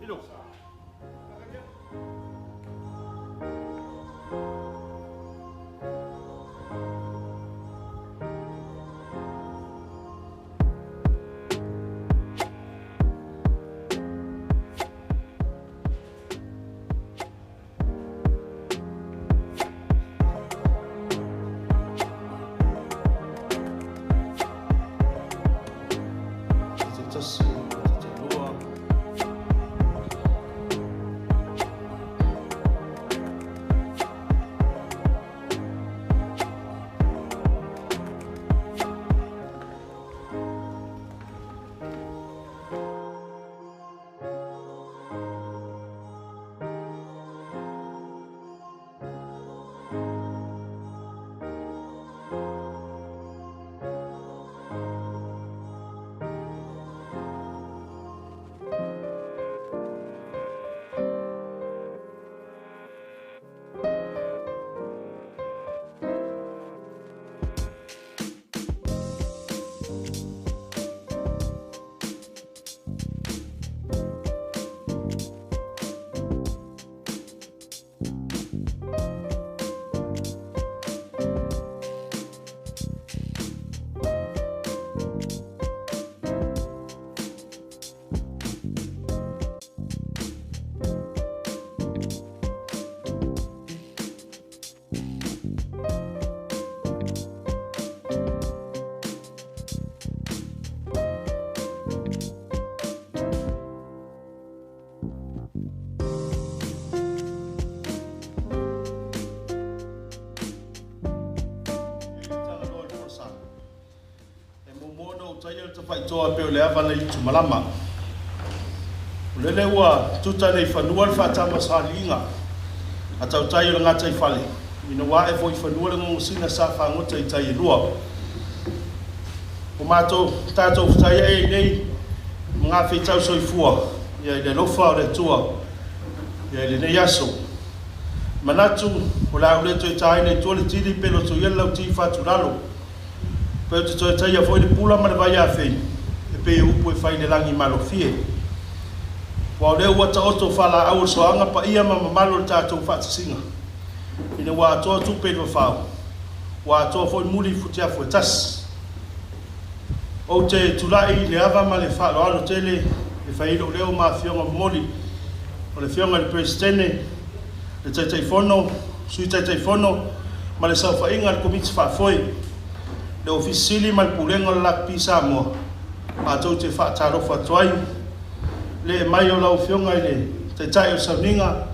E muamua ona ou taia le tafaitoa e pei o le ava nai Utumalama. O lele ua tuta nei fanua le faatama saliiga a tautai o le gataifale, ina ua ae foi i fanua le gogosina sa fagota i tai e lua. Ua matou tatou fetaiai ai nei ma gafeitau soifua ia i le alofa o le Atua ia i lenei aso. Manatu o le a ou le toe taina i tua le tili pe lotoia le lauti fatulalo. Pe ou te toe taia foi le pula ma le vaiafei e pei o upu e fai i le lagi malofie. Aua o lea ua taoto faalaau o le soaga paia ma mamalu o le tatou faatasiga ina ua atoa tupe i le vafao, ua atoa foi muli i futiafu e tasi. Ou te tulai i le ava ma le faaaloalo tele e fai ai lou leo ma afioga momoli o le Afioga i le Peresetene, le Taitaifono, Sui Taitaifono ma le saofaiga a le Komiti Faafoe, le Ofisa Sili ma le Pulega o le Lakapi Samoa, matou te faatalofa atu ai. Le mai o lau Afioga i le Taitai o le Sauniga,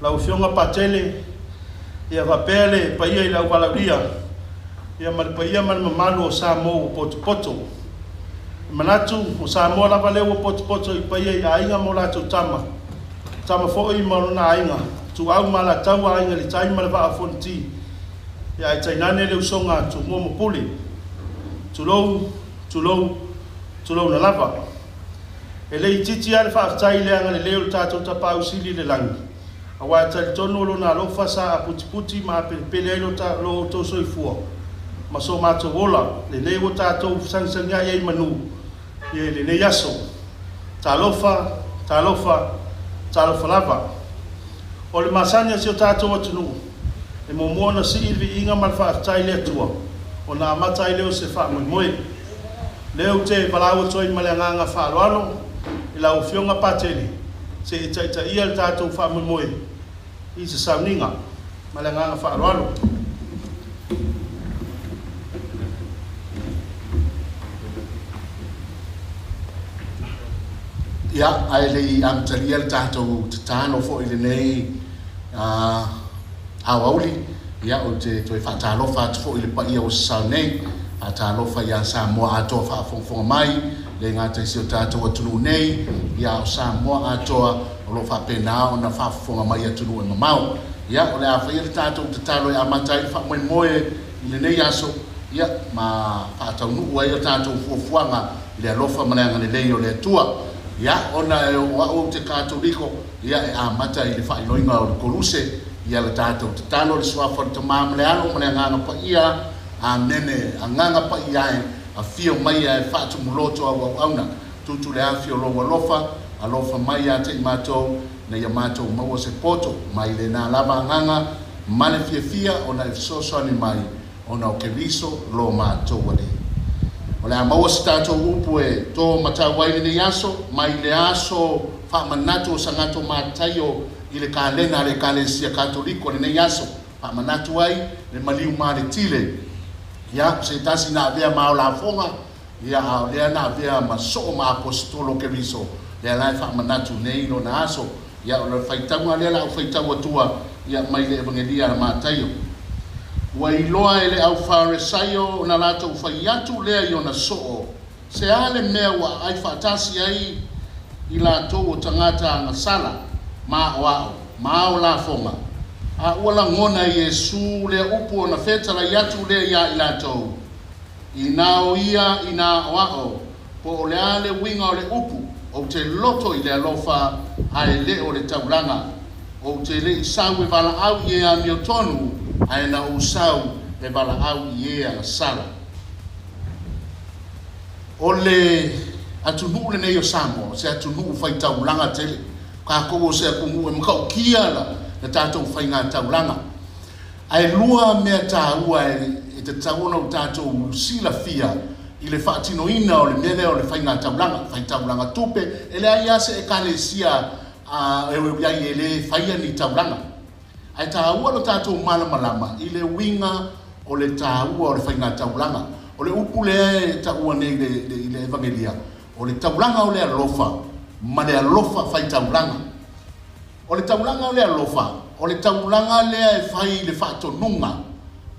lau Afioga Patele, ia faapea le paia i le auvalaulia, ia ma le paia ma le mamalu o Samoa ua potopoto. E manatu, o Samoa lava lea ua potopoto i paia i aiga ma o latou tama, tama foi ma lona aiga, Ituau ma Alataua, Aiga i le Tai ma le Vaa o Fonoti, ia ae tainane le usoga a Tumua ma Pule. Tulou, tulou, tulouna lava. E le itiiti lava le faafetai i le agalelei o le tatou Tapaau Sili i le lagi, aua e talitonu o Lona alofa sa aputiputi ma apelepele ai lo outou soifua ma so matou ola, lenei ua tatou fesagisagiai ai i manu i lenei aso. Talofa, talofa, talofa lava. O le masani a si o tatou atunuu, e muamua ona sii le viiga ma le faafetai i le Atua, ona amata ai lea o se faamoemoe. Lea ou te valaau atu ai ma le agaga faaaloalo i lau Afioga Patele se i taitaia le tatou faamoemoe i se sauniga. Ma le agaga faaaloalo. Ia, ae le i amatalia le tatou tatalo foi i lenei aoauli, ia, ou te toe faatalofa atu foi i le paia ua sasao nei, faatalofa ia Samoa atoa faafogafoga mai, le gata i si o tatou atunuu nei, ia, a o Samoa atoa o lo o faapena ona faafofoga mai i atunuu e mamao. Ia, o le a faia le tatou tatalo e amata ai le faamoemoe i lenei aso, ia, ma faataunuu ai a tatou fuafuaga i le alofa ma le agalelei o le Atua. Ia, ona e o au ou te Katoliko, ia, e amata i le faailoina o le Koluse, ia le tatou tatalo i le Suafa o le Tama ma le Alo ma le Agaga Paia. Amene. Agaga Paia e, afio mai ae faatumuloto au auauna. Tutu le afi o lou alofa, alofa mai ia te i matou, ina ia matou maua se poto mai lenā lava agaga ma le fiafia ona e fesoasoani mai ona o Keriso lo matou Alii. O le a maua se tatou upu e to matau ai lenei aso, mai le aso faamanatu o Sagato Mataio i le kalena a le Ekalesia Katoliko lenei aso, faamanatu ai le maliu ma le tile. Ia, se tasi na avea ma ao lafoga, ia a o lea na avea ma soo ma aposetolo o Keriso, lea la e faamanatu nei lona aso. Ia, o le faitauga lea la au faitau atua, ia mai le Evagelia a Mataio. Ua iloa e le au Faarisaio ona latou fai atu lea i ona soo, se a le mea ua aai faatasi ai i latou o tagata agasala ma aoao ma ao lafoga. A ua lagona e Iesu lea upu ona fetalai atu lea iā i latou, inā o ia ina aoao, po o le a le uiga o le upu, ou te loto i le alofa ae le o le taulaga. Ou te le i sau e valaau i e amiotonu, ae na ou sau e valaau i e agasala. O le atunuu lenei o Samoa, o se atunuu faitaulaga tele. Kākou o se atunuu e matautia la tatou faigataulaga. Ae lua mea taua e tatau ona o tatou silafia i le faatinoina o le mea lea o le faigataulaga, faitaulaga tupe, e leai lava se ekalesia e iai e lē faia ni taulaga. Ae taua lo tatou malamalama i le uiga o le taua o le faigataulaga. O le upu lea e taua nei i le Evagelia, o le taulaga o le alofa ma le alofa faitaulaga. O le taulaga o le alofa, o le taulaga lea e fai i le faatonuga,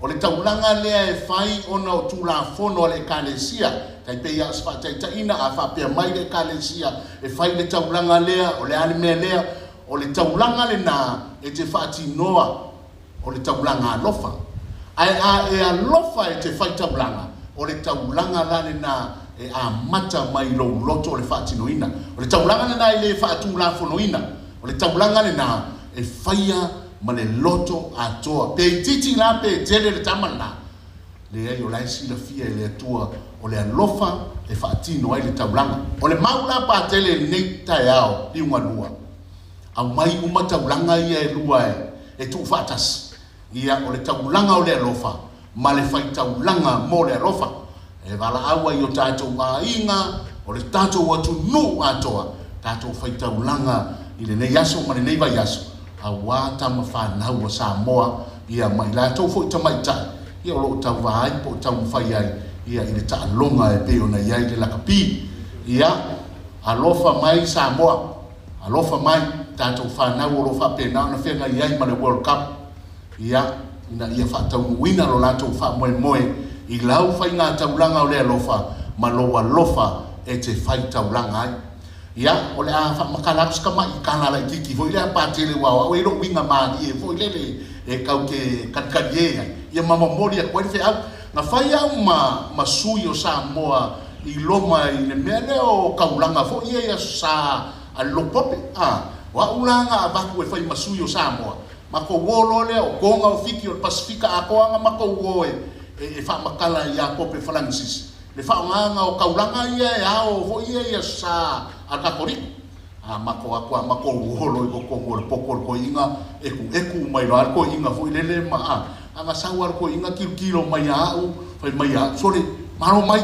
o le taulaga lea e fai ona o tulafono a le ekalesia. Tai pei a o se faataitaiga, a faapea mai le ekalesia e fai le taulaga lea, o le a le mea lea, o le taulaga lenā e te faatinoa, o le taulaga alofa. Ae a e alofa e te fai taulaga, o le taulaga la lenā e amata mai lou loto o le faatinoina. O le taulaga lenā e lē faatulafonoina, o le taulaga lenā e faia ma le loto atoa. Pe itiiti la pe tele le tama lenā, leai, o la e silafia e le Atua o le alofa e faatino ai le taulaga. O le mau la patele i lenei taeao liugalua, aumai uma taulaga ia e lua e tuufaatasi. Ia, o le taulaga o le alofa ma le faitaulaga mo le alofa. E valaau ai o tatou aiga, o le tatou atunuu atoa, tatou faitaulaga i lenei aso ma lenei vaiaso, auā tama fanau a Samoa, ia ma i latou foi tamaitai, ia o loo tauvā ai po o taumafai ai ia i le taaloga e pei ona i ai le lakapi. Ia, alofa mai Samoa, alofa mai tatou fanau o loo faapena ona feagai ai ma le World Cup, ia ina ia faataunuuina lo latou faamoemoe i lau faigataulaga o le alofa ma lou alofa e te faitaulaga ai. Ia, o le a faamakala atu se kamaʻi kala laititi foi lea patele, ua o au e lou uiga malie foi lele e kau ke kalikali e ai, ia ma momoli atu ai le feau. Na fai au ma sui o Samoa i loma i le mea lea o kaulaga foi ia i aso sa a le lopope a o au la ga avatu e fai ma sui o Samoa. Matou o loa lea o Toga, o Fiti, o le Pasifika atoa, aga matou o e faamatala iā Pope Falagisisi le faaaogaga o taulaga ia e ao foi ia i aso sa a le Katoliko. A matou atu a matou olo i totonu o le poto o le toeaina, ekueku mai loa le toeaina foi lele ma a aga sau a le toeaina tilotilo mai ia au, fai mai ia au, sole malo mai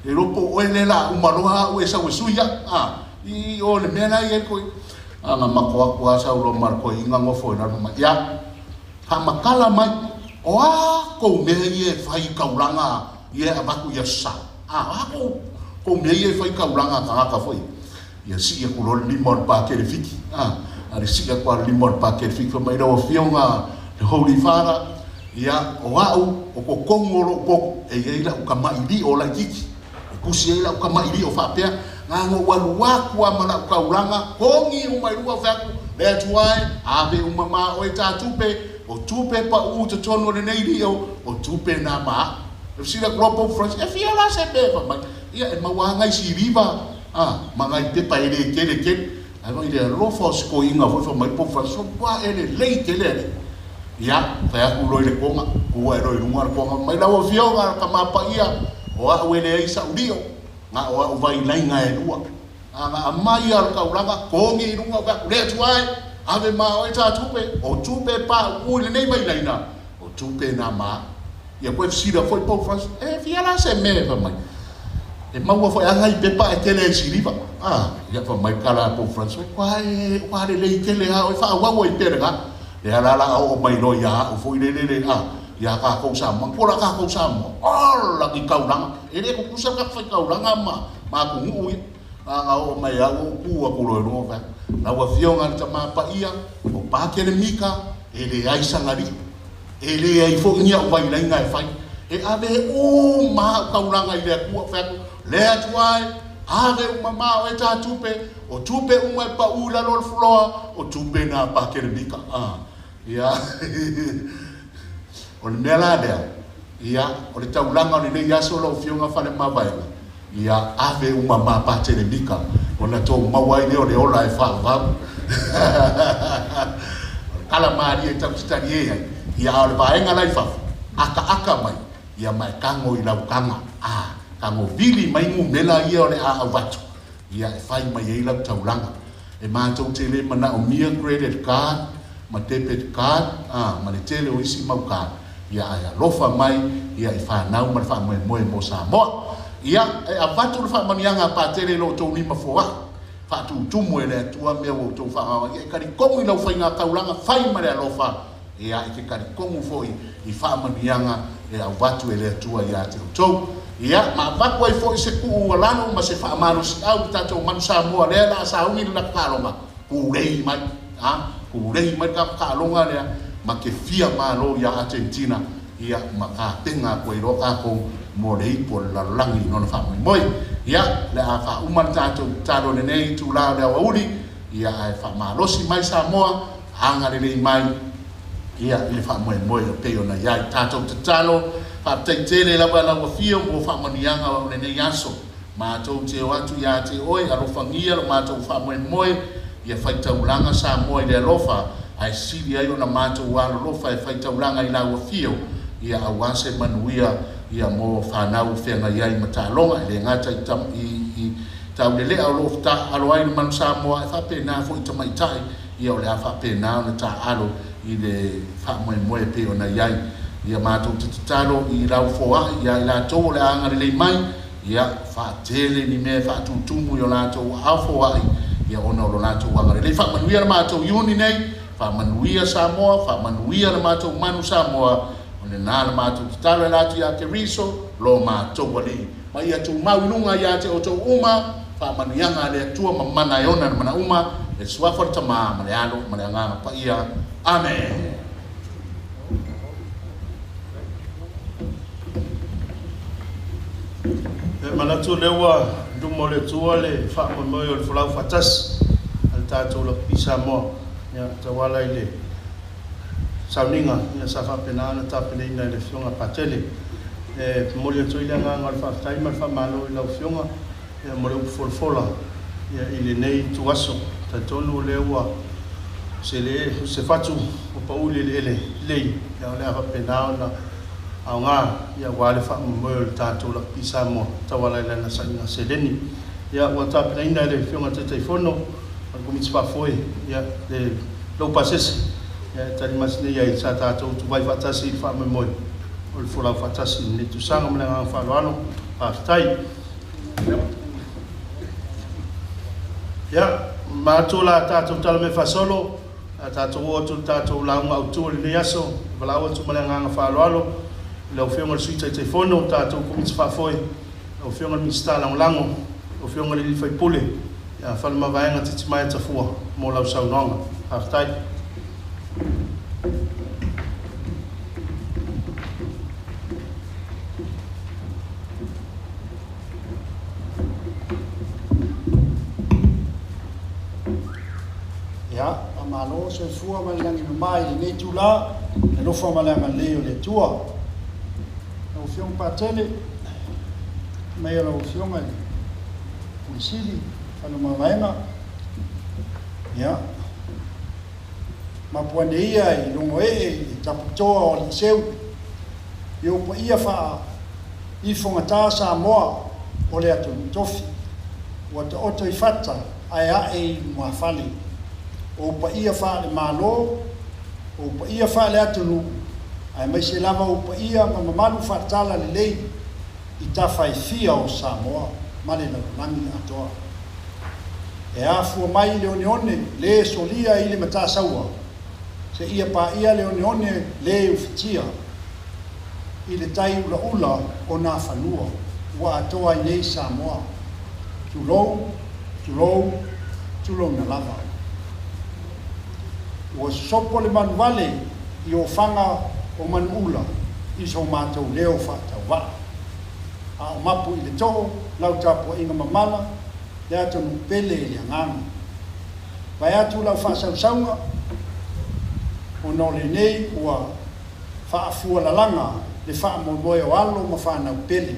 le iloa po o oe lea la uma loa au e sau e sui au a i o le mea la i ai le toeaina. Aga matou atu a sau loa ma le toeaina nofo i lalo mai, ia faamatala mai o a kou mea ia e fai i taulaga ia e avatu i aso sa a o a kou mea ia e fai i taulaga a tagata foi. Ia sii atu loa le lima o le Pakele Fiti a le sii atu a le lima o le Pakele Fiti, fai mai, lau afioga le Holy Father, ia o au o totonu o lou poto e iai lau kamaʻilio laititi e tusi ai lau kamaʻilio faapea, na ona ou alu atu a ma lau taulaga togi uma i luga, fai atu le Atua e ave uma ma oe tā tupe, o tupe paʻū totonu o lenei lio, o tupe na ma au. E fesili atu loa Pope Francis, e fia la se mea e fai mai? Ia e maua lava nai siliva a ma nai pepa e lē tele tele. Ae vaai le alofa o se toeaina foi, fai mai Pope Francis, ua e lelei tele alii. Ia fai atu loa i le toga, tu ae loa i luga le toga, mai lau afioga le Tama Paia, o au e leai sa'u lio, na o a'u vailaiga e lua. Aga aumai lava o le taulaga, togi i luga, ou fai atu, Le Atua e, ave ma oe ta tupe, o tupe pauu i lenei vailaina, o tupe na ma au. Ia toe fesili atu foi Pope Francis, E fia la se mea e fai mai? E maua foi lava nai pepa ae tele ai siliva. A, ia fai mai le tala a Pope Francis, Ua e, ua lelei tele lava oe, faaauau ai pea lena. Lea la la a oo mai loa ia au foi lele le, a, ia tatou Samoa, po o la tatou Samoa, ola ni taulaga. E le tutusa le tatou faitaulaga ma, ma atunuu ia. Na ona oo mai au ou tu atu loa i luga ou fai atu, Lau Afioga i le Tama Paia, o Pakelemika, e leai sana alii. E leai foi ni au vailaina e fai. E ave uma au taulaga i le Atua, ou fai atu, Le Atua e, ave uma ma oe ta tupe, o tupe uma e pau i lalo o le floa, o tupe na a Pakelemika. Ah, ia. O le mea la lea, ia, o le taulaga o lenei aso lau Afioga Faleomavaega, ia ave uma ma Patelemika ona tou maua ai lea o le ola e faavavau. O le tala malie e tau te talie ai, ia a o le vaega la i fafo, akaaka mai, ia ma e tago i lau taga, a, tago vili mai numela ia o le a avatu, ia e fai mai ai lau taulaga. E matou te le manaomia credit card ma debit card, a, ma le tele o isi mau card, ia ae alofa mai ia i fanau ma le faamoemoe mo Samoa. Ia, e avatu le faamanuiaga a Patele i lo outou lima foai, faatutumu e le Atua mea ua outou faagaoa ia e talitonu i lau faiga taulaga fai ma le alofa, ia e te talitonu foi i faamanuiaga e avatu e le Atua ia te outou. Ia, ma avatu ai foi se tuualalo ma se faamalosiau i le tatou Manu Samoa lea o le a sauni le latou taaloga, Pulei mai, a, pulei mai le tatou taaloga lea ma te fia malo ia Argentina, ia, ma tapena atu ai loa tatou mo le ipu o le lalolagi i lona faamoemoe. Ia, o le a faauma le tatou tatalo i lenei itula o le aoauli, ia, ae faamalosi mai Samoa, agalelei mai, ia, i le faamoemoe e pei ona i ai. Tatou tatalo, faafetai tele lava lau Afio mo faamanuiaga o lenei aso. Matou te o atu ia te oe, alofagia lo matou faamoemoe, ia faitaulaga Samoa i le alofa, ae sili ai ona matou alolofa e faitaulaga i lau afio, ia aua se manuia ia mo fanau o feagai ai ma taaloga, e le gata i i taulelea o lo o taaalo ai le Manu Samoa, ae faapena foi i tamaitai, ia o le a faapena ona taaalo i le faamoemoe e pei ona i ai. Ia matou te tatalo i lau foai ia i latou o le a agalelei mai, Ia, faatele ni mea e faatutumu i o latou aao foai, ia ona o lo latou agalelei. Faamanuia le matou Iuni nei, faamanuia Samoa, faamanuia le matou manu Samoa, o lena le matou tatalo e ala atu ia Keriso, lo matou Alii. Ma ia tumau i luga ia te outou uma, faamanuiaga a le Atua ma mana e ona le mana uma, le Suafa o le Tama, ma le Alo, ma le Agaga Paia. Amene. E manatu o lea ua i luma o le Atua le faamoemoe o le folau faatasi a le tatou Lakapi Samoa, ia, tauala i le sauniga ia sa faapena ona tapenaina e le Afioga Patele. E momoli atu ai le agaga o le faafetai ma le faamalo i lau Afioga ia mo le upu folafola ia i lenei ituaso. Talitonu o lea ua se le se fatu ua pau i le eleele lelei, ia o le a faapena ona aoga ia aua le faamoemoe o le tatou Lakapi Samoa tauala i lana saina seleni. Ia ua tapenaina e le Afioga i le Taitaifono ma le Komiti Faafoe ia le lou pasese ia e tali masi nei ai sa tatou tuvai faatasi i le faamoemoe o le folau faatasi i lenei tausaga. Ma le agaga faaaloalo, faafetai. Ia, matou la tatou tala mai faasolo, a tatou oo atu i le tatou lauga autu o lenei aso, e valaau atu ma le agaga faaaloalo i lau Afioga i le Sui Taitaifono o le tatou Komiti Faafoe, lau Afioga i le Minisita Lagolago, lau Afioga i le Sui Usufono ia Faleomavaega Titimaea Tafua mo lau saunoaga. Faafetai. Ia, faamalo soifua ma le lagi mama i lenei itula, le alofa ma le agalelei o le Atua. Lau Afioga Patele, mai o lau Afioga i le Pule Sili, Faleomavaega, ia, mapu ane ia i logoee i le taputoa o Aliiseu, i ou paia faa ifogata Samoa o le atunuu tofi. Ua taoto i fata ae a'e i lumafale. O ou paia faale-Malo, o ou paia faale-atunuu, aemaise lava ou paia ma mamalu faale-talalelei i tafa e fia o Samoa ma le lalolagi atoa. E afua mai i le oneone lē solia i le Matasaua seia paia le oneone lē ufitia i le tai ulaula o Nafanua ua atoa ai nei Samoa. Tulou, tulou, tulouna lava. Ua sosopo le manuvale i ofaga o manuula i so matou leo faatauvaa. A o mapu i le too lau tapuaiga mamala le atunuu pele i le agaga. Vaeatu lau faasausauga ona o lenei ua faafualalaga le faamoemoe o alo ma fanau pele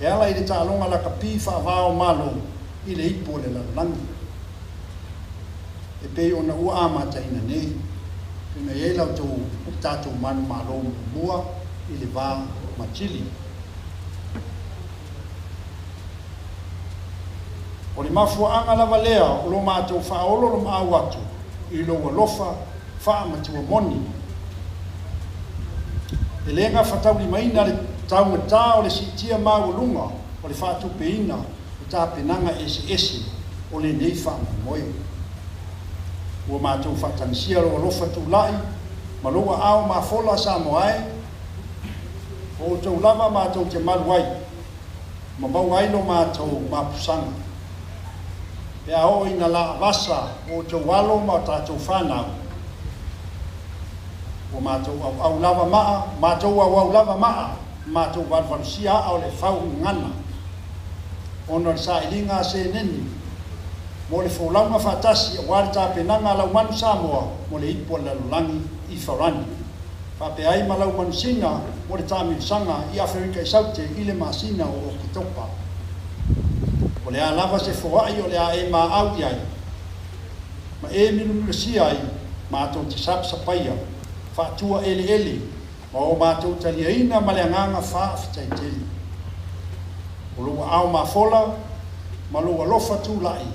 e ala i le taaloga lakapi faava o Malo i le Ipu o le Lalolagi e pei ona ua amataina nei, pei ona i ai la outou le tatou manumalo muamua i le va ma Chile. O le mafuaaga lava lea o lo matou faaoloolomaau atu i lou alofa faamatua moni. E le gafataulimaina le taugata o le siitia maualuga o le faatupeina o tapenaga eseese o lenei faamoemoe. Ua matou faatagisia lou alofa tulai ma lou aao mafola Samoa e, o outou lava matou te malu ai ma maua ai lo matou mapusaga. Pe a oo ina laavasa o outou alo ma o tatou fanau, ua matou auau lava maa, matou auau lava maa, matou valuvalusia aa o le fau gagana, ona o le sailiga a seneni mo le folauga faatasi aua le tapenaga a lau manu Samoa mo le Ipu a le Lalolagi i Farani, faapea ai ma lau manusina mo le taamilosaga i Aferika i Saute i le masina o Oketopa. O le a lava se foai o le a e maau i ai ma e milumilusia ai matou te sapasapaia, faatua eleele ma o matou taliaina ma le agaga faafetai tele. O lou aao mafola ma lou alofa tulai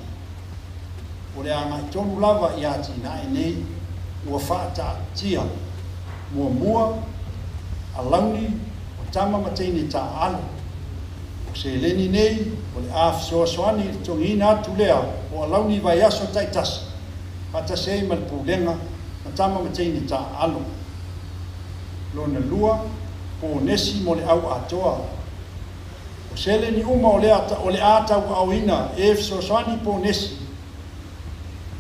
o le agai tonu lava i atinae nei ua faataatia muamua, alauni o tama ma teine taaalo. O seleni nei o le a fesoasoani i le totogiina atu lea o alauni i vaiaso taitasi faatasi ai ma le pulega ma tama ma teine taaalo. Lona lua, ponesi mo le au atoa. O seleni uma o le a tauaaoina e fesoasoani ponesi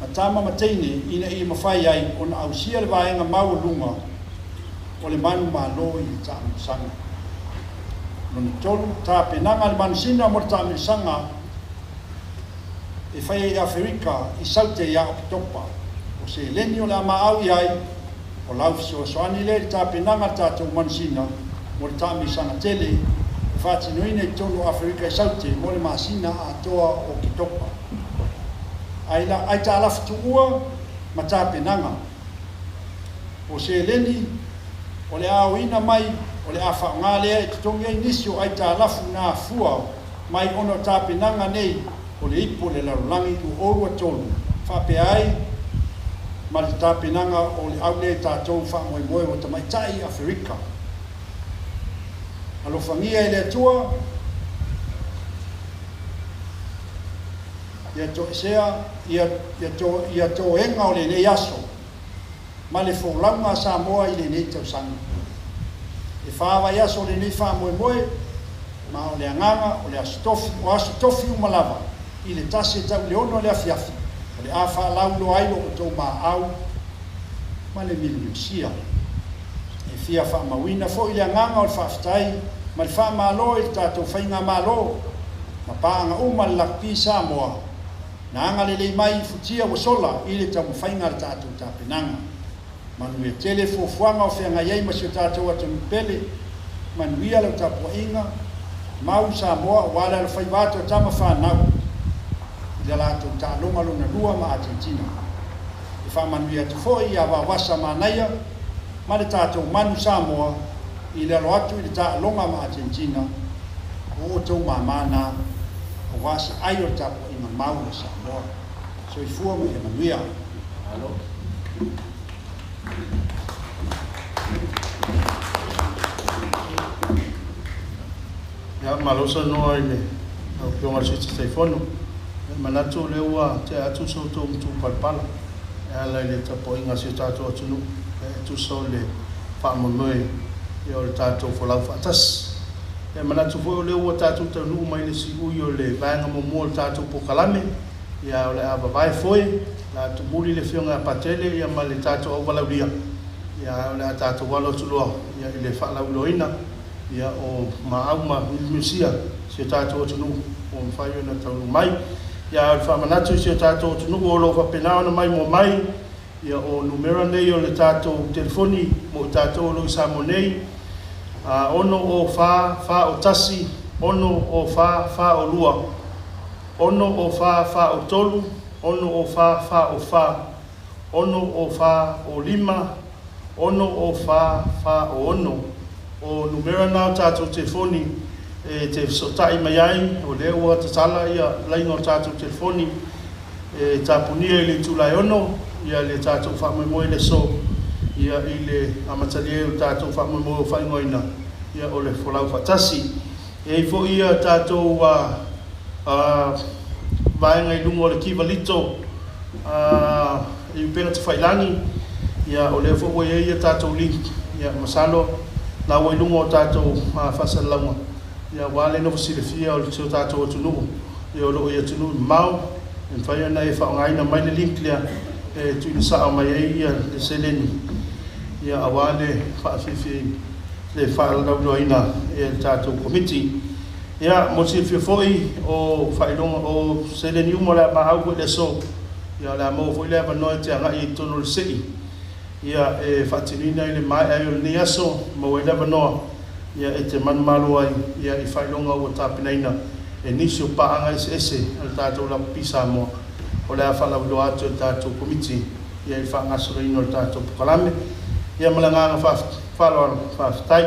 ma tama ma teine ina ia mafai ai ona ausia le vaega maualuga o le manumalo i le taamilosaga. Lona tolu, tapenaga a le manusina mo le taamilosaga e fai ai i Aferika i Saute ia Oketopa. O seleni o le a maau i ai, o lau fesoasoani lea i le tapenaga a le tatou manusina mo le taamilosaga tele e faatinoina i totonu o Aferika i Saute mo le masina atoa o Oketopa. Aitalafu tuua ma tapenaga. O seleni o le a aoina mai o le a faaaoga lea e totogi ai nisi o aitalafu na afua mai ona o tapenaga nei o le Ipu o le Lalolagi 2023 faapea ai ma le tapenaga o le aulea i tatou faamoemoe ua tamaitai i Aferika. Alofagia e le Atua ia toesea ia toega o lenei aso ma le folauga a Samoa i lenei tausaga. E fa vaiaso o lenei faamoemoe, ma o le agaga o le aso tofi, o aso tofi uma lava i le 1 e tau i le 6 i le afiafi, o le a faalauiloa ai lo outou maau ma le milumilusia. E fia faamauina foi le agaga o le faafetai ma le faamalo i le tatou faigamalo ma paaga uma a le Lakapi Samoa na agalelei mai i futia ua sola i le taumafaiga a le tatou tapenaga. Manuia tele fuafuaga o feagai ai ma si o tatou atunuu pele. Manuia lau tapuaiga, mau Samoa aua le alofaiva atu a tama fanau i le latou taaloga lona lua ma Atenetina. E faamanuia atu foi ia Vaovasa Manaia ma le tatou manu Samoa i le alo atu i le taaloga ma Atenetina. O outou mamā na. Aua se ai o le tapuaiga mau a Samoa. Soifua ma ia manuia. Malo. Ia, malo saunoa i le lau Afioga i le Sui Taitaifono. E manatu o lea ua tea atu so outou matupalapala e ala i le tapuaiga a si o tatou atunuu e tusa o le faamoemoe o le tatou folau faatasi. E manatu foi o lea ua tatou taunuu mai le siui o le vaega muamua o le tatou polokalame, ia o le a vavae foe, o le a tumuli le Afioga ia Patele ia ma le tatou auvalaulia, ia o le a tatou alo atu loa ia i le faalauiloaina ia o maau ma miumiusia si o tatou atunuu ua mafai ona taunuu mai. Ia o le faamanatu i si o tatou atunuu o lo o faapena ona maimoa mai, ia o numera nei o le tatou telefoni mo i tatou o lo o i Samoa nei, 6 o 4 4 o 1, 6 o 4 4 o 2, 6 o 4 4 o 3, 6 o 4 4 o 4, 6 o 4 o 5, 6 o 4 4 o 6. O numera na o tatou telefoni e te fesootai mai ai, o lea ua tatala ia laina o tatou telefoni e tapunia i le itula e 6, ia le tatou faamoemoe i le aso, ia i le amatalia ai o le tatou faamoemoe o faaigoaina ia o le folau faatasi. E i ai foi ia tatou vaega i luga o le kiva lito i upega tafailagi, ia o lea foi ua i ai ia tatou link, ia masalo na ua i luga o tatou faasalalauga, ia aua le nofo silafia o si o tatou atunuu, ia o lo o i atunuu mamao, e mafai ona e faaaogaina mai le link lea e tuuina sao mai ai ia le seleni, ia aua le faafiafia le faalauiloaina e le tatou komiti. Ia, mo le silafia foi o faailoga o seleni uma o le a maau foi i le aso, ia o le a maua foi le avanoa e te agai i totonu o le sei, ia e faatinoina i le maea ai o lenei aso, maua ai le avanoa ia e te manumalo ai ia i faailoga ua tapenaina e nisi o paaga eseese a le tatou Lakapi Samoa o le a faalauiloa atu e le tatou komiti ia i le faagasoloina o le tatou polokalame. Ia ma le agaga faaaloalo, faafetai.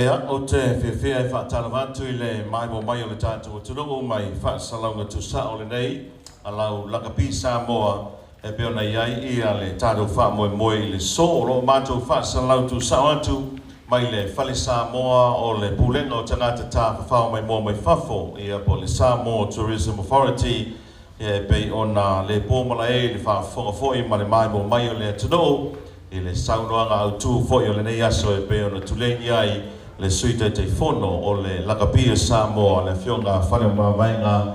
Ia, ou te fiafia e faatalofa atu i le maimoa mai o le tatou atunuu mai faasalalauga tuusao lenei a lau Lakapi Samoa e pei ona i ai ia le tatou faamoemoe i le so o lo o matou faasalalau tuusao atu mai le Fale Samoa o le Pulega o Tagata Tafafao Maimoa Mai Fafo, ia po o le Samoa Tourism Authority, ia e pei ona le po malae i le faafofoga foi ma le maimoa mai o le atunuu i le saunoaga autu foi o lenei aso e pei ona tulei ai le Sui Taitaifono o le Lakapi o Samoa, le Afioga Faleomavaega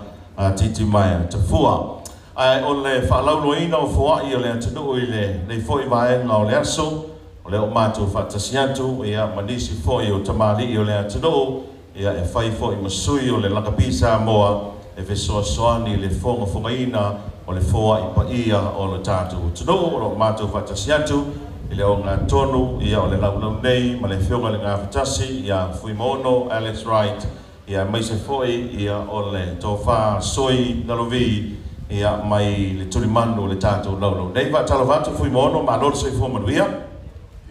Titimaea Tafua. Ae o le faalauiloaina o foai o le atunuu i lenei foi vaega o le aso, o lea ua matou faatasi atu ia ma nisi foi o tamalii o le atunuu ia e fai foi ma sui o le Lakapi Samoa e fesoasoani i le fogafogaina o le foai paia o le tatou atunuu. O lo o matou faatasi atu i le ogatonu ia o le laulau nei ma le Afioga i le Gafatasi ia Fuimaono Alex Wright ia aemaise foi ia o le Tofa Soi Lalovi ia mai le tulimanu o le tatou laulau nei. Faatalofa atu Fuimaono, malo le soifua manuia.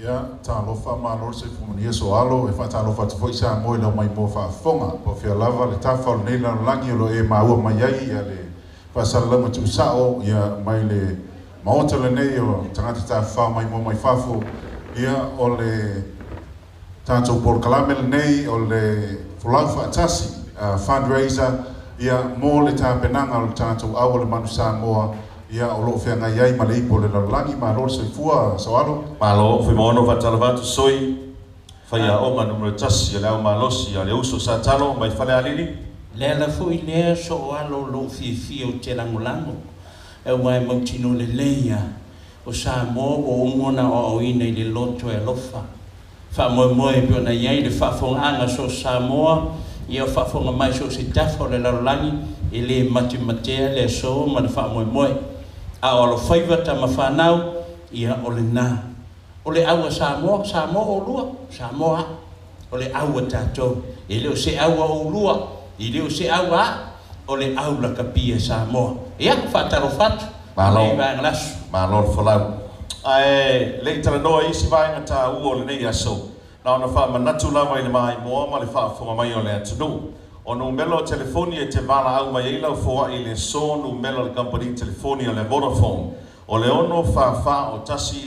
Ia, talofa, malo le soifua manuia Soalo, e faatalofa atu foi Samoa i lau maimoa faafofoga. Po o fea lava le tafa o lenei lalolagi o lo o e maua mai ai ia le faasalalauga tuusao ia mai le Maota lenei o tagata tafafao maimoa mai fafo, ia o le tatou polokalame lenei o le Folau Faatasi Fundraiser ia mo le tapenaga o le tatou Au o le Manu Samoa ia o lo o feagai ai ma le ipu o le lalolagi. Malo le soifua Soalo. Malo, Fuimaono faatalofa atu Soi, faiaoga numera 1 o le Ao Malosi a le Uso Sa Talo mai Falealili. Le ala foi lea Soalo lou fiafia ou te lagolago aua e mautinoa lelei a o Samoa ua uma ona aoaoina i le loto e alofa. Faamoemoe e pei ona i ai le faafofogaaga so o Samoa, ia o faafofoga mai so o se tafa o le lalolagi, e le matematea le aso ma le faamoemoe. A o alofaiva tama fanau, ia o lena. O le au a Samoa, Samoa oulua, Samoa a'u. O le au a tatou. E le o se au a oulua, e le o se au a a'u, o le au lakapi a Samoa. Ia, faatalofa atu i lenei Malo. vaega laso. Malo le folau. Ae le i talanoa i isi vaega taua o lenei aso, na ona faamanatu lava i le maimoa ma le faafofoga mai o le atunuu. O numela o telefoni e te valaau mai ai lau foai i le aso numela o le kamupani telefoni o le Vodafone, o le 6 4 4 0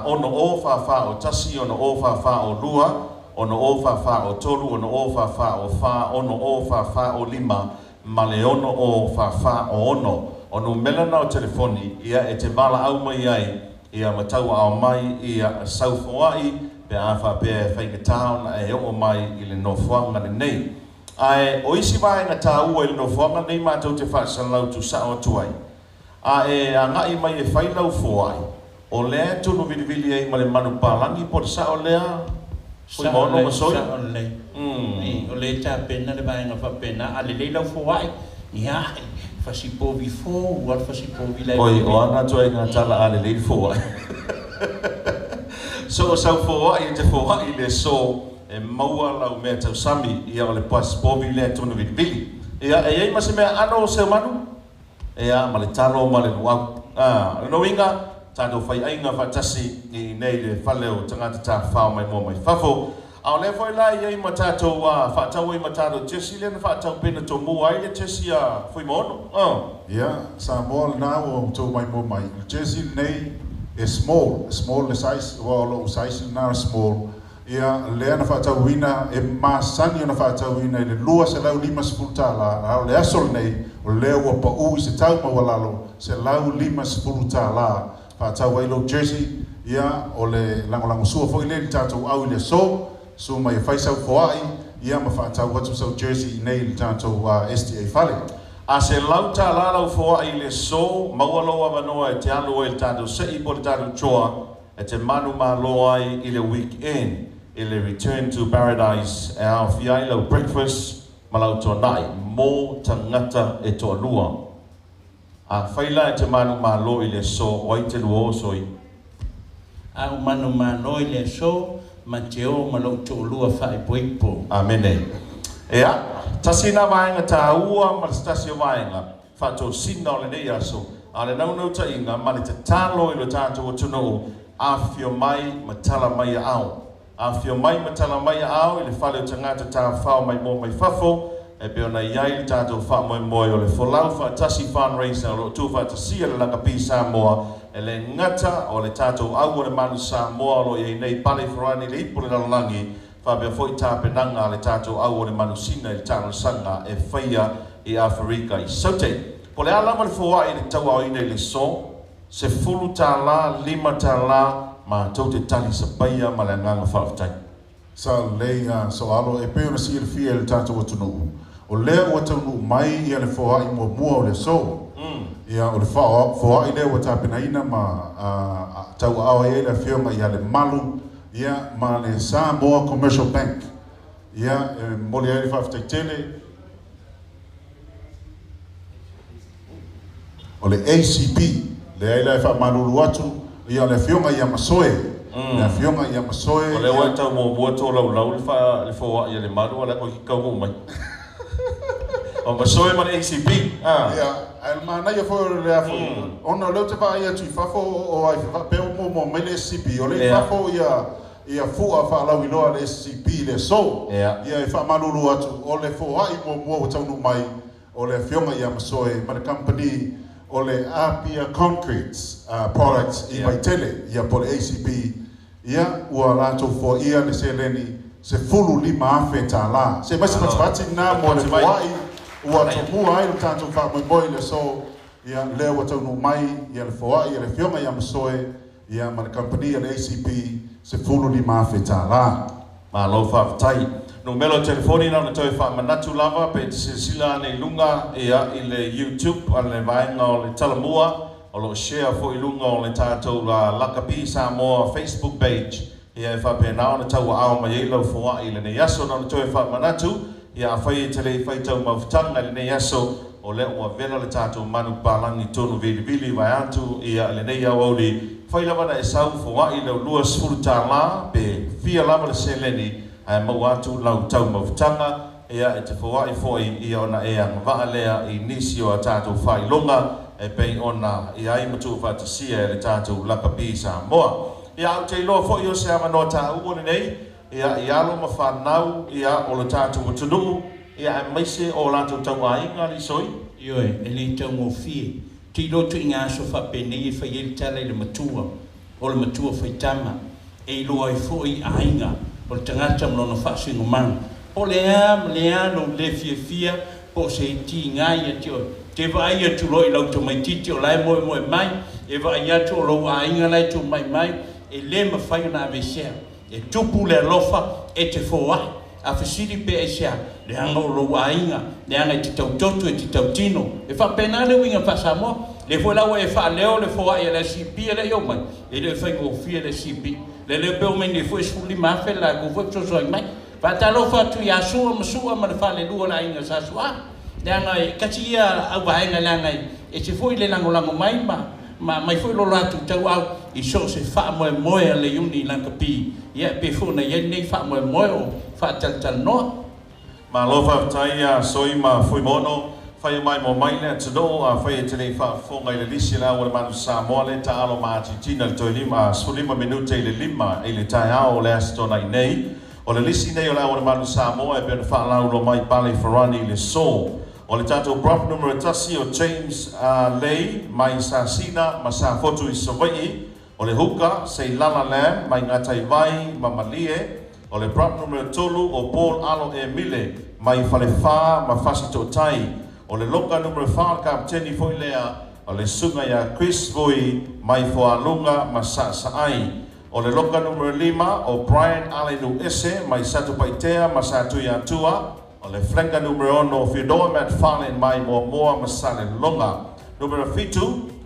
1 6 a 6 0 4 4 0 1 6 0 4 4 0 2 6 0 4 4 0 3 6 0 4 4 0 4 6 0 4 4 0 5 ma le 6 0 4 4 0 6. O numela na o telefoni ia e te valaau mai ai ia ma tauaao mai ia sau foai pe a faapea e faigata ona e oo mai i le nofoaga lenei. Ae o isi vaega taua i le nofoaga lenei matou te faasalalau tuusao atu ai. A e agai mai e fai lau foai, o lea e tunu vilivili ai ma le manupapalagi po o le sao lea, Sao Fuimaono lelei, ma Soi? sao lelei. O lea e tapena le vaega faapena, a lelei lau foai, ia, e fasipovi fou lava le fasipovi la e Oi, o vilivili. a na ituaiga tala a lelei le foai? So o sau foai e te foai i le aso e maua lau mea tausami, ia o le pasipovi lea e tunu vilivili. Ia, e i ai ma se mea aano o Seumanu? Ea, ma le talo ma le luau. A, o lona uiga, tatou faiaiga faatasi i inei i le fale o tagata tafafao maimoa mai fafo. A o lea foi la e i ai ma tatou faatau ai ma tatou tiasi lea na faatau pena tomua ai le tiasi a Fuimaono. A. Ia, Samoa lena ua outou maimoa mai. O le jersey lenei e small, small le size, aua o lou size lena o le small. Ia, lea na faatauina, e masani ona faatauina i le $250, a o le aso lenei, o lea ua pau i se tau maualalo, $150 faatau ai lou jersey. Ia, o le lagolagosua foi lea i le tatou au i le aso, susu mai e fai sau foai, ia ma faatau atu sau jersey i inei i le tatou SDA fale. A $100 lau foai i le aso, maua lou avanoa e te alu ai i le tatou sei po o le tatou tour e te manumalo ai i le weekend i le Return to Paradise e aofia ai lau breakfast ma lau tuanai mo tagata e toalua. Afai la e te manumalo i le aso, o ai te lua o soi? A ou manumalo i le aso, ma te o ma lou toalua faaipoipo. Amene. Ea, tasi lena vaega taua ma se tasi o vaega faatosina o lenei aso, a o le naunautaiga ma le tatalo i lo tatou atunuu, afifio mai ma tala mai aao. Afifio mai ma tala mai aao i le fale o tagata tafafao maimoa mai fafo, e pei ona i ai le tatou faamoemoe o le Folau Faatasi Fundraiser o lo o tuufaatasia le Lakapi Samoa, e le gata o le tatou au o le Malu Samoa o lo o i ai nei pale ifo i le ipu o le lalolagi, faapea foi tapenaga a le tatou au o le manusina i le talosaga e faia i Aferika i Saute. Po o le a lava le foai i le tauaoina i le aso, $10, $5, matou te tali sapaia ma le agaga faafetai. Sa lelei a Soalo e pei ona silafia e le tatou atunuu, o lea ua taunuu mai ia le foai muamua o le aso. Ia, o le foai lea ua tapenaina ma tauaao ai le Afioga ia Lemalu ia ma le Samoa Commercial Bank. Ia, e momoli ai le faafetai tele. O le ACB, leai la e faamalulu atu, ia o le Afioga ia Masoe, Le afioga ia Masoe. O lea ua e tau muamua tolaulau le foa'i a le malu a le koe kaunuu mai. O Masoe ma le ACP. Ia, ae o le manaia foi o le afo ona o lea ou te vaai atu i fafo o ai faapea ua muamua mai le SCP, o lea i fafo ia fu'a faalauiloa a le SCP i le aso. Ia, e faamalulu atu, o le foa'i muamua ua taunuu mai o le afioga ia Masoe ma le kamupani o le Apia Concrete Products i Vaitele, ia po o le ACP, ia ua latou foaia le seleni $15,000. Se mai se fatufati lena mo le foai ua tomua ai lo tatou faamoemoe i le aso. Ia lea ua taunuu mai ia le foai a le afioga ia Masoe ia ma le kamupani a le ACP, $15,000. Malo faafetai. Numera o telefoni na ona toe faamanatu lava pe e te silasila ane i luga ia i le YouTube a le vaega o le Talamua, o lo o share foi i luga o le tatou Lakapi Samoa Facebook page, ia e faapena ona tauaao mai ai lau foai i lenei aso. Na ona toe faamanatu, ia afai e te le i fai tau maufutaga i lenei aso, o lea ua vela le tatou manu palagi tonu vilivili vaeatu ia lenei aoauli, fai lava na e sau foai lau $20 pe fia lava le seleni ae maua atu lau tau maufutaga, ia e te foai foi ia ona e agavaa lea i nisi o a tatou faailoga e pei ona i ai ma tuufaatasia e le tatou Lakapi Samoa. Ia ou te iloa foi o se avanoa taua lenei ia i alo ma fanau ia o le tatou atunuu, ia aemaise o latou tauaiga lisoi. Ioe, e le taugofie. Te iloa tuiga aso faapenei e fai ai le tala i le matua, o le matua faitama, e iloa ai foi aiga o le tagata ma lona faasinomaga. Po o le a ma le a lou le fiafia, po o se tiga ia te oe. Te vaai atu loa i lau tamaitiiti o la e moemoe mai, e vaai atu o lou aiga la e tumai mai, e le mafai ona aveesea. E tupu le alofa e te foai. A fesili pe aisea, leaga o lou aiga, leaga e te tautoto, e te tautino. E faapena le uiga faa-Samoa. Le foi la ua e faaleo le foai a le SCP e le i omai, e le o faigofie le SCP. Le leo pe o mai nei foi $15,000 latou foi fesoasoani mai. Faatalofa atu ia Sua ma Sua ma le falelua o le aiga sa Sua. Leaga e tasi ia auvaega leaga e se foi le lagolago mai ma mai foi lo latou tauau i so o se faamoemoe a le iuni lakapi. Ia pe foi na i ai lenei faamoemoe o faatalatalanoa. Malo faafetai ia Soi ma Fuimono. Fai mai mo mai le atunuu, a fai e te le faafofoga i le lisi la ua le manu Samoa le taalo ma Argentina le toe lima 15 minute i le 5 i le taeao o le aso Toonai nei. O le lisi nei o le au o le manu Samoa e pei ona faalaulo mai Pale Farani i le so. O le tatou prop numero 1 o James Lay mai Sasina ma Safotu i Savaii. O le huka Seilala Lam mai Ngatai Vai ma Malie. O le prop numero 3 o Paul Alo Emile mai Falefa ma Fasitotai. O le loka numero 4 kapteni foi lea o le suga ia Chris Vui mai Foalunga ma Sa'saai. O le loka numero 5 o Brian Alenu Ese mai Satupaitea ma Satuiatua. O le flanka numero 6 o Fidoa McFarlane mai Moamoa ma Salelonga. Numero 7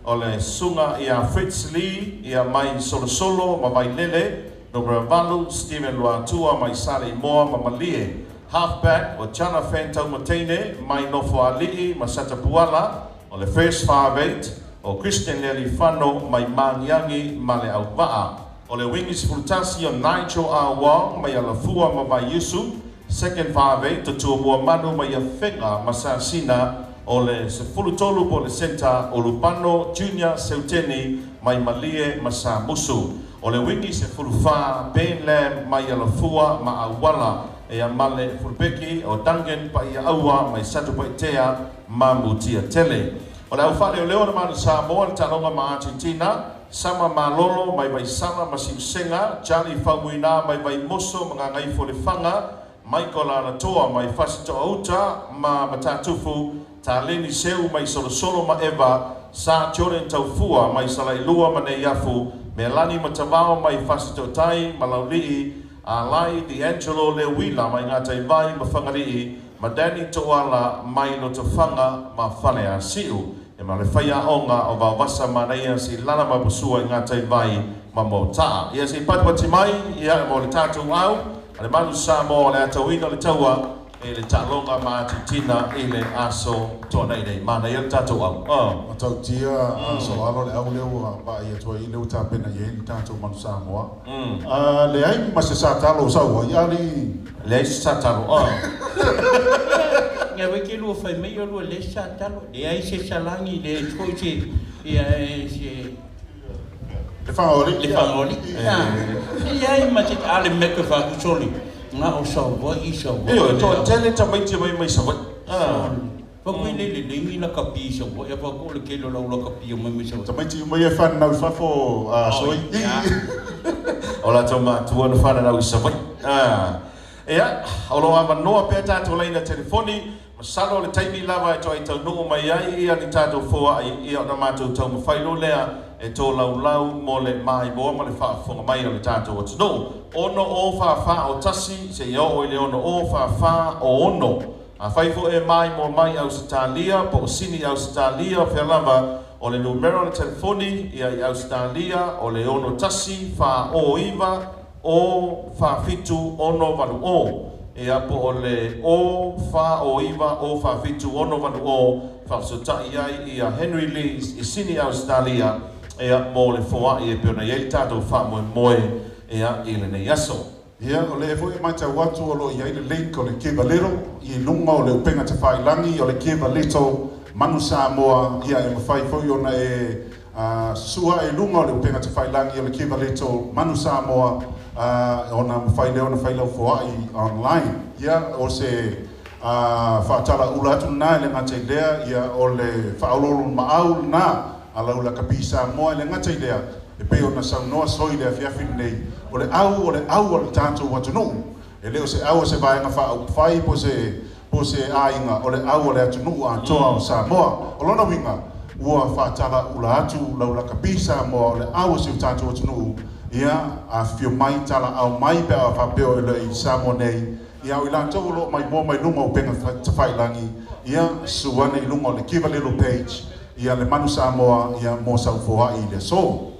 o le suga ia Fritz Lee ia mai Solosolo ma Vailele. Numero 8 Steven Luatua mai Saleimoa ma Malie. Halfback o Jonathan Taumateine mai Nofoali'i ma Satapuala. O le first 5'8 o Christian Lelifano mai Mangiangi ma le Auva'a. O le wingis 11 o Nigel R. Wong mai Alafua ma Vaiusu. Second 5'8 o Tuamua Manu mai Afega ma Sasina. O le 13 po le center o Lupano Junior Seuteni mai Malie ma Samusu. O le wingis 14 Ben Lam mai Alafua ma Auala. E a male fulpeki o Duncan pa ia aua mai Satupaitea ma Mutia Tele. O le au whale o leo na manu Samoa le talonga ma Argentina, Sama Malolo mai Vaisala ma Siusenga, Charlie Faumuina mai Vaimoso ma Ngangaifo le Whanga, Michael Alatoa mai Fasitoauta ma Matatufu, Taleni Seu mai Solosolo ma Eva, Sa Jordan Taufua mai Salailua ma Neiafu, Melani Matavao mai Fasitotai ma Laulii, Alai D'Angelo Lewila mai Ngatai Vai ma Whangari'i, ma Danny Toala mai Lotofanga ma Whalea Siu. E ma le whaia onga o Vavasa Manaia si Lala Mapusua i Ngatai Vai ma Mota'a. Ia si patupati mai, ia e mo le tātou au, a le manu Samoa le atauina le taua, i le taaloga ma Atitina i le aso Toanai nei. Manaia le tatou au. Oh. Matautia soalo le au lea ua vaai atu ai le ua tapena i ai le tatou Manu Samoa. Leai ma se satalo o sau ai ali. Leai se satalo. Oh. Ia wai ke lua fai mai o lua le satalo. Leai se salagi, leai foi se ia se le whangaoli. Le whangaoli. Ia ma te ale me ke whakusoli. Ngā o Savaii, Savaii. Io, to tele tamaiti mai mai Savaii. Fa koe le le lengi la kapi Savaii, a fa ko le kelo lau la kapi o mai mai Savaii. Tamaiti mai e whanau i fafo soi. O la tau mātua na whanau i Savaii. Ia, o lo avanoa pea tātou laina telefoni, masalo le taimi lava e toai taunuu mai ai ia ni tātou foai ia ona mātou taumafai lo lea e tō laulau mo le maimoa ma le faafofoga mai o le tatou atunuu. 6 o 4 4 o 1 se ia oo i le 6 o 4 4 o 6. Afai foi e maimoa mai Ausetalia po o Sini Ausetalia fea lava o le numera o le telefoni ia i Ausetalia o le 6 1 4 o 9 o 4 7 6 8 o. Ia po o le o 4 o 9 o 4 7 6 8 o faafesotai ai ia Henry Lees i Sini Ausetalia ia mo le foai e pei ona i ai le tatou faamoemoe ia i lenei aso. Ia, o lea foi e matau atu o lo o i ai le link o le Give a Little i luga o le upega tafailagi o le Give a Little Manu Samoa, ia e mafai foi ona e susua i luga o le upega tafailagi o le Give a Little Manu Samoa, ona mafai lea ona fai lau foai online. Ia, o se faatalaula atu lena e le gata i lea, ia o le faaoloolomaau lena a lau lakapi Samoa e le gata i lea, e pei ona saunoa soi le afiafi lenei, o le au o le au a le tatou atunuu. E le o se au o se vaega faaupufai po se aiga, o le au o le atunuu atoa o Samoa. O lona uiga, ua faatalaula atu lau lakapi Samoa o le au o si o tatou atunuu, ia afifio mai talaau mai pe a faapea o le i Samoa nei, ia o i latou o loo maimoa mai luga o upega tafailagi, ia susu ane i luga o le Give a Little page, ia le Manu Samoa, ia mo sau foai i le aso.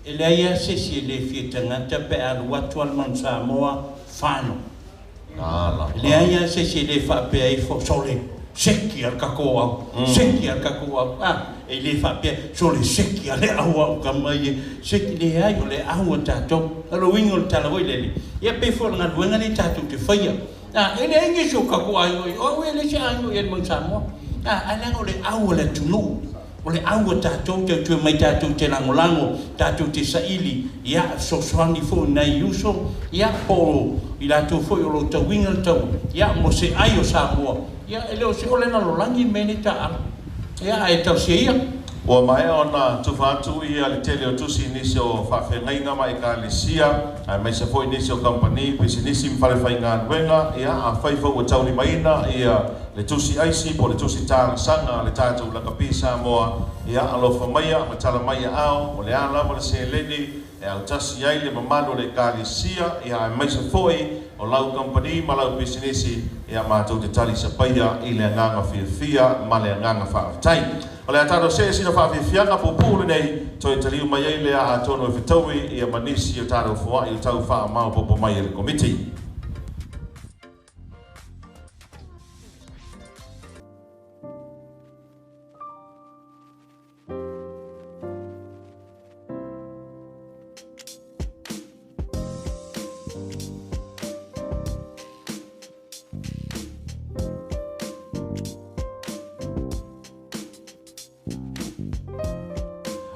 E leai lava se isi e le fia tagata pe a alu atu a le Manu Samoa fano. E leai lava se isi e le faapea ifo sole seki a le tatou au, seki a le tatou au. E le faapea sole seki a le au a uka mai e seki, leai o le au a tatou. O le uiga o le tala foi lele, ia pei foi o le galuega lea tatou te faia. E leai nisi o tatou aiga i o au e le se aiga i le Manu Samoa. Ae leaga o le au a le atunuu, o le au a tatou, tautua mai tatou te lagolago, tatou te saili, ia fesoasoani foi nai uso, ia po i latou foi o lo tauiga le taua, ia mo se ai o Samoa, ia e le o se ole lalolagi le mea nei taaalo. Ia ae tausia ia. Ua maea ona tufa atu ia le tele o tusi i nisi o faafeagaiga ma ekalesia, aemaise foi nisi o kamupani, pisinisi ma falefaigaluega, ia afai foi ua taulimaina ia le tusi aisi po o le tusi talosaga a le tatou lakapi Samoa, ia alofa maia ma tala mai aao, o le a lava le seleni e autasi ai le mamalu o le ekalesia, ia aemaise foi o lau kamupani ma lau pisinisi, ia matou te talisapaia i le agaga fiafia ma le agaga faafetai. O le a tatou see sina faafiafiaga puupuu lenei, toe taliu mai ai lea atonu e fetaui ia ma nisi o tatou foai o tau faamaopoopo mai e le Komiti.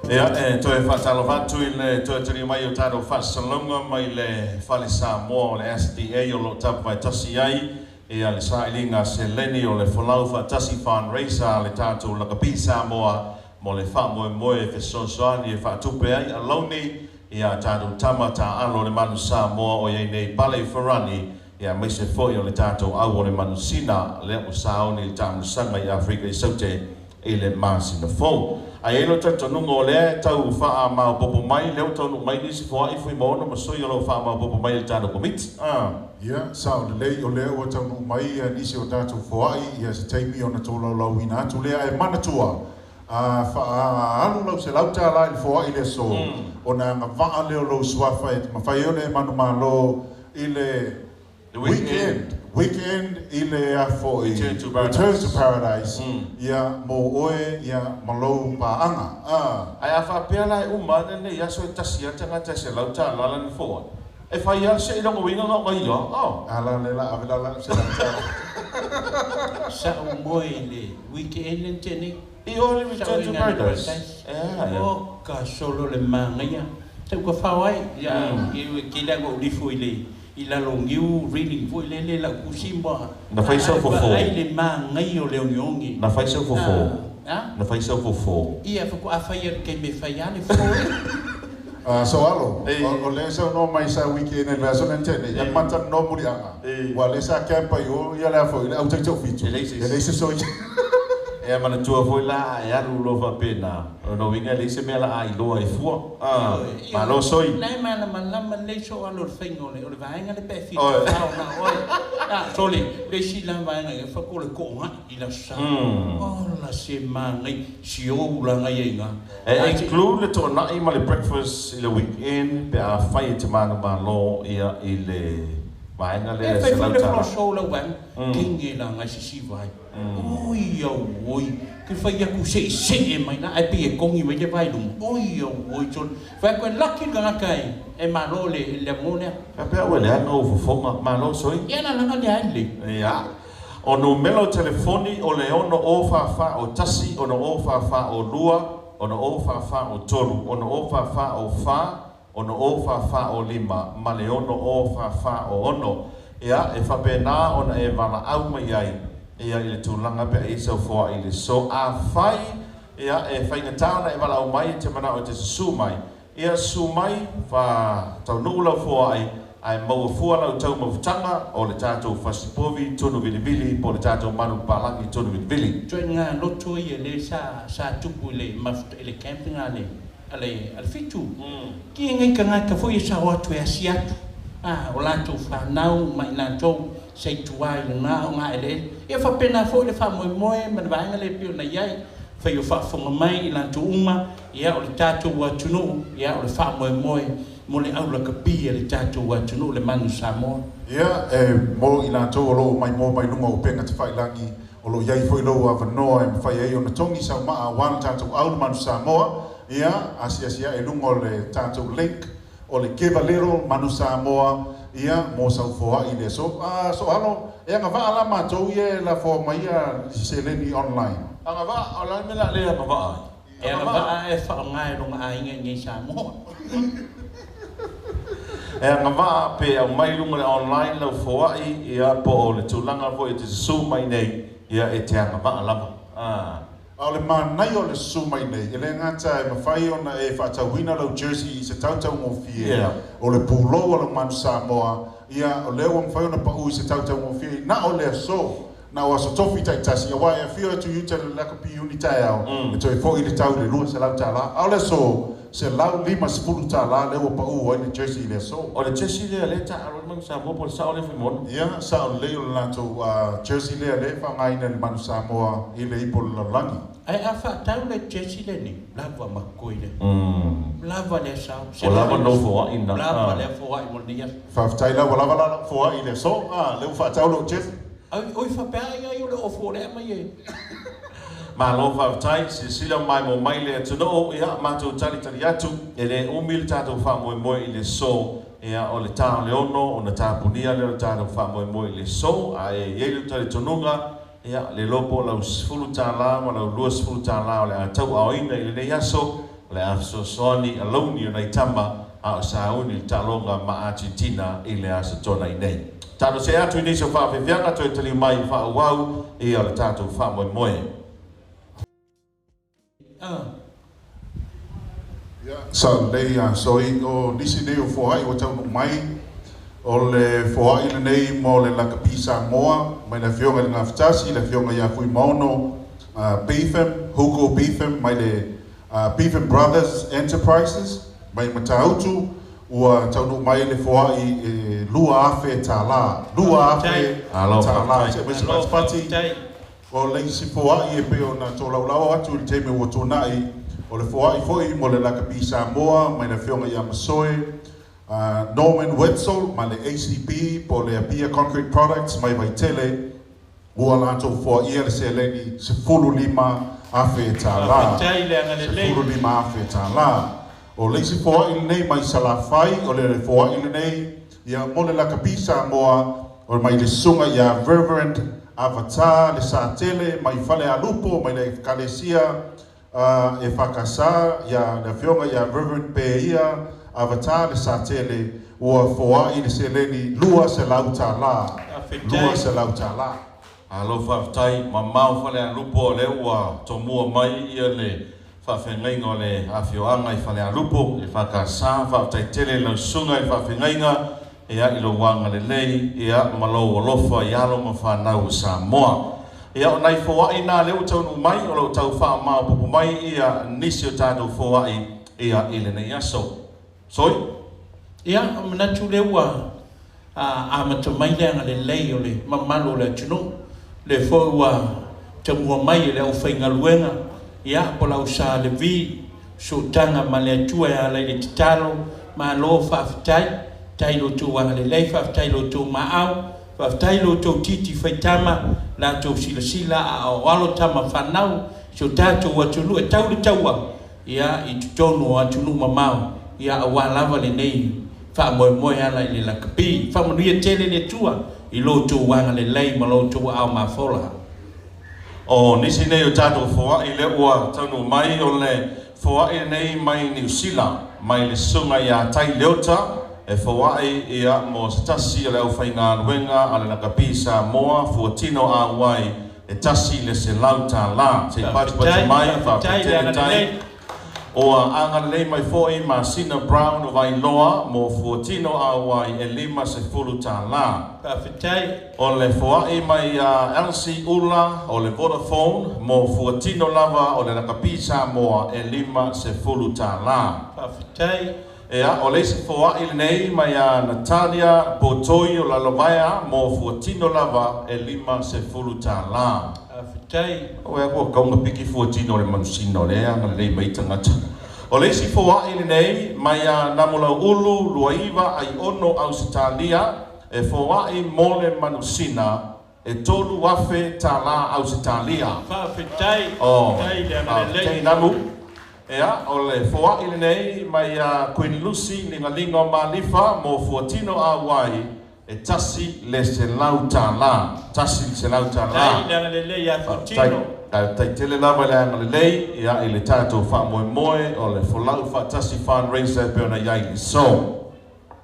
Ia, e toe faatalofa atu i le toe taliu mai o tatou faasalalauga mai le Fale Samoa o le SDA o lo o tapuvaetasi ai ia le sailiga seleni o le Folau Faatasi Fundraiser a le tatou Lakapi Samoa mo le faamoemoe e fesoasoani e faatupe ai alauni ia tatou tama taaalo o le Manu Samoa o i ai nei Pale i Farani ia aemaise foi o le tatou au o le Manusina lea ua saoni i le taamilosaga i Afrika i Saute i le masina fou. Ae i ai lou talitonuga o lea e tau faamaopoopo mai, lea ua taunuu mai nisi foai Fuimaono ma sui o lo o faamaopoopo mai i le tatou Komiti. Ia, sao lelei, o lea ua taunuu mai nisi o tatou foai, ia se taimi ona tolaulauina atu lea, ae manatua, a faaalu lau $100 i le foai i le aso, ona agavaa lea o lou suafa e mafai ai ona e manumalo i le The weekend. Weekend i le afo'i Return to Paradise. Return to Paradise ia mo oe ia ma lou paaga. Ae a faapea la e uma ana lenei aso e tasi lava le tagata e $100 lana foai, e fai lava le seiloga uiga na o ia. A la le la ave la la $100. Sa ou moe i le weekend lea na tea nei. I o le Return to Paradise. Oka solo le manaia. Tau ka fao ai. Ia, ke lea ua ou lifo i le i lalo o niu reading foi lele lau tusi ma. Na fai sau fofo. Ai le manaia o le ogiogi. Na fai sau fofo. Na fai sau fofo. Ia, faatoa fai e le taimi e fai lava le fofo e. So alo, o lea e saunoa mai sa weekend i le vaiaso lea na tea nei, ia mata noa muliaga, ua o lea sa camp ai o ia le a foi, le au taitau fitu, E leai se e leai se soia. E manatua foi la a e alu loa faapena, o lona uiga e leai se mea la a iloa ai fua. Malo soi. Na e malamalama lelei soo alo i le faiga o le o le vaega lea pe a e fia tafao na oe. Sole, le isi la vaega ia fai ko le toogai i le aso Sa. Ola se manaia, si ou laga ia i ina. E include le toonai ma le breakfast i le weekend pe a fai e te manumalo ia i le vaega lea E e fai foi le $100. floor show lau vaega, kenge laga e sisiva ai. Oi auoi, ke fai atu se i see mai la, ae pei e kogi mai le vae i luma. Oi auoi, sole. Fai atu e laki le tagata e e malo le le amoa lea. Faapea ua leaga ou fofoga, malo soi. Ia la laga lea ai le. Ia. O numera o telefoni o le 6044 o 1, 6044 o 2, 6044 o 3, 6044 o 4, 6044 o 5 ma le 6044 o 6. Ia, e faapena ona e valaau mai ai ia i le tulaga pe a i ai sau foai i le so. Afai ia e faigata ona e valaau mai e te manao e te susu mai, ia susu mai, faataunuu lau foai ae maua fua lau taumafataga o le tatou fasipovi tunu vilivili po o le tatou manupapalagi tunu vilivili. Ituaiga loto ia lea sa sa tupu i le mafuta i le camp lena a le a le a le Fitu. Ki e ngai tagata foi e sao atu e asi atu a o latou fanau ma i latou sa i tua i lena o nga eleele. Ia faapena foi le faamoemoe ma le vaega lea e pei ona i ai, fai o faafofoga mai i latou uma, ia o le tatou atunuu, ia o le faamoemoe mo le au lakapi a le tatou atunuu le Manu Samoa. Ia, e mo i latou o lo o maimoa mai luga o upega tafailagi, o lo o i ai foi lou avanoa e mafai ai ona togi sau maa aua le tatou au le Manu Samoa. Ia, asiasi ae i luga o le tatou link o le Give a Little Manu Samoa, ia, mo sau foai i le aso. A, Soalo, e agavaa la matou ia e lafoa mai ia i se seleni online. Agavaa, o le a le mea o le a le agavaa ai? E agavaa e faaaoga e lona aiga i inei i Samoa. E agavaa pe aumai i luga o le online lau foai, ia, po o le tulaga foi e te susu mai nei, ia, e te agavaa lava. A. A o le manaia o le susu mai nei, e le gata e mafai ona e faatauina lau jersey i se tautaugofie o le pulou a lau Manu Samoa, ia, o lea ua mafai ona pau i se tautaugofie na o le aso, na o aso tofi taitasi, aua e afio atu i uta i le lakapi iuni taeao, e toe foi le tau i le $200, a o le aso, $150 lea ua pau ai le jersey i le aso. O le jersey lea lea e taaalo ai le Manu Samoa po o le sao lea Fuimaono? Ia, sao lelei o le latou jersey lea lea e faaaogaina e le Manu Samoa i le ipu o le lalolagi. Ae a faatau le jersey lenei, lava ma totoe lea. Lava lea sao. Ua lava lou foai na. Lava lea foai mo lenei aso. Faafetai la, ua lava la lau foai i le aso. Lea ua faatau lou jersey. Oi faapea ai ai o le ofu o lea mai e. Malo faafetai, silasila maimoa mai le atunuu, ia, matou talitali atu, e le umi le tatou faamoemoe i le so, ia, o le ta o le 6 ona tapunia lea o le tatou faamoemoe i le so, ae i ai lou talitonuga, ia, le iloa po o lau $10 ma lau $20 o le a tauaaoina i lenei aso, o le a fesoasoani alauni o nai tama a o sauni le taaloga ma Argentina i le Aso Toonai nei. Talosia atu i nisi o faafeafeaga toe taliu mai i faaauau ia o le tatou faamoemoe. Ia, sao lelei a soi o nisi nei o foai ua taunuu mai, o le foai lenei mo le lakapi Samoa mai le Afioga i le Gafatasi, le Afioga ia Fuimaono Beetham, Hugo Beetham mai le Beetham Brothers Enterprises mai Matautu, ua taunuu mai le foai e $2,000, $2,000. Se aemaise patipati o le isi foai e pei ona tolaulauina atu i le taimi ua tuanai, o le foai foi mo le lakapi Samoa mai le Afioga ia Masoe, Norman Wetzel ma le ACP po le Apia Concrete Products mai Vaitele, ua latou foaia le seleni $15,000. Faafetai le agalelei. $15,000. O le isi foai lenei mai Salafai, o le foai lenei ia mo le Lakapi Samoa, o mai le susuga ia Reverend Avatar le Satele mai Falealupo mai le Ekalesia e Fakasa, ia le afioga ia Reverend Peia Avatar le Satele, ua foai le seleni $200. $200. Alo faafetai mamao Falealupo, o lea ua tomua mai ia le faafeagaiga o le afioaga i Falealupo e Fakasa. Faafetai tele i lau susuga i le faafeagaiga ia i lou agalelei ia ma lou alofa i alo ma fanau o Samoa. Ia o nai foai na lea ua taunuu mai, o loo tau faamaopoopo mai ia nisi o tatou foai ia i lenei aso. Soi? Ia, o manatu lea ua amata mai le agalelei o le mamalu o le atunuu. Le foi ua tamua mai e le aufaigaluega, ia po lau Sa Levi, sootaga ma le Atua e ala i le tatalo, malo faafetai, tai lo outou agalelei, faafetai lo outou maau, faafetai lo outou titi faitama, latou silasila a o alo tama fanau, si o tatou atunuu e tau le taua, ia i totonu o atunuu mamao, ia aua lava lenei faamoemoe ala i le lakapi. Faamanuia tele le Atua i lo outou agalelei ma lo outou aao mafola. O nisi nei o tatou foai lea ua taunuu mai, o le foai lenei mai Niu Sila, mai le susuga ia Tai Leota, e foai ia mo se tasi o le aufaigaluega a le Lakapi Samoa, fuatino auai e $100. Se i patupatu mai, Faafetai le faafetai tele Tai. Agalelei. Ua agalelei mai foi Masina Brown o Vailoa mo fuatino auai e $50. Faafetai. O le foai mai a Elsie Ula o le Vodafone mo fuatino lava o le Lakapi Samoa e $50. Faafetai. Ea, o le isi foai lenei mai a Natalia Potoi o Lalovaea mo fuatino lava e $50. Faafetai. O ea kua kaunga piki fuatino o le manusina o le agalelei mai tagata. O le isi foai lenei mai a Namolau Ulu Luaiva ai ono Ausetalia, e foai mo le manusina e $3,000 Ausetalia. Faafetai. O, Faafetai le agalelei. Faafetai Namu. Ea, o le foai lenei mai a Queen Lucy Ligalinga o Malifa mo fuatino auai e $100. $100. Tai le agalelei ia fuatino. Faafetai tele lava le agalelei ia i le tatou faamoemoe o le Folau Faatasi fundraiser e pei ona i ai le so.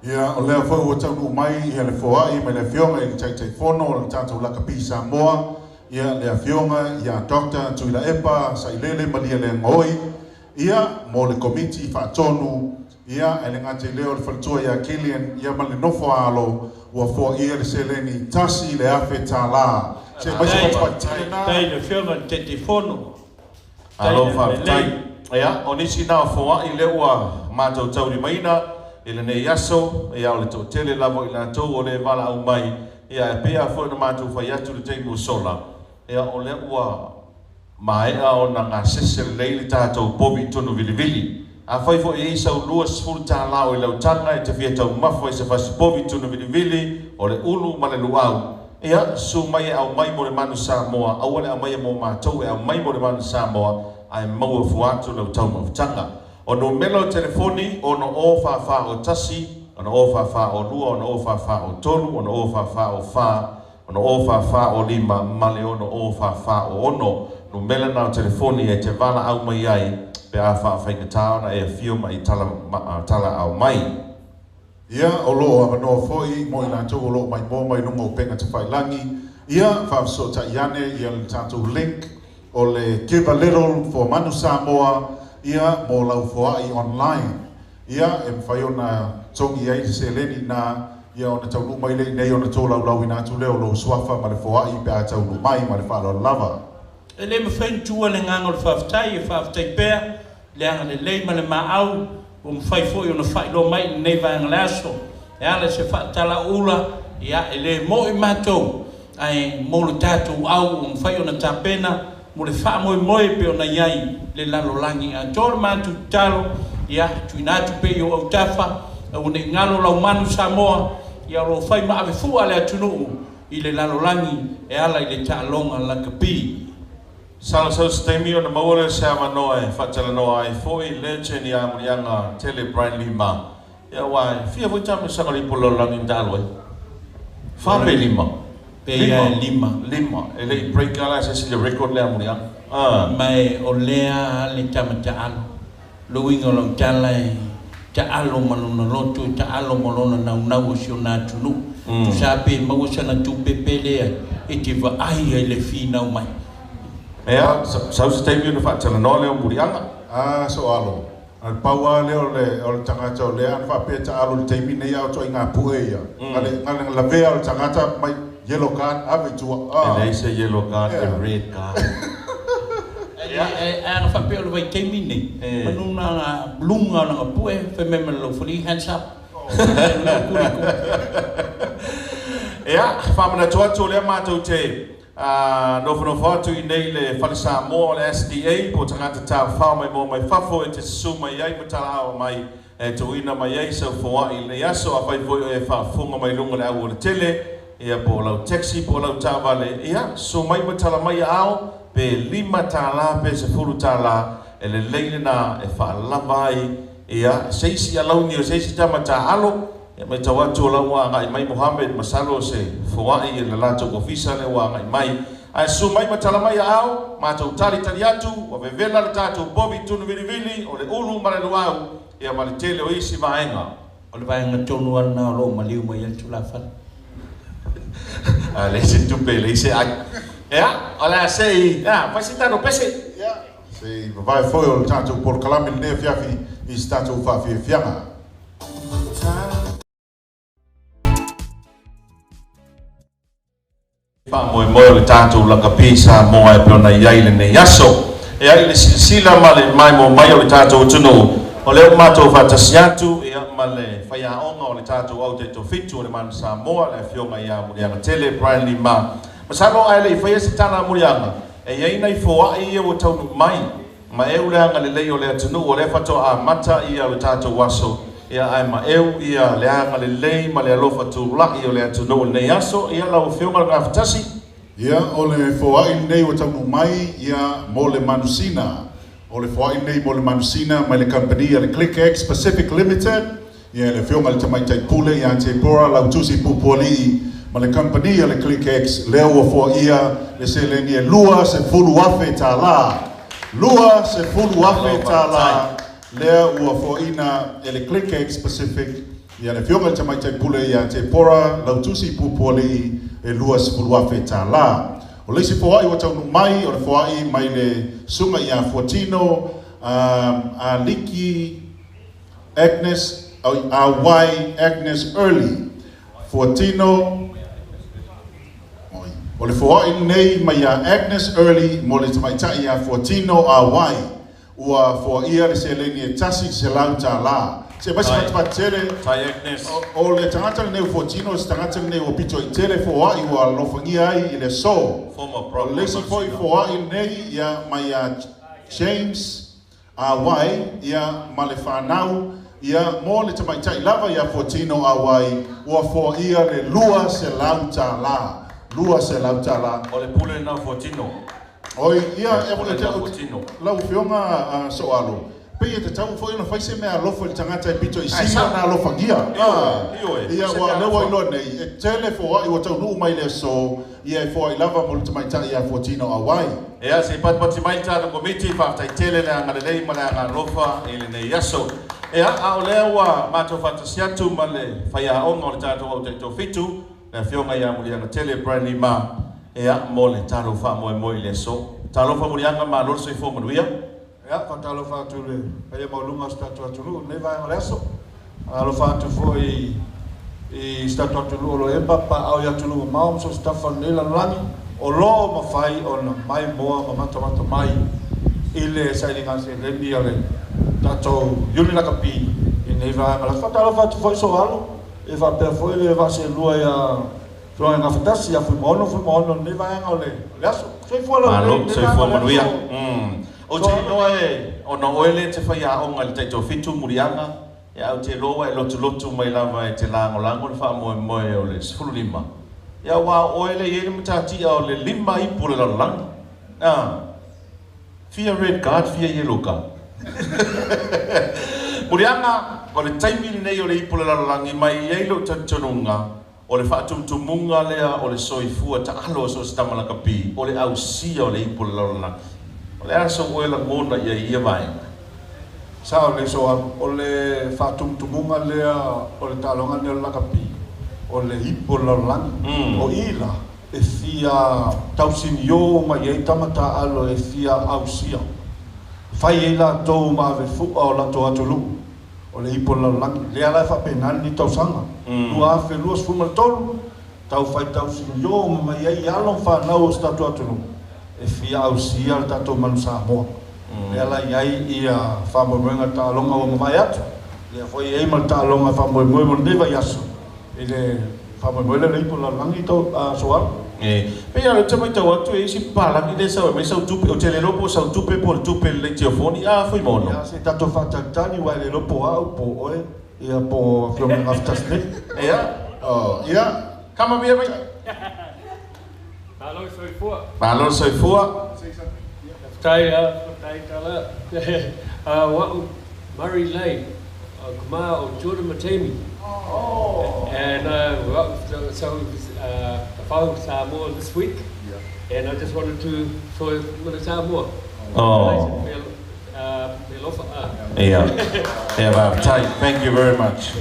Ia, o lea foi ua taunuu mai ia le foai mai le afioga i le Taitaifono o le tatou Lakapi Samoa, ia le afioga ia Dr. Tuilaepa Sailele Malia Leagooi, ia mo le komiti faatonu, ia e le gata i lea o le faletua ia Kilian, ia ma le nofo alo, ua foaia le seleni $1,000. Se mai se patupatu tele na. Tai le afioga i le Taitaifono. Alo Tai le faafetai. agalelei. Ia, o nisi na o foai lea ua matou taulimaina i lenei aso, ia o le toatele lava i latou o le valaau mai, ia e pei lava foi ona matou fai atu le taimi ua sola, ia o lea ua maea ona gasese lelei le tatou povi tonu vilivili. Afai foi e i sau $20 o i lautaga e te fia taumafa i se fasi povi tonu vilivili o le ulu ma le luau, ia su mai e au mai mo le manu Samoa, aua le au mai e mo matou e au mai mo le manu Samoa, ae maua fua atu lau taumafataga. O numera o telefoni, 6 o fa fa o 1, 6 o fa fa o 2, 6 o fa fa o 3, 6 o fa fa o 4, 6 o fa fa o 5, ma le 6 o fa fa o 6. Numera na o telefoni e te vala au mai ai, pe a whawhaikatā ona e whio mai tala, tala au mai. Ia, o loo avanoa foi mo i latou o loo maimoa mai luga o upega tafailagi, ia faafesootai ane ia le tatou link o le Give a Little for Manu Samoa, ia mo lau foai online. Ia, e mafai ona togi ai le seleni na, ia ona taunuu mai le i nei ona tolaulauina atu lea o lou suafa ma le foai pe a taunuu mai ma le faaaloalo lava. E le mafai ona tuua le agaga o le faafetai, e faafetai pea le agalelei ma le maau, ua mafai foi ona faailoa mai i lenei vaega le aso. E ala se faatalauula, ia e le mo'i matou, ae mo le tatou au ua mafai ona tapena mo le faamoemoe pe ona i ai le lalolagi atoa. Le matou tatalo, ia tuuina atu pea i ou autafa Aua nei galo lau manu Samoa, ia o loo fai ma avefua le atunuu i le lalolagi e ala i le taaloga lakapi. Sala sau se taimi ona maua lea o se avanoa e faatalanoa ai foi legend ia Muliaga Tele Brian Lima. Ia aua e fia foi taamilosaga o le ipu lalolagi na taalo ai? Fa pe lima? Pe ia e lima. Lima. E le i break lava la e se isi le record lea a Muliaga. Ah. Ma e o lea le tama taalo. Le uiga o lau tala e taalo ma lona loto, e taalo ma lona naunau o si ona atunuu. Tusa pe maua sana tupe pe leai, e te vaai ai le finau mai. Ea, sau se taimi ona faatalanoa lea o Muliaga. A, so alo. Na le pau lava lea o le, o le tagata o lea ana faapea e taalo i le taimi lenei a o ituaiga pue ia. Na le, na le lavea o le tagata mai yellow card ave i tua. E leai se yellow card, e red card. Ae ana faapea o le vaitaimi lenei, manu na luga o lana pue, fai mai ma le laufali, hands up. Ia, faamanatu atu o lea matou te nofonofo atu i inei i le Fale Samoa o le SDA po o tagata tafafao maimoa mai fafo e te susu mai ai ma talaaoa mai e tuuina mai ai sau foai i lenei aso. Afai foi o e faafofoga mai luga o le aualatele, ia po o lau taxi po o lau taavale, ia susu mai ma tala mai aao pe $5 pe $10, e lelei lena e faalava ai ia se isi alauni o se isi tama taaalo. Ia matau atu o la ua agai mai Mohammed, masalo o se foai i le latou ofisa lea ua agai mai. Ae susu mai ma tala mai aao, matou talitali atu, ua vevela le tatou povi tunu vilivili, o le ulu ma le luau, ia ma le tele o isi vaega. O le vaega tonu lava lena o lo o maliu mai ai le tulafale. A leai se tupe, leai se ai. Ia, o le a se i, ia, fai se tatou pese. Ia, se i vavae foi o le tatou polokalame i lenei afiafi i se tatou faafiafiaga. Faamoemoe o le tatou lakapi Samoa e pei ona i ai lenei aso. E ai i le silasila ma le maimoa mai o le tatou atunuu, o lea ua matou faatasi atu ia ma le faiaoga o le tatou au taitofitu o le Manu Samoa, le Afioga ia Muliagatele Brian Lima. Masalo ae le i faia se tala a Muliaga, e i ai nai foai ia ua taunuu mai Ma eu le agalelei o le atunuu o lea faatoa amata ia le tatou aso, ia ae ma eu ia le agalelei ma le alofa tulai o le atunuu i lenei aso, ia lau Afioga le Gafatasi. Ia, o le foai lenei ua taunuu mai, ia, mo le manusina. O le foai lenei mo le manusina mai le kamupani a le Click X Pacific Limited, ia, le Afioga i le Tamaitai Pule ia Tepora Lautusi Pupualii ma le kamupani a le Click X, lea ua foaia le seleni e $20,000. $20,000 lea ua foaina e le Click X Pacific, ia, le Afioga i le Tamaitai Pule ia Tepora Lautusi Pupualii e $20,000. O le isi foai ua taunuu mai, o le foai mai le Susuga ia Fuatino Aliki Agnes, A.Y. Agnes Early, Fuatino, oi, o le foai lenei mai iā Agnes Early mo le tamaitai iā Fuatino A.Y. Ua foaia le seleni e $100. Se aumai se fatufatu tele. Tai Agnes. O le tagata lenei o Fuatino, o se tagata lenei ua pito i tele foai ua alofagia ai i le aso. Former O le isi foi foai lenei ia mai iā James A.Y. ia ma le fanau, ia mo le tamaitai lava ia Fuatino A.Y. ua foaia le $200. $200. O le pule lena o Fuatino. Oi, ia, e, e, lau Afioga Soalo, pei e tatau foi ona fai se mea alofa i le tagata e pito i sili ona alofagia. Ia, ua lea ua iloa nei, e tele foai ua taunuu mai le aso, ia e foai lava mo le tamaitai ia Fuatino A.Y. Ia, se i patipati mai le tatou Komiti, faafetai tele le agalelei ma le agaalofa i lenei aso. Ia, a o lea ua matou faatasi atu ma le faiaoga o le tatou au taitofitu, le Afioga ia Muliagatele Brian Lima, ia, mo le tatou faamoemoe i le aso. Talofa Muliaga, malo le soifua manuia. Ia, faatalofa atu i le paia maualuga o si tatou atunuu i lenei vaega o le aso. Alofa atu foi i si tatou atunuu o lo o i ai papaaao i atunuu mamao ma so o se tafa o lenei lalolagi, o lo o mafai ona maimoa ma matamata mai i le sailiga seleni a le tatou Iuni Lakapi i lenei vaega o le aso. Faatalofa atu foi i Soalo, e faapea foi le vaaselua ia Afioga i Gafatasi, ia Fuimaono, Fuimaono i lenei vaega o le aso. Soifua laulelei i lenei vaega o le aso. Soifua manuia. Ou te iloa e, ona o oe lea e te faiaoga i le taitofitu Muliaga, Ia ou te iloa ua e lotulotu mai lava e te lagolago le faamoemoe o le 15. Ia aua o oe lea e i ai le matatia o le 5 ipu o le lalolagi. A. Fia red card, fia yellow card. Muliaga, o le taimi lenei o le ipu o le lalolagi, ma e i ai lou talitonuga, o le faatumutumuga lea o le soifua taalo o so o se tama lakapi, o le ausia o le ipu o le lalolagi. O le a sou oe lagona i ai i ia vaega? Sao lelei sou alu. O le faatumutumuga lea o le taaloga lenei o le lakapi, o le ipu o le lalolagi. O i la, e fia tausinio mai ai tama taaalo e fia ausia. Fai ai latou ma ave fu'a o latou atunuu, o le ipu o le lalolagi. Lea la e faapena lenei tausaga, 2023, tau fai tausinio uma mai ai alo ma fanau o si tatou atunuu e fia ausia le tatou manu Samoa. Lea la i ai ia faamoemoega taaloga ua mavae atu, lea foi e i ai ma le taaloga e faamoemoe mo lenei vaiaso i le faamoemoe lea o le ipu o le lalolagi tau soalo. E pei lava o lea ou te matau atu e i ai si papalagi lea e sau e aumai sau tupe, ou te le iloa po o sau tupe po o le tupe lelei tiofoni, a Fuimaono? Ia, se i tatou faatalitali aua e le iloa po o au po o oe ia po o Afioga Gafatasi nei. Ia. Oh, ia. Kama mia mai. Malo le soifua. Malo le soifua. Faafetai faafetai tala. O a'u Murray Lay, o ka ma o Jordan Matemi. And so tafau Samoa this week. And I just wanted to for Manu Samoa. Oh. Ia. Ia, faafetai. Thank you very much.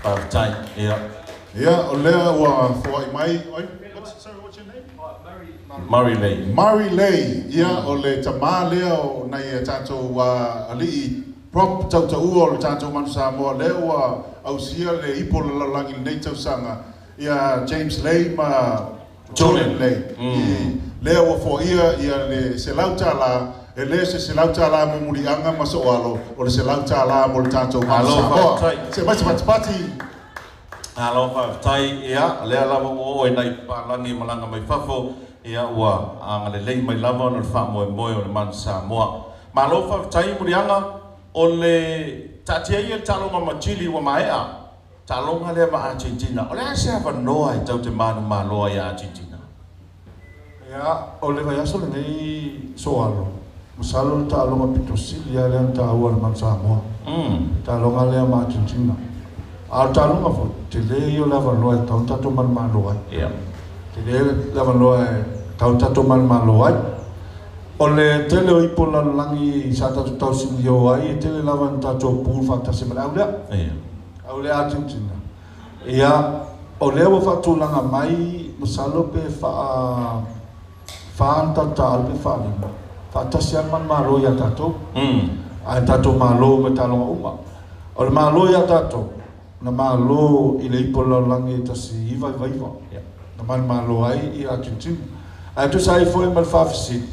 Faafetai. Ia. Ia, o lea ua foai mai, oi, what's, sorry, what's your name? Murray Lay. Murray Lay, ia, o le tamā lea o nai a tatou alii prop tautaua o le tatou Manu Samoa, lea ua ausia le ipu o le lalolagi i lenei tausaga, ia James Lay ma Jordan Lay, i lea ua foaia ia le $100, e le o se $100 mo Muliaga ma Soalo, o le $100 mo le tatou Manu Malo Samoa. faafetai. Se mai se patipati. Malo faafetai, ia, lea lava ua oo i nai papalagi malaga mai fafo, ia, ua agalelei mai lava ona o le faamoemoe o le Manu Samoa. Malo faafetai Muliaga, o le taatia ia le taaloga ma Chile ua maea, taaloga lea ma Argentina. O le a se avanoa e tau te manumalo ai ia Argentina? Ia, o le vaiaso lenei Soalo, masalo le taaloga pito sili lava lea na taua i le Manu Samoa, le taaloga lea ma Argentina. A o le taaloga foi, tele ia o le avanoa e tatau ona tatou manumalo ai. Tele le avanoa e tatau ona tatou manumalo ai. O le tele o ipu o le lalolagi sa tatou tausinio ai, e tele lava ina tatou pool faatasi ma le au lea. Au lea Argentina. Ia, o lea ua faatulaga mai, masalo pe faa fa ona tatou taaalo pe faalima, faatasi lava le manumalo ia tatou. Ae tatou malo ma taaloga uma. O le malo ia tatou, na malo i le ipu o le lalolagi e 1999, na manumalo ai i Argentina. Ae tusa ai foi ma le faafesili,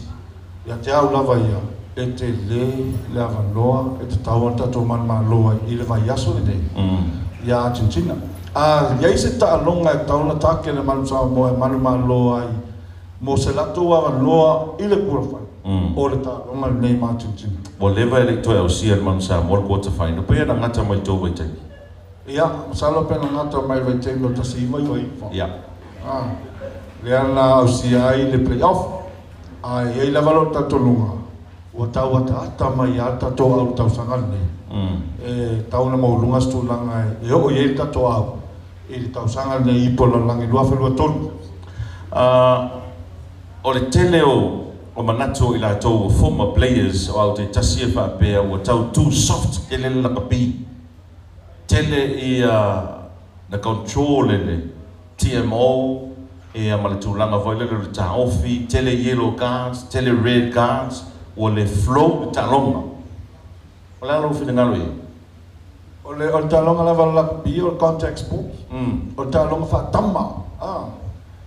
ia te au lava ia, e tele le avanoa e tatau ona tatou manumalo ai i le vaiaso lenei ia Argentina. A i ai se taaloga e tatau ona take le Manu Samoa e manumalo ai mo se latou avanoa i le qualify, o le taaloga lenei ma Argentina. Ua leva e le i toe ausia e le Manu Samoa le quarter final, pei ona gata mai i le tou vaitaimi. Ia, masalo pe na gata mai le vaitaimi o 1999. Lea na ausia ai le play off. A e i ai lava lou talitonuga, ua tau ataata mai lava le tatou au i le tausaga lenei. E tau ona maualuga se tulaga e oo i ai le tatou au i le tausaga lenei i ipu o le lalolagi 2023. O le tele o manatu o i latou o former players o au taitasi e faapea ua tau too soft tele le lakapi, tele ia na control e le TMO ia ma le tulaga foi lele o le taofi, tele yellow cards, tele red cards, ua le flow le taaloga. O le a lou finagalo i ai? O le o le taaloga lava o le rugby o le contact sport. O le taaloga faatama.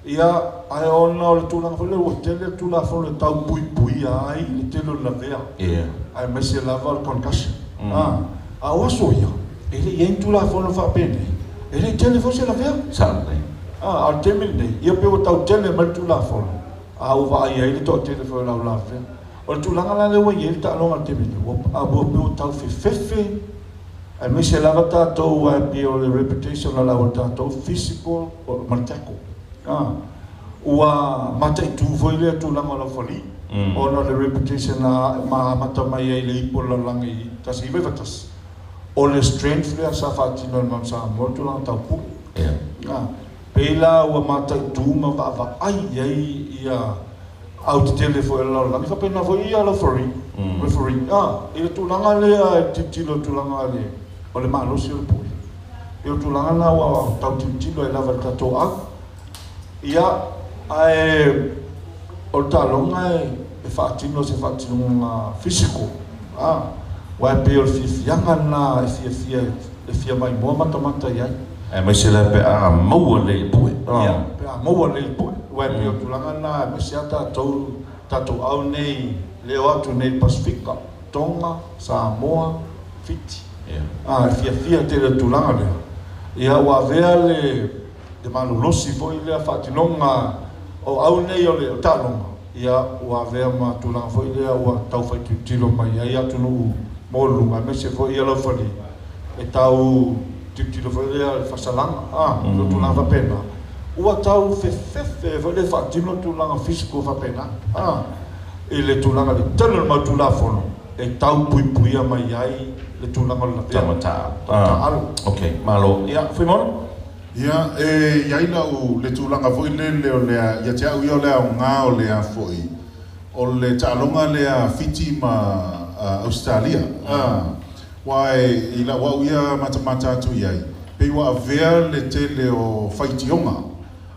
Ia, ae ona o le tulaga foi lea ua tele le Tulafono e tau puipuia ai le tele o le lavea. Aemaise lava o le concussion. A o aso ia, e le i i ai ni Tulafono faapenei, e le i tele foi se lavea. Sao lelei. A o le taimi lenei, ia pei ua tau tele mai le Tulafono, a ua vaai ai le toatele foi o le au lavea. O le tulaga la lea ua i ai le taaloga i le taimi lenei, ua pei ua tau fefefe Aemaise lava tatou aua e pei o le reputation o le au a tatou physical ma le tackle. Ua mataitu foi lea tulaga o le aufalii ona o le reputation na amata mai ai i le ipu o le lalolagi i 1991, o le strength lea sa faatino e le Manu Samoa le tulaga tau pule. Pei la ua mataitu ma vaavaai i ai ia au tetele foi o le lalolagi faapena foi ia referee, referee i le tulaga lea e tilotilo i le tulaga o le malosi o le pule. E o tulaga na ua tau tilotilo ai lava i le tatou au. Ia, ae o le taaloga e faatino se faatinoga physical, aua e pei o le fiafiaga lena e fiafia e fia maimoa matamata i ai. Aemaise la pe a maua lelei i le pue. Ia, pe a maua lelei i le pue. Aua e pei o tulaga lena aemaise lava tatou, tatou au nei lea o atu nei i le Pasefika, Tonga, Samoa, Fiti. A, e fiafia tele i le tulaga lea. Ia, ua avea le le malolosi foi lea faatinoga o au nei o le taaloga, ia, ua avea ma tulaga foi lea ua tau fai tilotilo mai ai atunuu maualuluga, aemaise foi ia laufali e tau tilotilo foi lea i le faasalaga, a, o tulaga faapena, ua tau fefefe foi lea e faatino tulaga physical faapena, a, i le tulaga i le tele o le mau Tulafono e tau puipuia mai ai le tulaga o le lavea. Taumataalu. Ok, malo. Ia, Fuimaono? Ia, e i ai lau, le tulaga foi lele o le a, ia te au ia o le aoga o le a foi, o le taaloga lea a Fiti ma Ausetalia, aua i lau au ia matamata atu i ai, pei ua avea le tele o faitioga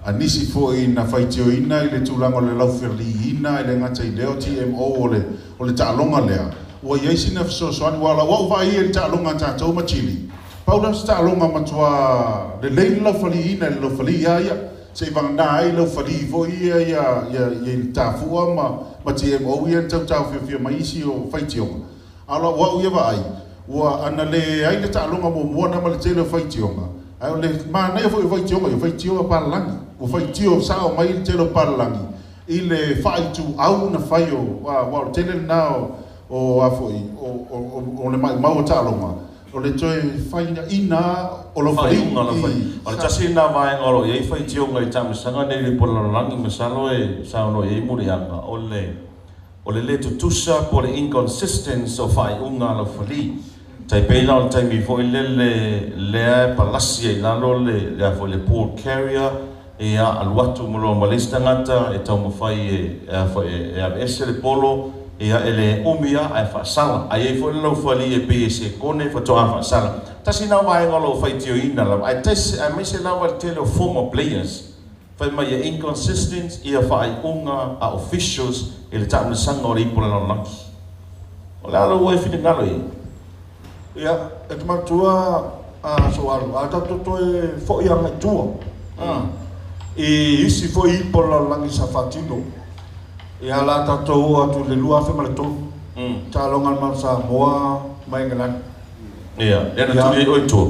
a nisi foi na faitioina i le tulaga o le laufeliina e le gata i lea o TMO o le, o le taaloga lea, ua i ai sina fesoasoani, aua o lau au vaai i le taaloga a tatou ma Chile, pau lea o se taaloga matua lelei le laufaliina i le laufali lava ia, se i vagana ai laufali foi ia ia ia i le Tafua ma ma TMO ia na tau taofiofia mai isi o faitioga. A o lau au ia vaai, ua ana leai le taaloga muamua na ma le tele o faitioga, ae o le manaia foi o faitioga ia, o faitioga palalagi. Ua faitio sao mai le tele o palalagi i le faaituau na fai o, aua o le tele lena o o a foi, o o o le maumau o taaloga, o le toe fainaina o lau Faaiuga o lau fali. O le tasi lena vaega o lo o i ai faitioga i taamilosaga nei i le ipu o le lalolagi, masalo e saunoa i ai Muliaga, o le o le lē tutusa po o le inconsistence o faaiuga a laufali. Tai pei la o le taimi foi lele lea e palasi ai i lalo le le a foi le ball carrier, ia alu atu ma loa ma le isi tagata e taumafai e e a foi e aveese le polo, ia e le umi lava ae faasala. Ae i ai foi le laufali e pei e sekone faatoa faasala. Tasi lena vaega o lo o faitioina lava ae tasi aemaise lava le tele o former players Fai mai e inconsistent ia faaiuga a officials i le taamilosaga o le ipu o le lalolagi. O le a lou ai finagalo i ai? Ia, e te manatua a Soalu, a tatou toe foi agai tua i isi foi ipu o le lalolagi sa faatino, ia la tatou oo atu i le 2003, taaloga a le Manu Samoa ma Engelani. Ia, lea na tuli ai oe i tua?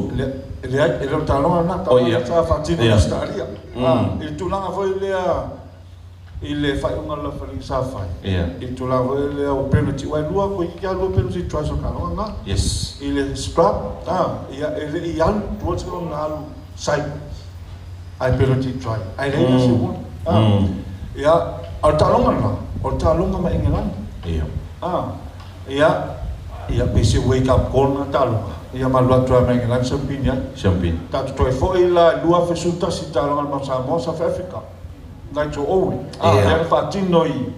Leai, e le o le taaloga lena, taaloga sa faatino i Ausetalia. I le tulaga foi lea i le faaiuga o le laufali sa fai, i le tulaga foi lea o penalty, aua e lua, toeitiiti lava lua penalty tries o le taaloga lena. I le scrum, ia, e le i alu, tua le na alu sideways, ae penalty try, ae leai la se warning. Ia, a o le taaloga lena, o le taaloga ma Engelani. Ia, ia pe se wake up call na taaloga. Ia ma alu atu lava mai Engelani siampini ai. Siampini. Tatou toe foi la i 2011 taaloga a le Manu Samoa South Africa. Nigel Owen. Ah, lea na faatino i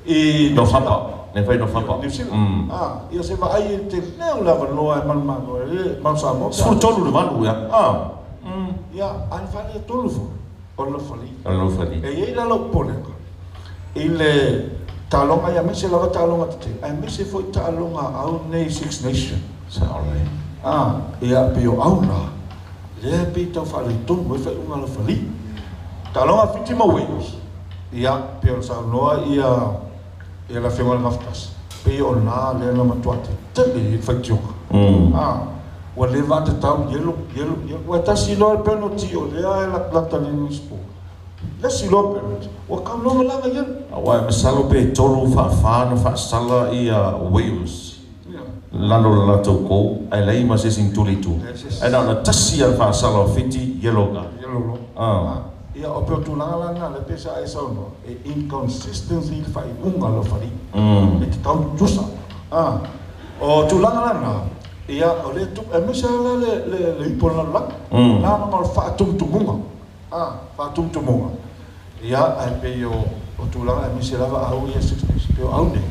i New Zealand. Lea fai Nofapa. New Zealand. Ah, ia se vaai e te leo le avanoa e manumanu ai le Manu Samoa. 13 i le 8 ia. Ah. Ia, a na faaletonu foi o le laufali. O le laufali. E i ai la lou popolega i le taaloga ia, aemaise lava taaloga tetele, aemaise foi taaloga a au nei Six Nation. Sao lelei. A, ia, pei o au la, lea e pei tau faaletonu ai faaiuga a laufali. Taaloga a Fiti ma Wales, ia, pei ona saunoa ia, ia le Afioga i le Gafatasi, pei o la lea na matua tetele ai le faitioga. A, ua leva a tatau, yellow, yellow, yellow, ua tasi loa le penalty o lea e latalata i le score. Le isi loa penalty, ua kau loa ma laga yellow. Aua e masalo pe tolu faafa na faasala ia Wales. Lalo o le latou kou, ae leai ma se isi na tuli i tua. Ae na ona tasi lava le faasala o Fiti, yellow card. Yellow loa. Ah. Ia, o pei o tulaga la na, lea pei sa e saunoa, e inconsistency le faaiuga a Laufali. E tatau ona tutusa. Ah. O tulaga la na, ia, o lea e tupu, aemaise lava la le, le, le ipu o le lalolagi. Na ona o le faatumutumuga. Ah, faatumutumuga. Ia, ae pei o, o tulaga aemaise lava au ia Six Nations, pei o au nei,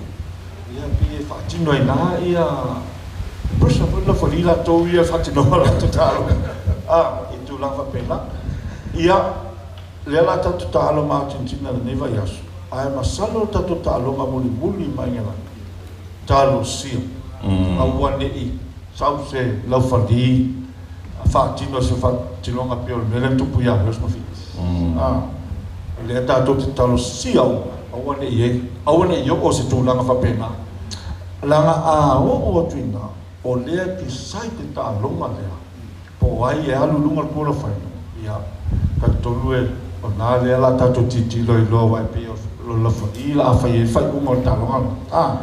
ia pei e faatino ai ina ia pressure foi laufali latou ia faatinoga latou taaloga, a, i tulaga faapena. Ia, lea la tatou taalo ma Argentina lenei vaiaso, ae masalo le tatou taaloga mulimuli ma Engelana, talosia, aua ne i sau se laufali faatino se faatinoga pei o le mea lea na tupu ia Wales ma Fiti. A, o lea tatou te talosia uma, aua ne i ai, aua ne i oo se tulaga faapena. Leaga a oo atu i ina, o lea e decide le taaloga lea, po o ai e alu i luga o le quarter final, ia, talitonu e, o na lea o le a tatou tilotilo ai loa, aua e pei o le laufali o le a fai ai le faaiuga o le taaloga lena. A.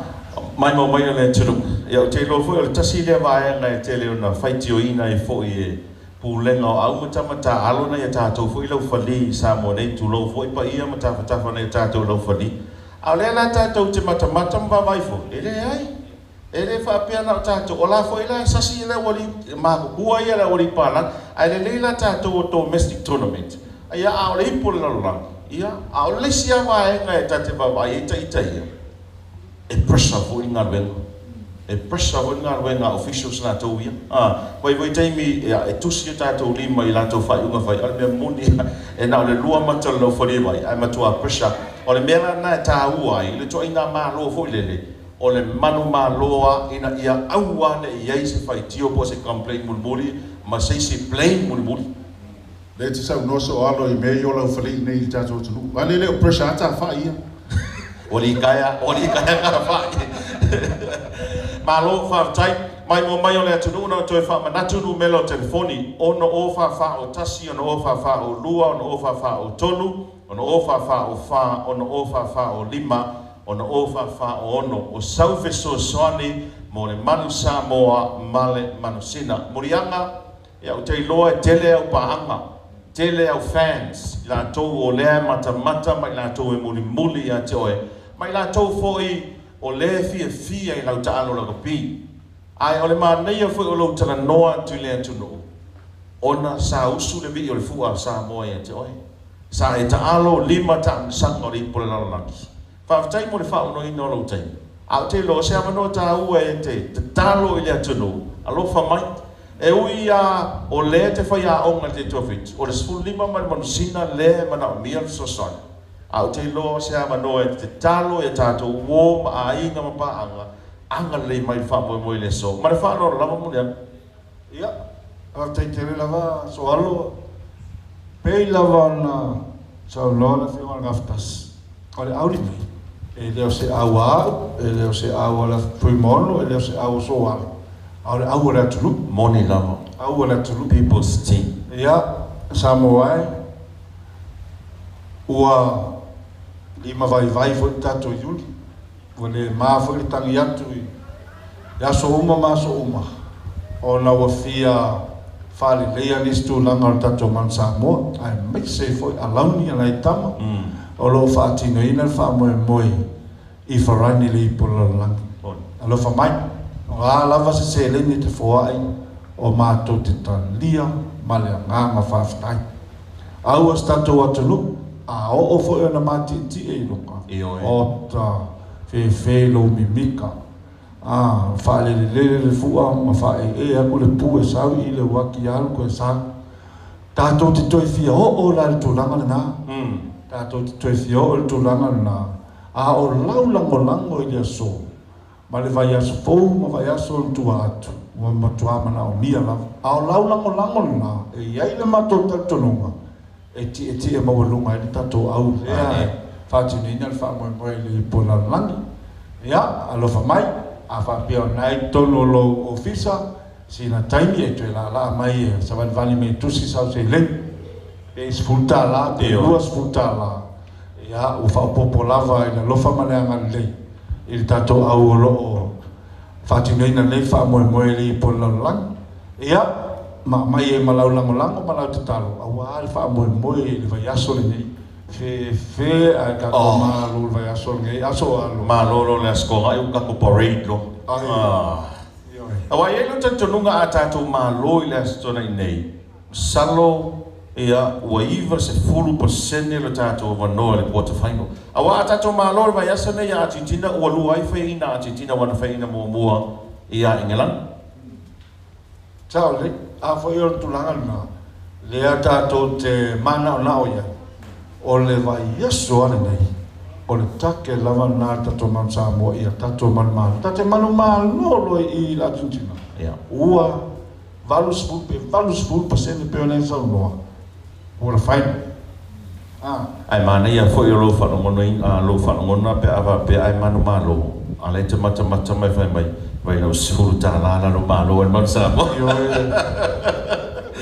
Maimau mai le atunuu. Ia, ou te iloa foi o le tasi lea vaega e tele ona faitioina ai foi e Pulega o au ma tama taaalo nai a tatou foi laufali i Samoa nei, tulou foi paia ma tafatafa nai o tatou laufali. A o lea la tatou te matamata ma vaavaai foi, e leai, e le faapea na o tatou, o la foi la e sasi le aualii matutua ia le aualii palagi, ae lelei la tatou o domestic tournament, ia a o le ipu o le lalolagi, ia, a o le isi lava vaega e ta te vaavaai ai ita ia, e pressure foi le galuega. E pressure foi le galuega a officials latou ia. A, vaitaimi e tusi o tatou lima i latou faaiuga fai, a o le mea moni lava, e na o le lua mata o le laufali e vaai, ae matua pressure. O le mea la lena e taua ai le ituaiga Malo foi lele, o le manumalo lava ina ia aua ne i i ai se faitio po o se complaint mulimuli ma se isi blame mulimuli. Lea e te saunoa soo alo i mea ia o laufali nei i le tatou atunuu. A lele o pressure a tafai ia. Ua likaea, ua likaea tafai. Malo faafetai. Maimoa mai o le atunuu na toe faamanatu numera o telefoni, 6 0 4 4 0 1, 6 0 4 4 0 2, 6 0 4 4 0 3, 6 0 4 4 0 4, 6 0 4 4 0 5, 6 0 4 4 0 6. O sau fesoasoani mo le Manu Samoa ma le Manusina. Muliaga Ia, ou te iloa e tele au paaga, tele au fans, i latou o lea e matamata ma i latou e mulimuli ia te oe, ma i latou foi o lea e fiafia i lau taalo lakapi. Ae o le manaia foi o lou talanoa atu i le atunuu, ona sa usu le vii o le fua a Samoa ia te oe. Sa e taalo lima taamisaga o le ipu o le lalolagi. Faafetai mo le faaonoina o lou taimi. A ou te iloa, o se avanoa taua e te tatalo i le atunuu, alofa mai. E ui lava o lea e te faiaoga i le Te 7, o le 15 ma le manusina lea e manaomia le fesoasoani. A ou te iloa o se avanoa e te tatalo i a tatou uo ma aiga ma paaga, agalelei mai le faamoemoe i le aso. Ma le faaaloalo lava Muliaga. Ia, faafetai tele lava Soalo. Pei lava ona saunoa le Afioga i le Gafatasi, o le au lenei, e le o se au a au, e le o se au a le Fuimaono, e le o se au a Soalo, a o le au a le atunuu. Moni lava. Au a le atunuu. People's team. Ia, Samoa e, ua limavaivai foi le tatou iuli, Ua le ma foi le tagi atu i aso uma ma aso uma ona ua fia faaleleia nisi tulaga o le tatou Manu Samoa, aemaise ai foi alauni a nai tama o lo o faatinoina le faamoemoe i Farani le ipu o le lalolagi. Alofa mai, o a lava se seleni e te foai o matou te talia ma le agaga faafetai. Aua se tatou atunuu, a oo foi ona matietie i luga, o ta fefe lou mimika, a faalelelele le fua ma faaee aku le pu e sau i le uaki alu koe sau. Tatou te toe fia oo la i le tulaga lena. Tatou te toe fia oo i le tulaga lena, a o lau lagolago i le aso, Ma le vaiaso fou ma vaiaso i tua atu, ua matua manaomia lava. A o lau lagolago lena, e i ai le matou talitonuga e tietie maualuga ai le tatou au lea e faatinoina le faamoemoe i le ipu o le lalolagi. Ia, alofa mai, a faapea o lena e i totonu o lou ofisa, sina taimi e toe laalaa mai e savalivali mai e tusi sau seleni, pe $10 pe $20, ia, ua faaopoopo lava i le alofa ma le agalelei i le tatou au o lo o Faatinoina lenei faamoemoe i le ipu o le lalolagi. Ia, ma aumai ai ma lau lagolago ma lau tatalo auā le faamoemoe i le vaiaso lenei. Fefe ae tatou malo i le vaiaso lenei, aso alo. Malo loa le Aso Toonai ua tatou parade loa. Aua e i ai lou talitonuga a tatou malo i le Aso Toonai nei, masalo ia ua 90% lo tatou avanoa i le quarter final. Aua a tatou malo i le vaiaso nei ia Argentina ua lua ai faiaina a Argentina aua na faiaina muamua ia Engelana. Sao lelei. A foi o le tulaga lena, lea tatou te manaonao i ai, o le vaiaso lava lenei, o le take lava lena a le tatou Manu Samoa ia tatou manumalo. Ta te manumalo loa i i le Argentina, ua 80 pe 80% pei ona e saunoa, ua le final. A. Ae manaia foi o lou faalogona, lou faalogona pe a faapea ae manumalo, a o la e te matamata mai fai mai, vai lau $10 lalo malo ai le Manu Samoa. Ioe,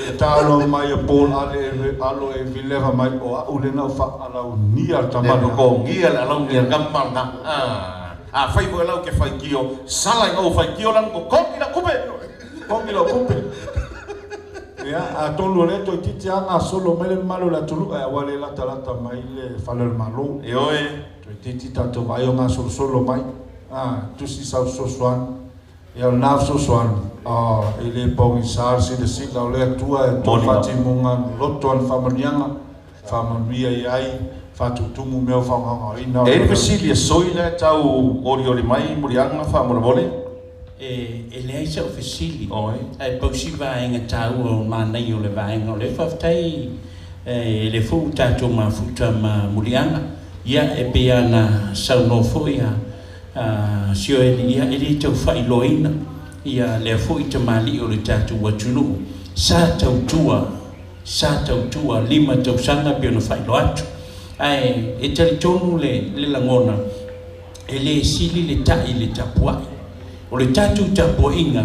e talo mai e Paul ale alo e vileva mai o a'u lena ua faalaunia le tama lea. Totogia le alauni a le tama lena. Afai foi o lau ke faitio, sala ina ou faitio lana totogi lau tupe. Totogi lau tupe. Ia, atonu o lea toeitiiti lava gasolo mai le mamalu o le atunuu, ae aua le latalata mai le fale o le Malo. Ioe. Toeitiiti tatou vaai o gasolosolo mai, tusi sau fesoasoani. Ia o lena fesoasoani, e le pogisa le silasila o le Atua e toe faatimuga loto ana faamanuiaga, faamanuia i ai, faatutumu mea o faagaogaoina o E i ai le fesili a sui la e tau olioli mai muliaga faamolemole. E leai sau fesili, ae pau si vaega taua o manaia o le vaega o lea faafetai e le foi ua tatou mafuta ma muliaga. Ia e pei lava ona saunoa foi a Sioeli, ia e le tau faailoaina ia lea foi tamalii o le tatou atunuu sa tautua, sa tautua 5 tausaga pei ona faailoa atu. Ae e talitonu le lagona, e le sili le ta'i i le tapua'i. O le tatou tapua'iga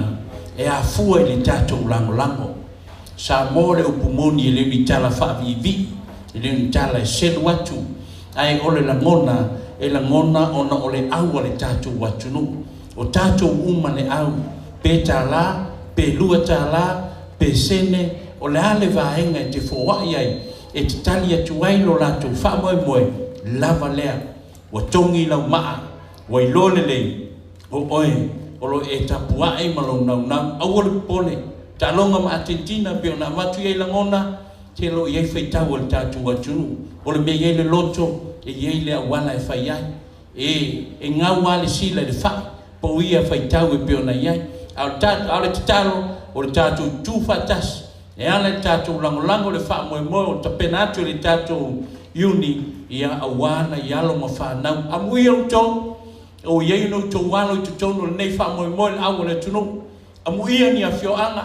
e afua i le tatou lagolago. Samoa le upu moni e le o ni tala faaviivii, e le o ni tala e selu atu, ae o le lagona e lagona ona o le au a le tatou atunuu. O tatou uma le au, pe $1, pe $2, pe sene, o le a le vaega e te foa'i ai, e te tali atu ai lo latou faamoemoe lava lea. Ua togi lau maa, ua iloa lelei, o oe o lo o e tapua'i ma lou naunau. Aua le popole, taaloga ma Atenetina pei ona avatu i ai lagona, te lo o i ai faitau a le tatou atunuu. O le mea e i ai le loto, e i ai le auala e fai ai. E gau lava le sila i le fa'i, po o ia faitau e pei ona i ai. A o le tatalo, o le tatou tutu faatasi, e ala i le tatou lagolago le faamoemoe o tapena atu e le tatou Iuni, ia auā nai alo ma fanau. Amuia outou, o i ai ona outou alo i totonu o lenei faamoemoe le au o le atunuu. Amuia ni afioaga,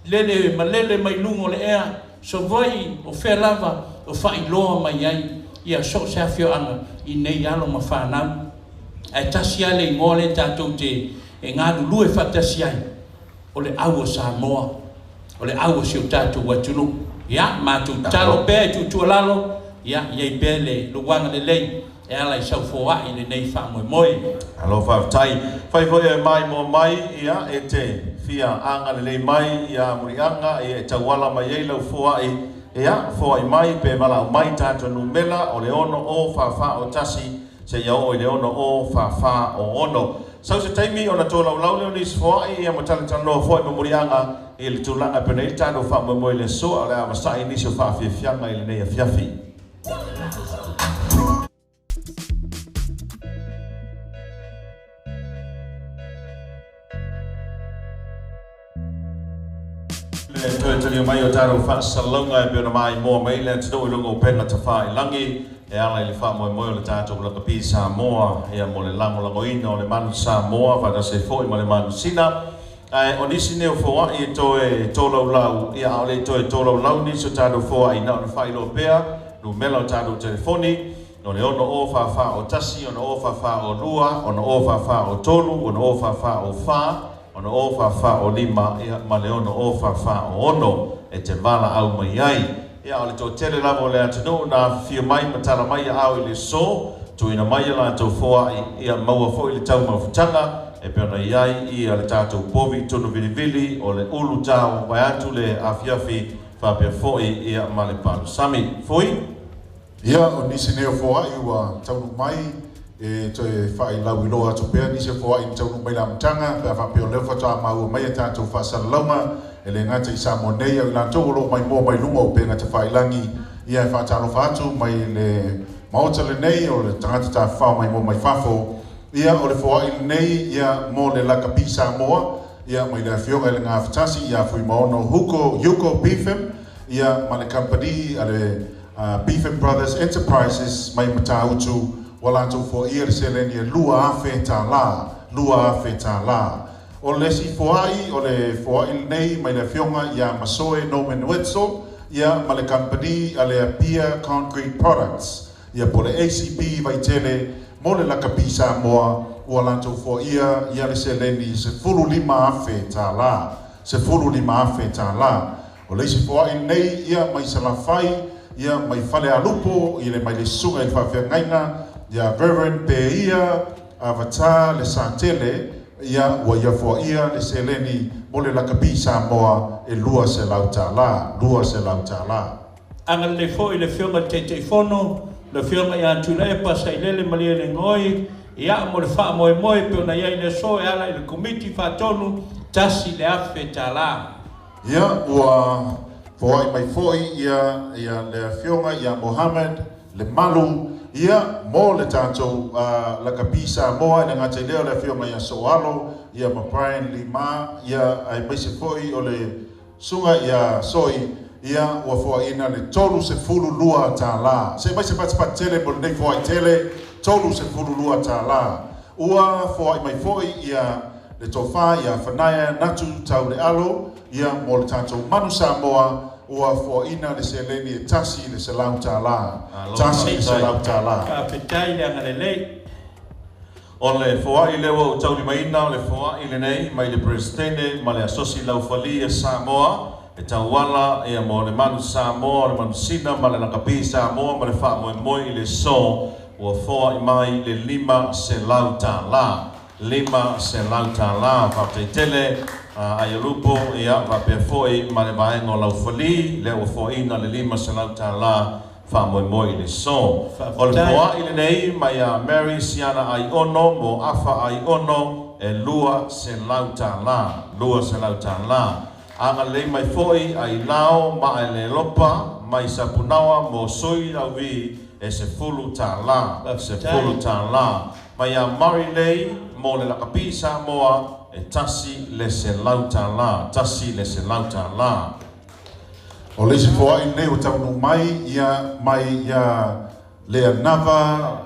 lele ma lele mai luga o le ea, Savaii, o fea lava o faailoa mai ai ia so o se afioaga i nei alo ma fanau. Ae tasi lava le igoa lea tatou te e galulue faatasi ai, o le au a Samoa, o le au a si o tatou atunuu. Ia, matou tatalo pea e tuutuualalo, ia, i ai pea le luaga lelei e ala i sau foa'i i lenei faamoemoe. Malo faafetai. Fai foi e maimoa mai, ia, e te fia agalelei mai ia Muliaga, ia, e tauala mai ai lau foa'i, ia, foa'i mai pe valaau mai tatou numera o le 6 0 4 4 0 1 seia oo i le 6 0 4 4 0 6. Sau se taimi ona tolaulau lea o nisi foa'i, ia, ma talatalanoa foi ma Muliaga i le tulaga e pei ona i ai le tatou faamoemoe i le aso, a o le a vasa'i nisi o faafiafiaga i lenei afiafi. Le toe talia mai o tatou faasalalauga e pei ona maimoa mai le atunuu i luga o upega tafailagi e ala i le faamoemoe o le tatou lakapi Samoa ia mo le lagolagoina o le Manu Samoa faatasi ai foi ma le Manu Sina. Ae o nisi nei o foa'i e toe tolaulau, ia a o le i toe tolaulau nisi o tatou foa'i na ona faailoa pea numera o tatou telefoni, o le 6 0 4 4 0 1, 6 0 4 4 0 2, 6 0 4 4 0 3, 6 0 4 4 0 4, 6 0 4 4 0 5, ia ma le 6 0 4 4 0 6 e te valaau mai ai. Ia o le toatele lava o le atunuu na afifio mai ma tala mai aao i le aso, tuuina mai a latou foa'i, ia maua foi le tau mafutaga E pei ona i ai ia le tatou povi tunu vilivili, o le ulu tao vaeatu le afiafi faapea foi ia ma le palusami. Fui? Ia, o nisi nei o foai ua taunuu mai e toe failauiloa atu pea nisi o foai na taunuu mai le amataga pe a faapea o lea faatoa maua mai a tatou faasalalauga e le gata i Samoa nei au i latou o loo maimoa mai luga o upega tafailagi. Ia e faatalofa atu mai le maota lenei o le tagata tafafao maimoa mai fafo. Ia o le foai lenei ia mo le Lakapi Samoa ia mai le afioga i le Gafatasi ia Fuimaono Huko Yuko Beefham ia ma le kamupani a le Beefham Brothers Enterprises mai Matautu ua latou foaia le seleni e $2,000, $2,000. O le isi foai o le foai lenei mai le afioga ia Masoe Norman Wetzel ia ma le kamupani a le Apia Concrete Products ia po o le ACP Vaitele mo le Lakapi Samoa ua latou foaia ia le seleni $15,000, $15,000. O le isi foai lenei ia mai Salafai ia mai Falealupo i le mai le susuga i le faafeagaiga ia Reverend Peia Avatar le Satele ia ua ia foaia le seleni mo le Lakapi Samoa e $200, $200. Agalelei foi le Afioga i le Taitaifono, le Afioga ia Tuilaepa Sailele Malielegaoi, ia mo le faamoemoe e pei ona i ai le aso e ala i le Komiti Faatonu, $1,000. Ia ua foai mai foi ia ia le Afioga ia Mohamed Lemalu ia mo le tatou Lakapi Samoa e le gata i lea o le Afioga ia Soalo ia ma Brian Lima ia aemaise foi o le Susuga ia Soi ia ua foaiina le $32. Se i mai se patipati tele mo lenei foai tele, $32. Ua foai mai foi ia le tofa ia Fanaia Natu Taulealo ia mo le tatou Manu Samoa ua foaiina le seleni e $100. $100. Faafetai le agalelei. O le foai lea ua ou taulimaina o le foai lenei mai le Peresetene ma le Asosi Laufali a Samoa e tauala ia mo le Manu Samoa, o le Manusina ma le Lakapi Samoa ma le faamoemoe i le aso ua foai mai le $500. $500. Faafetai tele Aialupo ia faapea foi ma le vaega o Laufali lea ua foaiina le $500 faamoemoe i le aso. O le foai lenei mai ia Mary Siana Aiono mo Afa Aiono e $200, $200. Agalelei mai foi Ailao Maelelopa mai Sapunaoa mo Sui Lauvi e $10, $10. Mai ia Murray Lei mo le Lakapi Samoa e $100, $100. O le isi foai lenei ua taunuu mai ia mai ia Leanava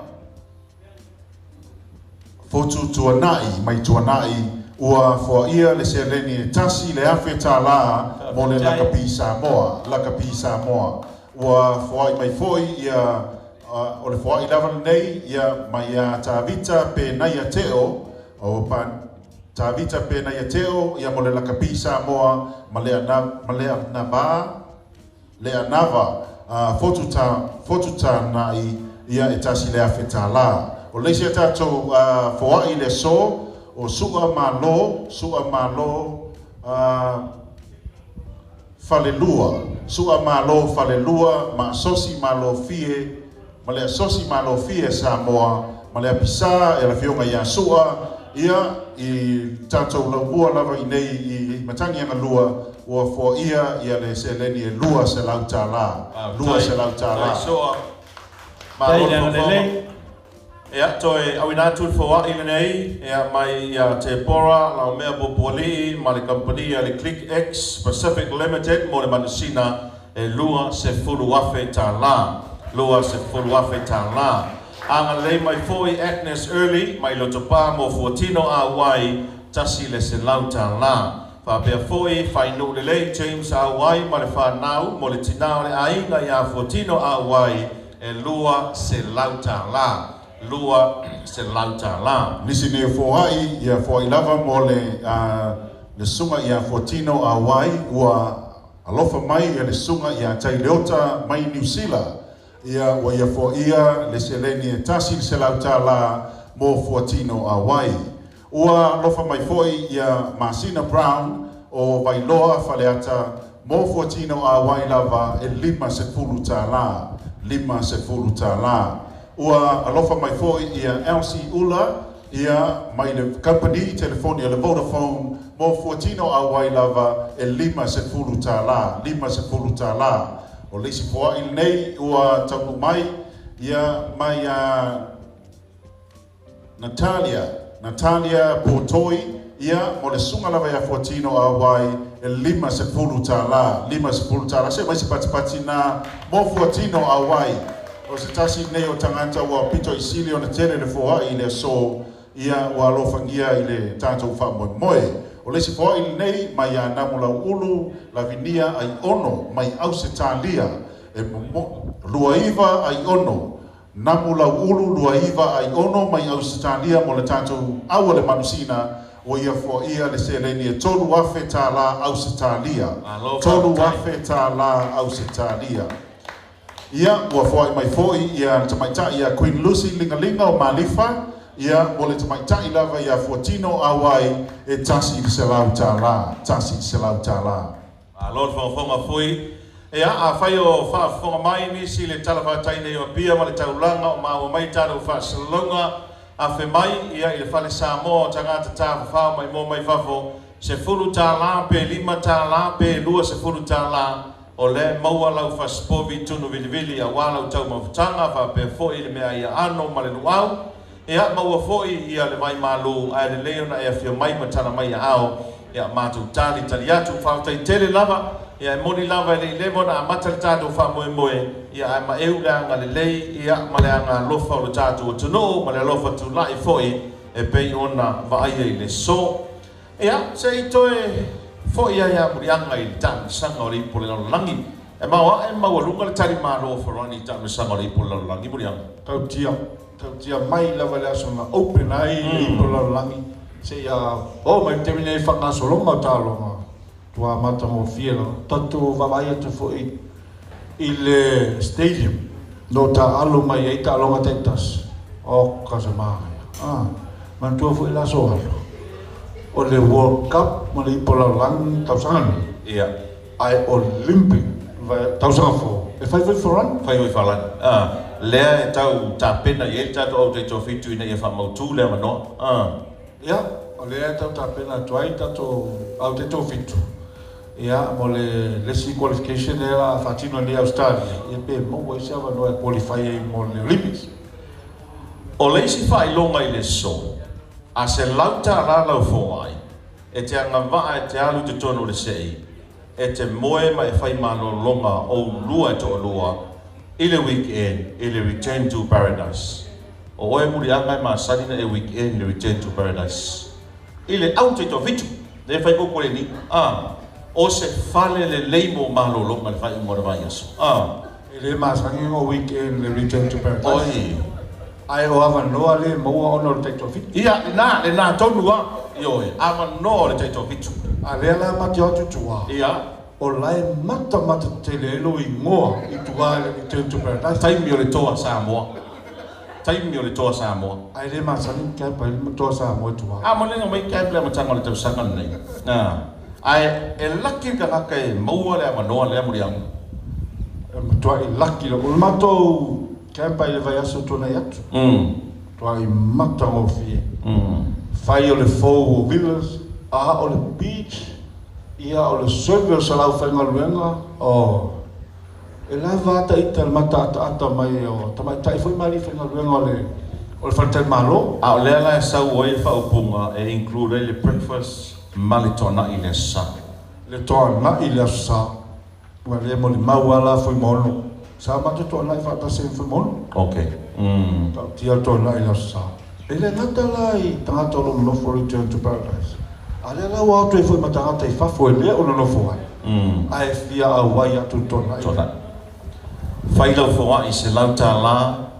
Fotu Tuanai mai Tuanai ua foaia le seleni e $1,000 mo le Lakapi Samoa, Lakapi Samoa. Ua foai mai foi ia o le foai lava lenei ia mai ia Tavita Penaia Teo o pa Tavita Penaia Teo ia mo le Lakapi Samoa ma Leanava Leanava Fotu ta Fotu Tanai ia e $1,000. O le isi a tatou foai le aso o Sua Malo, Sua Malo Falelua, Sua Malo Falelua ma Asosi Malo Fie ma le Asosi Malo Fie Samoa ma le Apisa e le Afioga ia Sua ia i tatou laumua lava i nei i Matagi Agalua ua foaia ia le seleni e $200, $200. Malo le fofoga. Ia, toe auina atu le foai lenei ia mai ia Tepora Laumea Puapualii ma le kamupani a le Click X Pacific Limited mo le manusina e $20,000. $20,000. Agalelei mai foi Agnes Early mai Lotopa mo Fuatino Auai $100. Faapea foi Fainuu Lelei James Auai ma le fanau mo le tinā o le aiga ia Fuatino Auai e $200. $200. Nisi nei o foai ia foai lava mo le le susuga ia Fuatino Auai ua alofa mai ia le susuga ia Taileota mai Niu Sila ia ua ia foaia le seleni e $100 mo Fuatino Auai. Ua alofa mai foi ia Masina Brown o Vailoa Faleata mo fuatino auai lava e $50. $50. Ua alofa mai foi ia Elsie Ula ia mai le company telefoni o le Vodafone mo fuatino auai lava e $50. $50. O le isi foa'i lenei ua taunuu mai ia mai a Natalia Potoi ia mo le susuga lava ia Fuatino auai e $50. $50. Se mai se patipati na mo Fuatino auai. O se tasi nei o tagata ua pito i sili ona tele le foa'i i le aso ia ua alofagia i le tatou faamoemoe. O le isi foa'i lenei mai ia Namu Lauulu Lavinia ai ono mai Ausetalia e 29 ai ono. Namu Lauulu 29 ai ono mai Ausetalia mo le tatou aua le manusina ua ia foaia le seleni e $3,000 Ausetalia. $3,000 Ausetalia. Ia ua foai mai foi ia le tamaitai ia Queen Lucy Ligalinga o Malifa ia mo le tamaitai lava ia Fuatino auai e $100. $100. Malo le fogafoga fui. Ia, afai o faafofoga mai nisi i le tala faataina i Apia ma le taulaga o maua mai tatou faasalalauga afe mai ia i le fale Samoa o tagata tafafao maimoa mai fafo $10 pe $5 pe $20 o lea e maua lau fasipovi tunu vilivili aua lau taumafataga faapea foi i le meaai aano ma le luau. Ia, maua foi ia le vai malu ae lelei ona e afio mai ma tala mai aao ia matou tali tali atu. Faafetai tele lava. Ia, e moni lava e le i leva ona amata le tatou faamoemoe, ia ae maeu le agalelei ia ma le agalofa o le tatou atunuu ma le alofa tulai foi e pei ona vaaia i le aso. Ia, se i toe foi ai a muliaga i le taamilosaga o le Ipu o le Lalolagi. E maoae ma maualuga le talimalo o Farani i le taamilosaga o le Ipu o le Lalolagi, muliaga. Tautia, tautia mai lava i le aso na open ai le Ipu o le Lalolagi seia oo mai i le taimi nei i faagasologa o taaloga ua matagofie lava. Tatou vaavaai atu foi i le stadium o lo o taaalo mai ai taaloga taitasi, oka se manaia. Ah, manatua foi le aso alo o le World Cup ma le Ipu o le Lalolagi tausaga nei. Ia. Ae Olympic tausaga fou e fai foi Farani. Fai foi Farani. Ah, lea e tau tapena i ai le tatou au taitoafitu ina ia faamautu le avanoa. Ah. Ia, o lea e tau tapena atu ai tatou au taitoafitu ia mo le isi qualification lea la faatino nei Australia ia pe maua ai se avanoa e qualify ai mo le Olympics. O le isi faailoga i le aso, a $100 lau foai, e te agavaa e te alu i totonu o le se'i, e te moe ma e fai malologa oulua e toalua i le weekend i le Return to Paradise. O oe muliaga e masani na e weekend i le Return to Paradise. I le au taitoafitu, le fai upu le ni, a, o se fale lelei mo malologa i le faaiuga o le vaiaso. A. E le masani ona weekend le Return to Paradise. Oi. Ae o avanoa lea e maua ona o le taitoafitu. Ia, lena, lena tonu lava. Ioe, avanoa o le taitoafitu. A lea la ma te o atu i tua. Ia. O la e matamata tele ai lou igoa i tua i le Return to Paradise. Taimi o le Toa Samoa. Taimi o le Toa Samoa. Ae le masani ni camp ai le Toa Samoa i tua. A mo le mai camp le amataga o le tausaga lenei. Ae e laki le tagata e maua le avanoa lea muliaga. E matuai laki lava. O le matou camp ai le vaiaso tuanai atu. Matuai matagofie. Fai o le fou o villas, a o le beach, ia o le survey o se aufaigaluega, o e lava ata ita le mataataata mai o tamaitai foi ma alii faigaluega o le faletalimalo. A o lea la e sau ai le faaupuga e include ai le breakfast ma le toanai i le aso Sa. Le toanai i le aso Sa, ua le molimau lava la Fuimaono. Sa matou toanai faatasi ai ma Fuimaono. Okay. Tautia le toanai i le aso Sa. E le gata la i tagata o lo o nonofo Return to Paradise, a lea la ua o atu ai foi ma tagata i fafo e le o nonofo ai, ae fia auai atu i le toanai. Toanai. Fai lau foai $100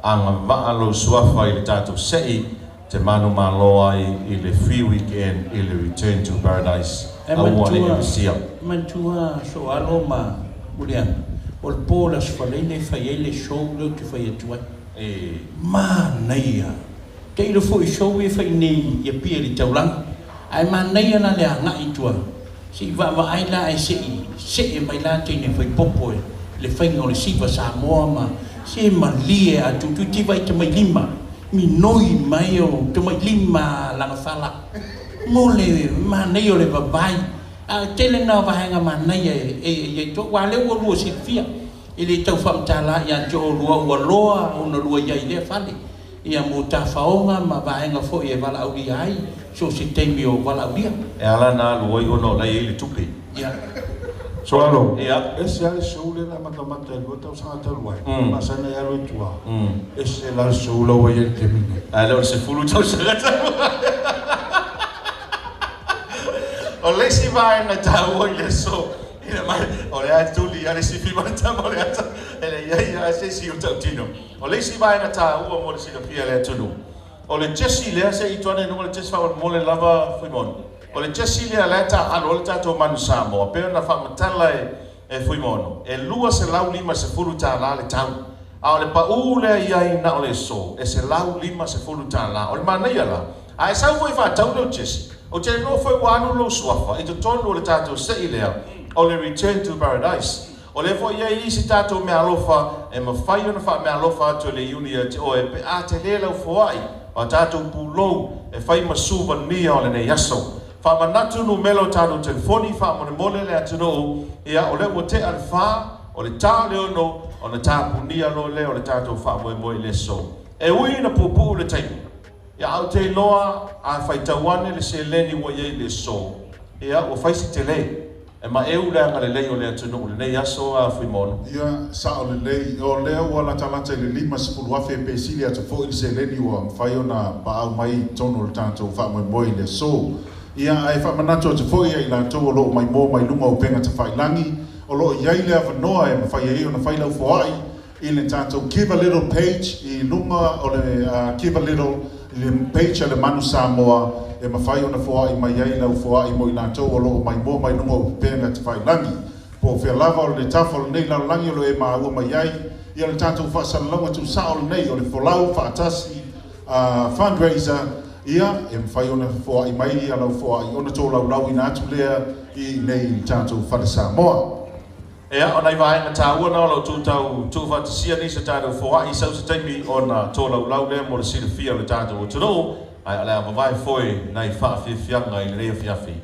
agavaa lou suafa i le tatou se'i te manumalo ai i le free weekend i le Return to Paradise E aua ne i manatua, misia. manatua Soalo ma Muliaga, o le po o le Aso Faraile e fai ai le show lea ou te fai atu ai. E. Manaia! Tailo fo'i show e fai nei ia pia le taulaga. Ae manaia la le aga'i i tua se'i vaavaai la ae se'i se'e mai la teine faipopo e le faiga o le siva Samoa ma se malie a tutuiti vai tamailima minoi mai o tamailima lagafala mo le manaia o le vavai a tele na vaega manaia e e to ua le ua lua silafia e le tau faamatala ia te oulua ua loa ona lua iai lea fale ia mo tafaoga ma vaega fo'i e valaaulia ai so se taimi o valaaulia. E ala na alu ai ona o la e i ai le tupe. Ia. Soalo, Ia. Ese lava le show lea na matamata i le 2 tausaga talu ai, masani ai alu i tua, ese la le show la ua i ai le taimi nei. Ae le o le 10 tausaga talu ai. O le isi vaega taua i le aso, ina mai, o le a tuli a le sifi matama o le ata, e le iai a se isi o tautino. O le isi vaega taua mo le silafia le atunuu. O le jersey lea se i tuane nunga le jersey faamolemole lava Fuimono. O le jersey lea lea taalo le tatou Manu Samoa, pe ona faamatala e Fuimono, e $250 le tau. A o le pau lea i ai na o le aso, e $150. O le manaia la, a e sau foi faatau leu jersey, ou te iloa foi ua alu lou suafa i totonu o le tatou sei lea, o le Return to Paradise. O lea foi i ai isi tatou meaalofa e mafai ona faameaalofa atu e le iuni ia te oe pe a tele lau foai o a tatou pulou e fai ma souvenir o lenei aso. Faamanatu numera o tatou telefoni faamolemole le atunuu, ia o lea ua tea le 4, o le ta le 6, ona tapunia loa lea o le tatou faamoemoe i le aso. E ui na puupuu le taimi. Ia au te iloa a faitau ane le seleni ua i ai le aso, ia ua fai si tele. E maeu le agalelei o le atunuu lenei aso a Fuimono. Ia, sa'o lelei, o lea ua latalata i le 50,000 pe sili atu fo'i le seleni ua mafai ona paau mai i totonu o le tatou faamoemoe i le aso. Ia, ae faamanatu atu fo'i ia i latou o loo maimoa mai luga o upega tafailagi, o loo i ai le avanoa e mafai ai ona fai lau foa'i i le tatou Give a Little page i luga o le Give a Little i le page a le Manu Samoa e mafai ona foa'i mai ai lau foa'i mo i latou o loo maimoa mai luga o upega tafailagi. Po o fea lava o le tafa o lenei lalolagi o lo e maua mai ai ia le tatou faasalalauga tuusao lenei o le Folau Faatasi fundraiser, ia e mafai ona foa'i mai ia lau foa'i ona tolaulauina atu lea i nei i le tatou Fale Samoa. Ia, o nai vaega taua na o lo tou tuufaatasia nisi o tatou foa'i sau se taimi ona tolaulau lea mo le silafia o le tatou atunuu, ae o le a vavae foe nai faafiafiaga i lenei afiafi.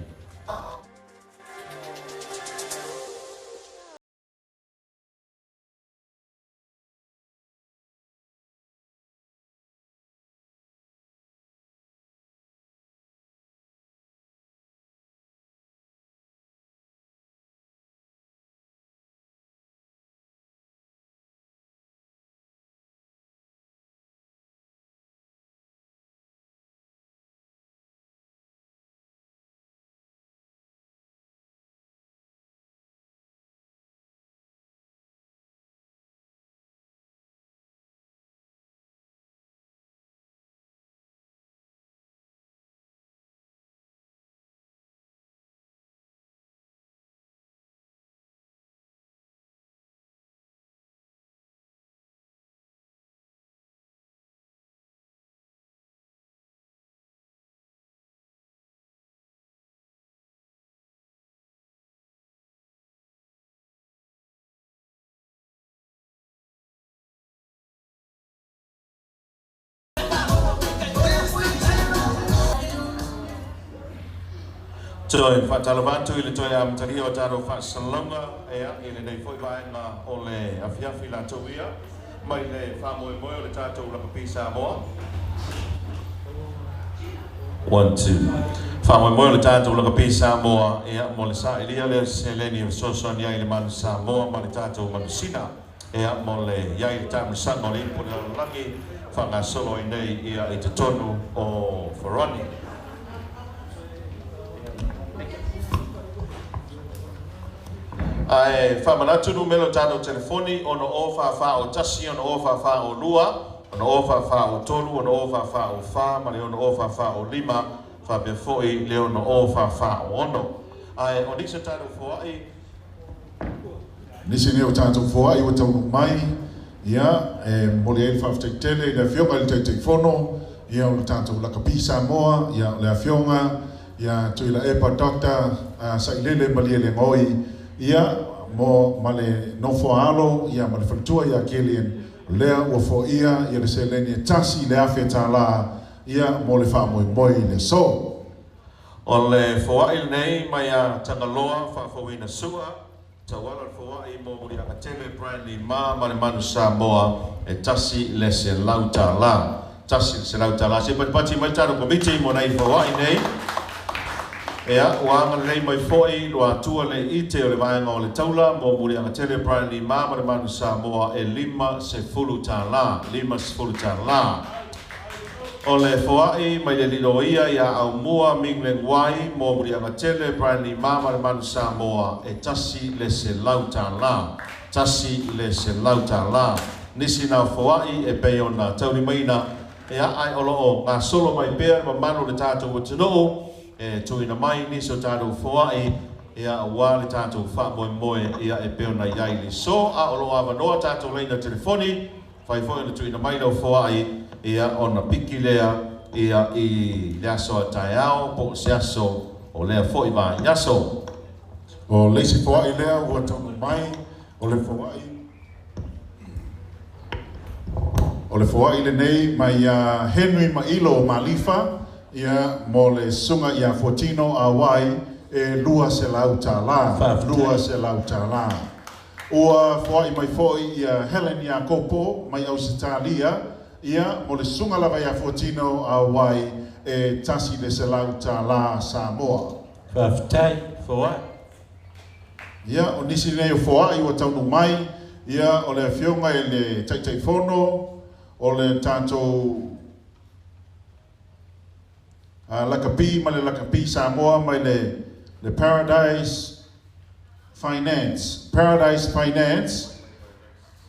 Toe faatalofa atu i le toe amatalia o tatou faasalalauga ea i lenei foi vaega o le afiafi latou ia mai le faamoemoe o le tatou Lakapi Samoa. One, two. Faamoemoe o le tatou Lakapi Samoa ia mo le sa'ilia lea o seleni e fesoasoani ai i le Manu Samoa ma le tatou manusina ia mo le iai le taamilosaga o le ipu o le lalolagi faagasolo ai nei ia i totonu o Farani. Ae faamanatu numera o tatou telefoni 6044 01, 6044 2, 6044 3, 6044 4 ma le 6044 5 faapea fo'i le 6044 6. Ae o nisi o tatou foa'i Nisi nei o tatou foa'i ua taunuu mai, ia e momoli ai le faafetai tele i le afioga i le Taitaifono. ia o le tatou lakapi Samoa, ia o le afioga ia Tuilaepa Dr. Sailele Malielegaoi, ia mo ma le nofo alo ia ma le faletua ia Kelian, lea ua foia ia le seleni e $1,000 ia mo le faamoemoe i le aso. O le foai lenei mai a Tagaloa faafouina sua, tauala le foai mo Muliagatele Bradley Ma ma le Manu Samoa e $100. $100. Se patipati mai tatou komiti mo nai foai nei. Ea, ua agalelei mai foi lo atua le ite o le vaega o le taula mo Muliagatele Bradley Ma ma le Manu Samoa e $50. $50. O le foai mai le liloia ia aumua Ming Wai mo Muliagatele Bradley Ma ma le Manu Samoa e $100. $100. Nisi na foai e pei ona taulimaina ea ai o loo ngā solo mai pea ma manu le tātou atunuu e tuina mai nisi o tātou foai ia ua le tātou faamoemoe ia e pei ona iai le so a o loo avanoa tātou laina telefoni fai foi ona tuina mai lau foai ia ona piki lea ia i le aso a taeao po o se aso o lea foi vai aso. O le isi foai lea ua taunuu mai o le foai o le foai lenei mai ia Henry Mailo Malifa ia mo le susuga ia Fuatino Auai e $200. $200. Ua foai mai foi ia Helen Iakopo mai Ausetalia ia mo le susuga lava ia Fuatino Auai e $100 Samoa. Faafetai foai. Ia o nisi nei o foai ua taunuu mai ia o le afioga i le Taitaifono o le tatou lakapi ma le lakapi Samoa mai le Paradise Finance. Paradise Finance.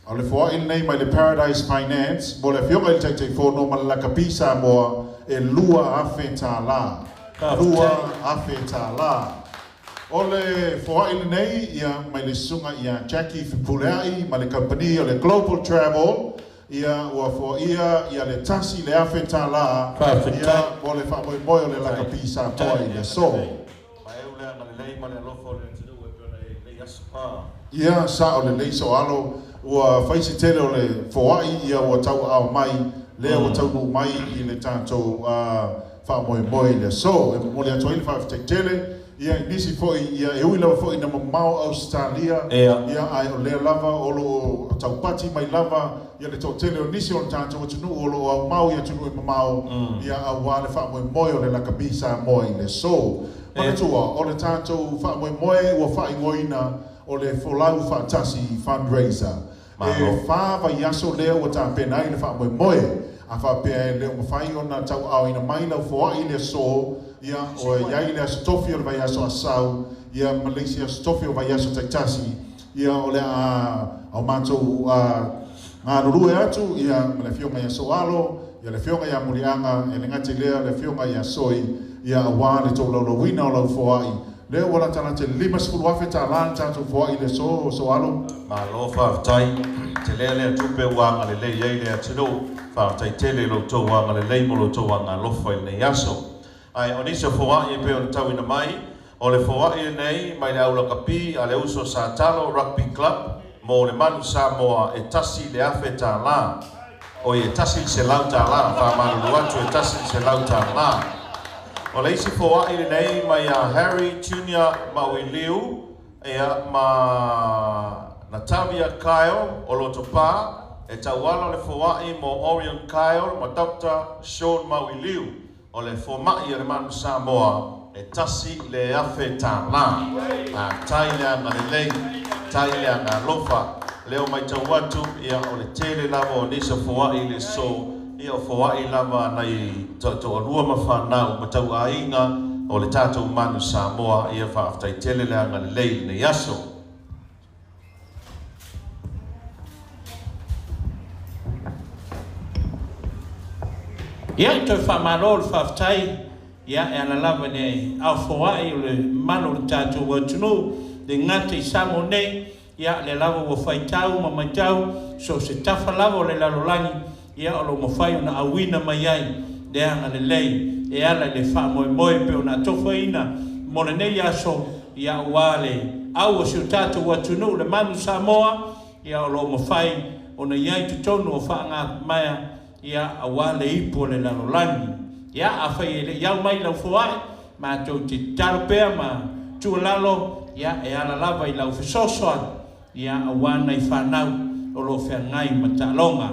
O le foai lenei mai le Paradise Finance mo le afioga i le Taitaifono ma le lakapi Samoa e $2,000. $2,000. O le foai lenei ia mai le susuga ia Jackie Fipuleai ma le company o le Global Travel ia ua foaia ia le $1,000 ia mo le faamoemoe o le lakapi Samoa i le aso. Ia sa o lelei so alo ua fai se tele o le foai ia ua tauaao mai lea ua taunuu mai i le tatou faamoemoe i le aso. E momoli atu ai le faafetai tele ia i nisi foi ia e ui lava foi ina mamao Ausetalia ia ae o lea lava o loo taupati mai lava ia le toatele o nisi o le tatou atunuu o loo aumau i atunuu e mamao ia auā le faamoemoe o le lakapi Samoa i le aso. Manatua o le tatou faamoemoe ua faaigoaina o le Folau Faatasi Fundraiser. E 4 vaiaso lea ua tapena ai le faamoemoe. A faapea e le o mafai ona tauaaoina mai lau foai i le aso, ia o iai le aso tofi o le vaiaso asau, ia ma le isi aso tofi o vaiaso taitasi, ia o le a au matou galulue atu, ia ma le afioga ia Soalo, ia le afioga ia Muliaga, e le gata i lea le afioga ia Soi, ia auā le toulaulauina o lau foai. Lea ua latalata i le $50,000 le tatou foai i le aso, Soalo. Malo faafetai, te lea lea tupe ua agalelei ai le atunuu, faafetai tele i lo outou agalelei mo lo outou agalofa i lenei aso. Ae o nisi o foai e pei ona tauina mai, o le foai lenei mai le aulakapi a le uso Satalo Rugby Club mo le Manu Samoa e $1,000. Oi e $100, faamalulu atu e $100. O le isi foai lenei mai a Harry Junior Mauiliu ia ma Natavia Kyle o Lotopa e tauala le foai mo Orion Kyle ma Dr. Sean Mauiliu o le foma'i a le Manu Samoa e $1,000. A tai le agalelei, tai le agalofa. Leo mai tau atu ia o le tele lava o nisi o foai i le aso, ia o foai lava nai toatoalua ma fanau ma tauaiga o le tatou Manu Samoa ia faafetai tele le agalelei i lenei aso. Ia, toe faamalo le faafetai ia e ala lava i le aofoai o le mamalu o le tatou atunuu le gata i Samoa nei, ia lea lava ua faitau ma matau so o se tafa lava o le lalolagi ia o lo o mafai ona auina mai ai le Le agalelei e ala i le faamoemoe pei ona atofaina mo lenei aso, ia aua le au o si o tatou atunuu le Manu Samoa, ia o lo o mafai ona i ai i totonu o faaagamaea, ia aua le ipu o le lalolagi. Ia afai e le i au mai lau foai, matou te tatalo pea ma tuualalo, ia e ala lava i lau fesoasoani, ia aua nai fanau o lo o feagai ma taaloga.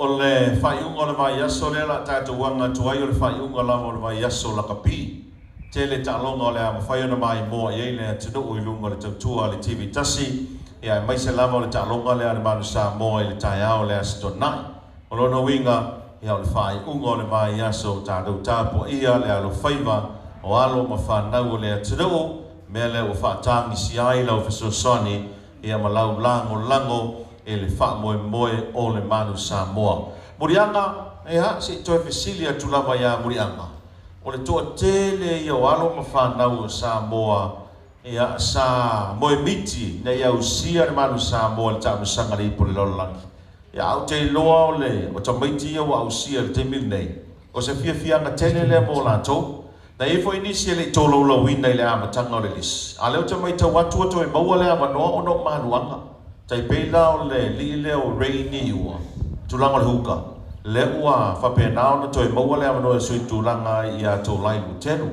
O le faaiuga o le vaiaso lea o le a tatou aga atu ai o le faaiuga lava o le vaiaso lakapi. Tele taaloga o le a mafai ona maimoa i ai le atunuu i luga o le tautua a le TV tasi, ia aemaise lava o le taaloga lea a le Manu Samoa i le taeao o le Aso Toonai. O lona uiga, ia o le faaiuga o le vaiaso tatou tapuaia le alofaiva o alo ma fanau o le atunuu, mea lea ua faatagisia ai lau fesoasoani ia ma lau lagolago e le faamoemoe o le Manu Samoa. Muliaga, ia, se i toe fesili atu lava ia Muliaga, o le toatele ia o alo ma fanau o Samoa, ia, sa moemiti ina ia ausia le Manu Samoa i le taamilosaga a le Ipu o le Lalolagi. Ia, ae ou te iloa o le, o tamaiti ia ua ausia i le taimi lenei, o se fiafiaga tele lea mo latou. Na i ai foi nisi e le i tolaulauina i le amataga o le lisi, a o lea ou te matau atu ua toe maua le avanoa ona o maluaga. Tai pei la o le alii lea o Ray Niua, tulaga o le huka, lea ua faapena ona toe maua le avanoa e sui tulaga ai ia Tolai Lutelu.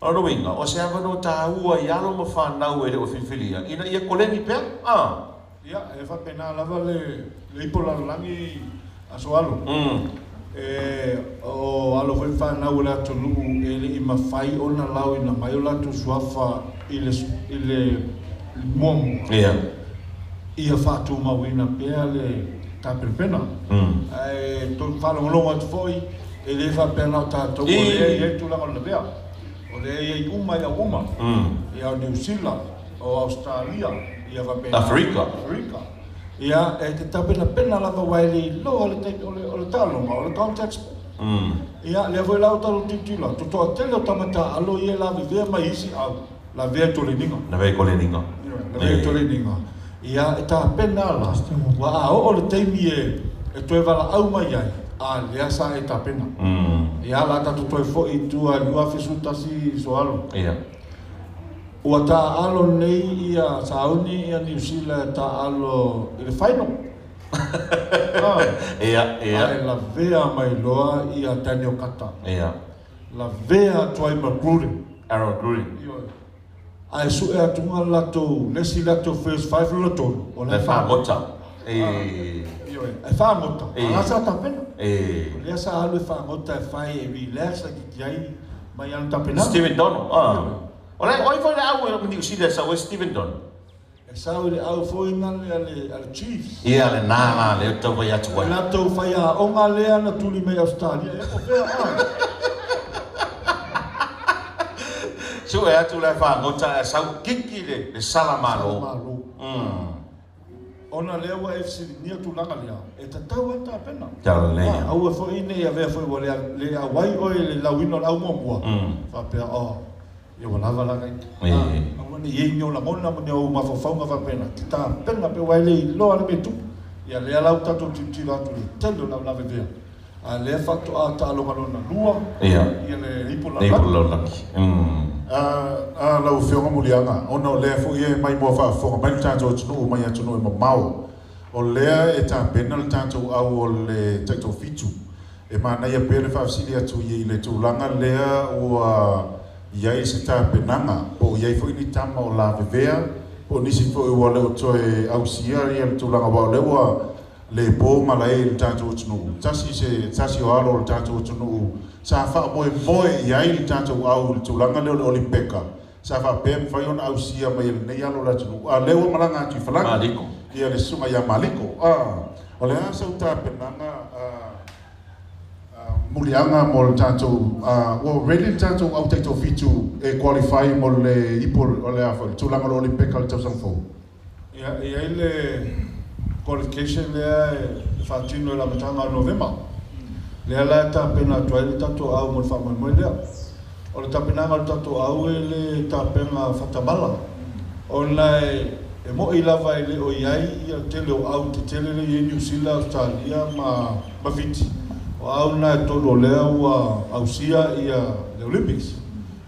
O lona uiga, o se avanoa taua i alo ma fanau e le o filifilia ina ia koleni pea, a. Ia, e faapena lava le ipu lalolagi aso alo. E o alo foi ma fanau o le atunuu e le i mafai ona laoina mai o latou suafa i le i le muamua. Ia. Ia faatumauina pea le tapenapena. Ae tou faalogologo atu foi, e le faapea na o tatou o lea e i ai le tulaga o le lavea. O lea e i ai uma i au uma. Ia o Niu Sila, o Ausetalia, ia faapena. Aferika. Aferika. Ia, e te tapenapena lava aua e le iloa le taimi, o le, o le taaloga, o le contact sport. Ia, lea foi la ua tatou tilotilo atu, toatele o tama taalo ia e lavevea mai isi au, lavea i toleniga. Lavea i toleniga. Ioe, lavea i toleniga. Ia, e tapena la, ua a oo le taimi e, e toe valaau mai ai, a lea sa e tapena. Ia, la tatou toe foi i tua i le 2011 Soalo. Ia. Ua taaalo nei ia sauni ia Niu Sila e taaalo i le final. Ia, ia. Ae lavea mai loa ia Daniel Kata. Ia. Lavea atu ai ma Gruden. Aaron Gruden. Ioe. Ae sue atu nga latou, le isi latou first five lona tolu, o la e fagota. Ioe, e fagota, a la sa tapena. O lea sa alu e fagota e fai e relax laitiiti ai mai ana tapenaga. Stephen Donald, ah. O le, o ai foi le au e Niu Sila e sau ai Stephen Donald? E sau i le au foi lale a le, a le Chiefs. Ia, lena la, lea ou te tau fai atu ai. O le latou faiaoga lea na tuli mai Ausetalia, e o fea a? Sue atu la e fagota ae sau kiki le, le sala malo. Sala malo. Ona lea ua e fesiligia tulaga lea, e tatau lava ona tapena. Talalelei. A, aua foi ne i avea foi ua le, le auai oe i le lauina o le au muamua, faapea, oh, ia ua lava la ita. A, aua ne i i ai ni ou lagona ma ni ou mafaufauga faapena, e te tapena pea aua e le iloa le mea e tupu. Ia lea la ua tatou tilotilo atu i le tele o lavevea, a lea faatoa taaloga lona lua, ia le ipu Le ipu lalolagi. A, lau Afioga Muliaga, ona o lea foi e maimoa faafofoga mai le tatou atunuu mai atunuu e mamao, o lea e tapena le tatou au o le taitoafitu. E manaia pea le faafesili atu i le tulaga lea ua i ai se tapenaga, po o i ai foi ni tama o lavevea, po o nisi foi ua le o toe ausia le tulaga, aua o lea ua le po malae i le tatou atunuu. Tasi se tasi o alo o le tatou atunuu sa faamoemoe i ai le tatou au i le tulaga lea o le Olympeka, sa faapea e mafai ona ausia mai e lenei alo o le atunuu, a o lea ua malaga atu i Falani, Maliko. ia le susuga ia Maliko. O le a sau tapenaga muliaga mo le tatou, ua ready le tatou au taitoafitu e qualify mo le ipu o le a foi, le tulaga o le Olympeka i le tausaga fou? Ia, e i ai le qualification lea e faatino i le amataga o Novema. Lea la e tapena atu ai le tatou au mo le faamoemoe lea. O le tapenaga o le tatou au e le tapena faatamala, ona e mo'i lava e le o i ai ia tele o au tetele lea e i ai Niu Sila, Ausetalia ma Fiti. O au na e tolu o lea ua ausia ia le Olympics.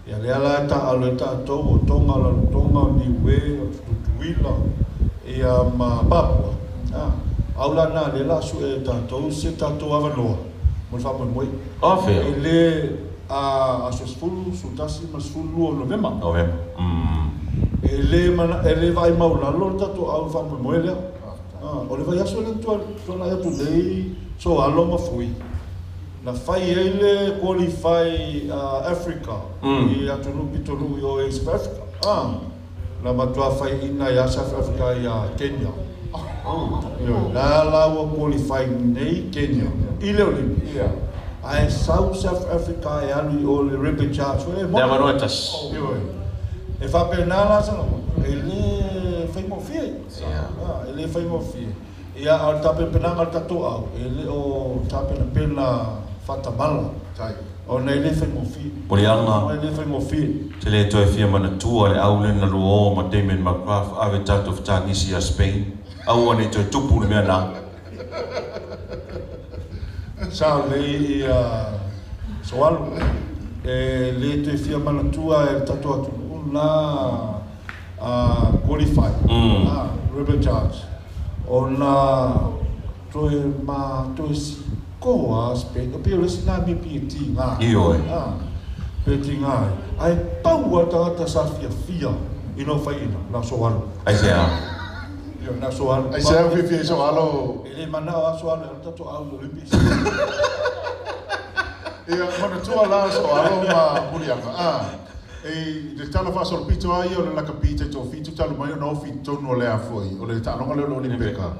Ia lea la e taalo ai tatou o Tonga, o Rarotonga, o Niue, o Tutuila, ia ma Papua. Au la na lea la sue e tatou se tatou avanoa mo le faamoemoe. O afea? E le aso 10, 11 ma 12 o Novema. Novema. E le vaai maulalo le tatou au faamoemoe lea. O le vaiaso lea tuanai atu nei Soalo ma Fui. Na fai ai le qualify Africa i atunuu pitonuu i o e South Africa. Na matua fai ina ia South Africa ia Kenya. La la ua qualify nei Kenya i le Olympics. Ae sau South Africa e alu i o le repechage. Le avanoa e tasi. E faapena la sa e le faigofie. E le faigofie. Ia o le tapenapenaga o le tatou au, e le o tapenapena faatamala. Ona e le faigofie. Muliaga. E le faigofie. Te le toe fia manatua le au lena luo ma Damien McGrath ave tatou fetagisi ia Spain. Aua nei toe tupu le mea na. Sa lei ia Soalo. E le toe fia manatua e le tatou atunuu na qualify. Repechage. Ona toe ma toe sikoa Spain. O pei o le isi na mea pei e tiga. Ioe. Pe tiga ai. Ae pau a tagata sa fiafia i no faiina, na Soalo. Ai se a? Io, na Soalo. Ai se a fiafia i Soalo? E le manao a Soalo, e tatou au i Olympics. Ia, manatua la Soalo ma Muliaga. E le tala faasolopito ai o le lakapi taitofitu talu mai ona ofi i totonu o le afoi, o le taaloga lea o le Olimpeka.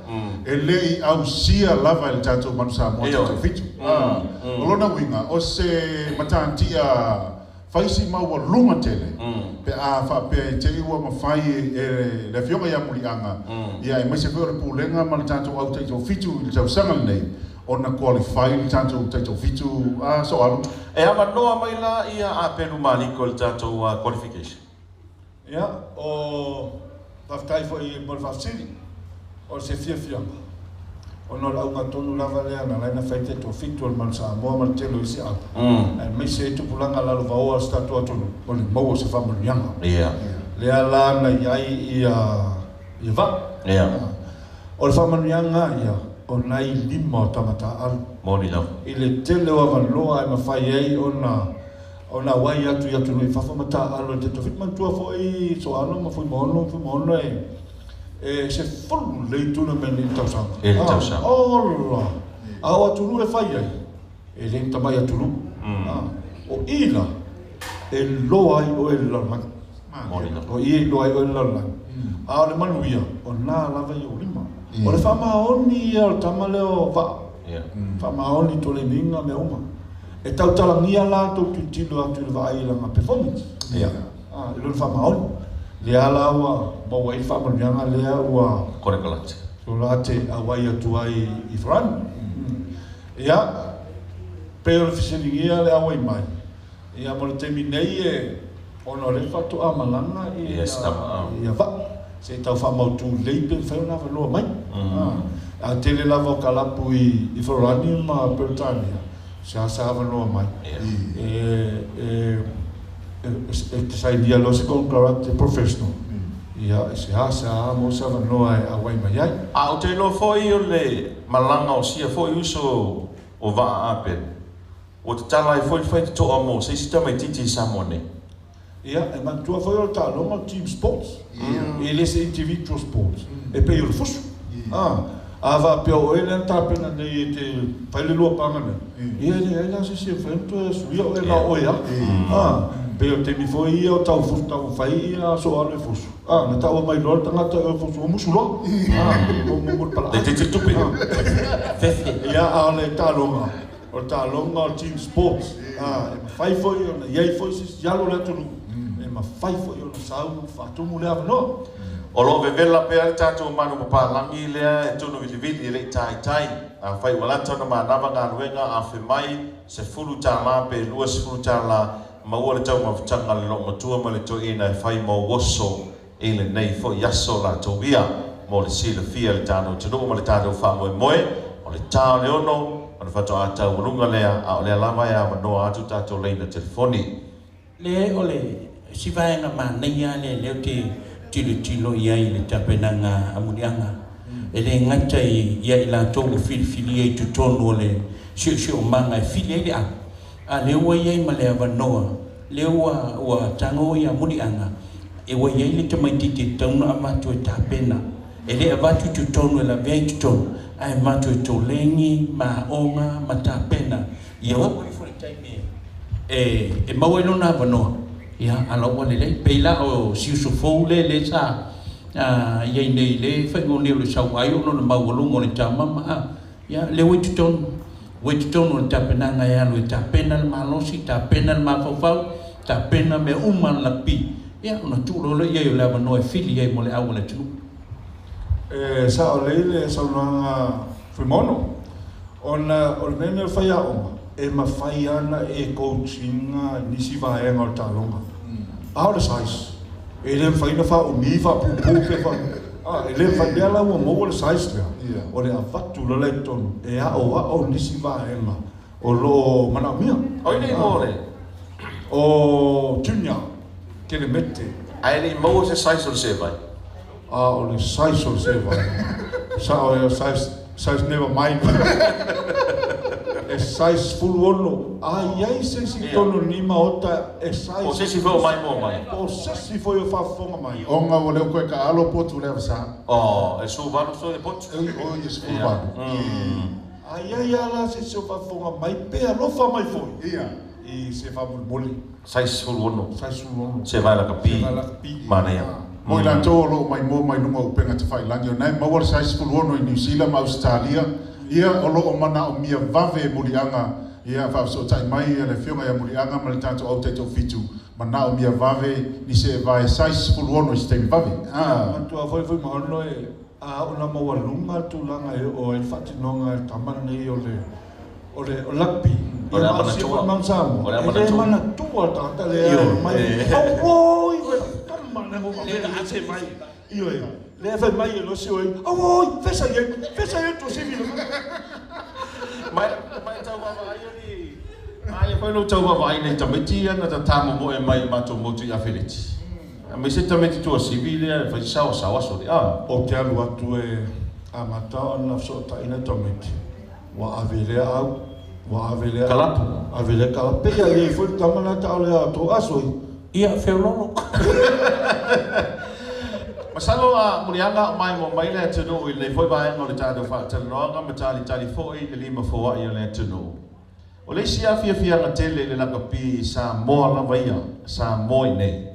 E le i ausia lava e le tatou Manu Samoa taitofitu. O lona uiga, o se matatia faisi maualuga tele, pe a faapea e te i ua mafai e le afioga ia Muliaga, ia e maise foi o le pulega ma le tatou au taitofitu i le tausaga lenei, ona qualify le tatou taitofitu Soalo. E avanoa mai la ia Apelu Maliko le tatou qualification. Ia, o faafetai foi mo le faafesili, o se fiafiaga. Ona o le auga tonu lava lea na lai na fai taitofitu o le Manu Samoa ma le tele o isi au. Aemaise ai tupulaga lalovaoa o se tatou atunuu, o le maua o se faamanuiaga. Lea la na iai ia vaa. O le faamanuiaga ia, o nai lima o tamataalu. Moni lava. I le tele o avanoa e mafai ai ona auai atu i atunuu i fafo ma taaalo e taitofitu. Manatua foi Soalo ma Fuimaono e se fulu lelei tournament i le tausaga. E le tausaga. Ola. A o atunuu e fai ai, e le tamai atunuu. O i la, e loa ai oe le lalolagi. O i e loa ai oe le lalolagi. A o le manuia, o nā lava i o lima. O le faamaoni ia o le tama lea o vaa. Faamaoni tolemiga mea uma. E tautalagia la tou tilotilo atu i le vaai i lana performance. I lona faamaoni. Lea la ua maua ai le faamanuiaga lea ua Korekalate. Kolate auai atu ai i Farani. Ia, pei o le fesiligia le auai mai. Ia, mo le taimi nei e ona o le faatoa malaga ia vaa. Se tau faamautu lelei pe mafai ona avanoa mai. A tele lava o kalapu i Farani ma Peretania, se asa avanoa mai. E te sainia loa se konekarate professional. Ia, se asa mo se avanoa e auai mai ai. A o te iloa foi o le malaga o sia foi uso o vaa Apelu. Ua tatala ai foi le faitotoa mo se isi tamaititi i Samoa nei. Ia, e manatua foi o le taaloga o team sports. E le se individual sports. E pei o le fusu. A faapea o oe lea na tapena nei e te fai le lua paga nei. Ia, e leai la se isi e mafai ona toe suia oe na o oe a. Pei o le taimi foi ia o tau fusu tau fai ia Soalo e fusu. Na taua mai loa le tagata e fusu o musu loa. Mo le palaai. Le titi tupe. Ia, a o le taaloga. O le taaloga o team sports. E mafai foi ona iai foi se isi alo o le atunuu. E mafai foi ona sau faatumu le avanoa. O loo vevela pea le tatou manu papalagi lea e tunu vilivili e lei taitai. A fai ua lata ona manava galuega a fe mai $10 pe $20 maua le taumafataga le loomatua ma le toeaina e fai mauoso i lenei foi aso latou ia mo le silafia le tatou atunuu ma le tatou faamoemoe. O le ta o le 6 Ona faatoa taualuga lea, a o lea lava e avanoa atu tatou laina telefoni. Le o le si vaega manaia lea lea ou te tilotilo i ai i le tapenaga a Muliaga. E le gata i ia i latou ua filifilia i totonu o le siosiomaga e fili ai le au, a lea ua i ai ma le avanoa, lea ua ua tago ia Muliaga, e ua i ai le tamaitiiti e tatau ona avatu e tapena. E le avatu i totonu e lavea i totonu, ae avatu e tolegi ma aoga ma tapena ia oo ifo i le taimi e e maua ai lona avanoa, ia a la ua lelei. Pei la o si uso fou lea lea sa i ai nei i le faiga o nei o le sauai ona o le maualuga o le tamama a, ia lea ua i totonu, ua i totonu o le tapenaga e alu e tapena le malosi, tapena le mafaufau, tapena mea uma a le lakapi, ia ona tuu loa lea i ai o le avanoa e fili ai mo le au a le atunuu. E sao lelei le saunoaga Fuimaono, ona o le mea lenei o le faiaoga, e mafai lava ona e coach ina nisi vaega o le taaloga. A o le size, e le mafai ona faaumi, faapuupuu pe faa... a, e le mafai. Lea la ua maua le size lea, o le avatu loa la i totonu e aoao nisi vaega o lo o manaomia. O ai le igoa o le? O Junior Kelemete. Ae le i maua se size o le sevai? A o le size o le sevai, sao ia size, size never mind. E size 16, a i ai se isi i totonu o lenei Maota e size. Po o se isi foi o maimoa mai. Po o se isi foi o faafofoga mai. Ona ua le o koe taalo potu le avasa. Oh, e 18 so e potu. Oi, e 18. A i ai lava la se isi o faafofoga mai pe alofa mai foi. Ia. I se faamolemole. Size 16. Size 16. Se vae lakapi. Se vae lakapi. Manaia. Mo i latou o lo o maimoa mai luga o upega tafailagi, o na e maua le size 16 i Niu Sila ma Ausetalia, ia, o lo o manaomia vave e Muliaga, ia, faafesootai mai le Afioga ia Muliaga ma le tatou au taitoafitu, manaomia vave ni seevae size 16 i se taimi vave. Ia, manatua foi Fuimaono e a oo ina maualuga le tulaga e oo ai le faatinoga e le tama lenei o le o le rugby, O le ia maausia foi Amanatua. le Mount Samoa, O le e le Amanatua. manatua le tagata lea e mai, auoi, uē tama le ngo avea le se mai. Ioe, lea fai mai e losi oe, auoi, fesa i ai, fesa i ai Tuasivi le mai. Mai, mai tau vaavaai ali, aia foi lou tau vaavaai nei tamaiti ia na tatā momoe mai i matou motu i Afeleti. Aemaise tamaiti Tuasivi lea e fai saoasaoa sole, a. Ou te alu atu e amata ona fesootaiina tamaiti, ua ave lea au, ua ave lea au, Kalapu. ave lea kalapu. Pei a i ai foi le tama lea taole a tou aso i. Ia, feololo. Masalo a muliaga o maimoa mai le atunuu i lenei foi vaega o le tatou faatalanoaga ma talitali foi i le lima foai o le atunuu. O le isi afiafiaga tele i le lakapi i Samoa lava ia, Samoa i nei.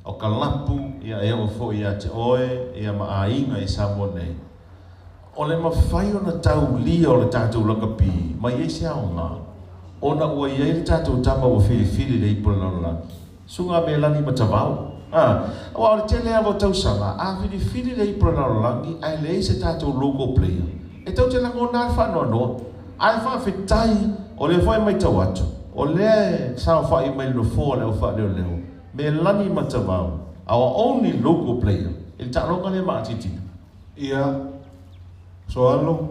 O ka lapu, ia e oo foi ia te oe, ia ma aiga i Samoa nei. O le mafai ona taulia o le tatou lakapi ma i ai se aoga, ona ua i ai le tatou tama ua filifili i le ipu o le lalolagi. Susuga Melani Matavao, a, aua o le tele lava o tausaga, a filifili le ipu o le lalolagi ae leai se tatou local player, e tou te lagona lava le faanoanoa. Ae faafetai, o lea foi e matau atu, o lea e saofai mai le nofoa o le au faaleoleo, Melani Matavao, our only local player, i le taaloga lea maatitina. Ia, Soalo,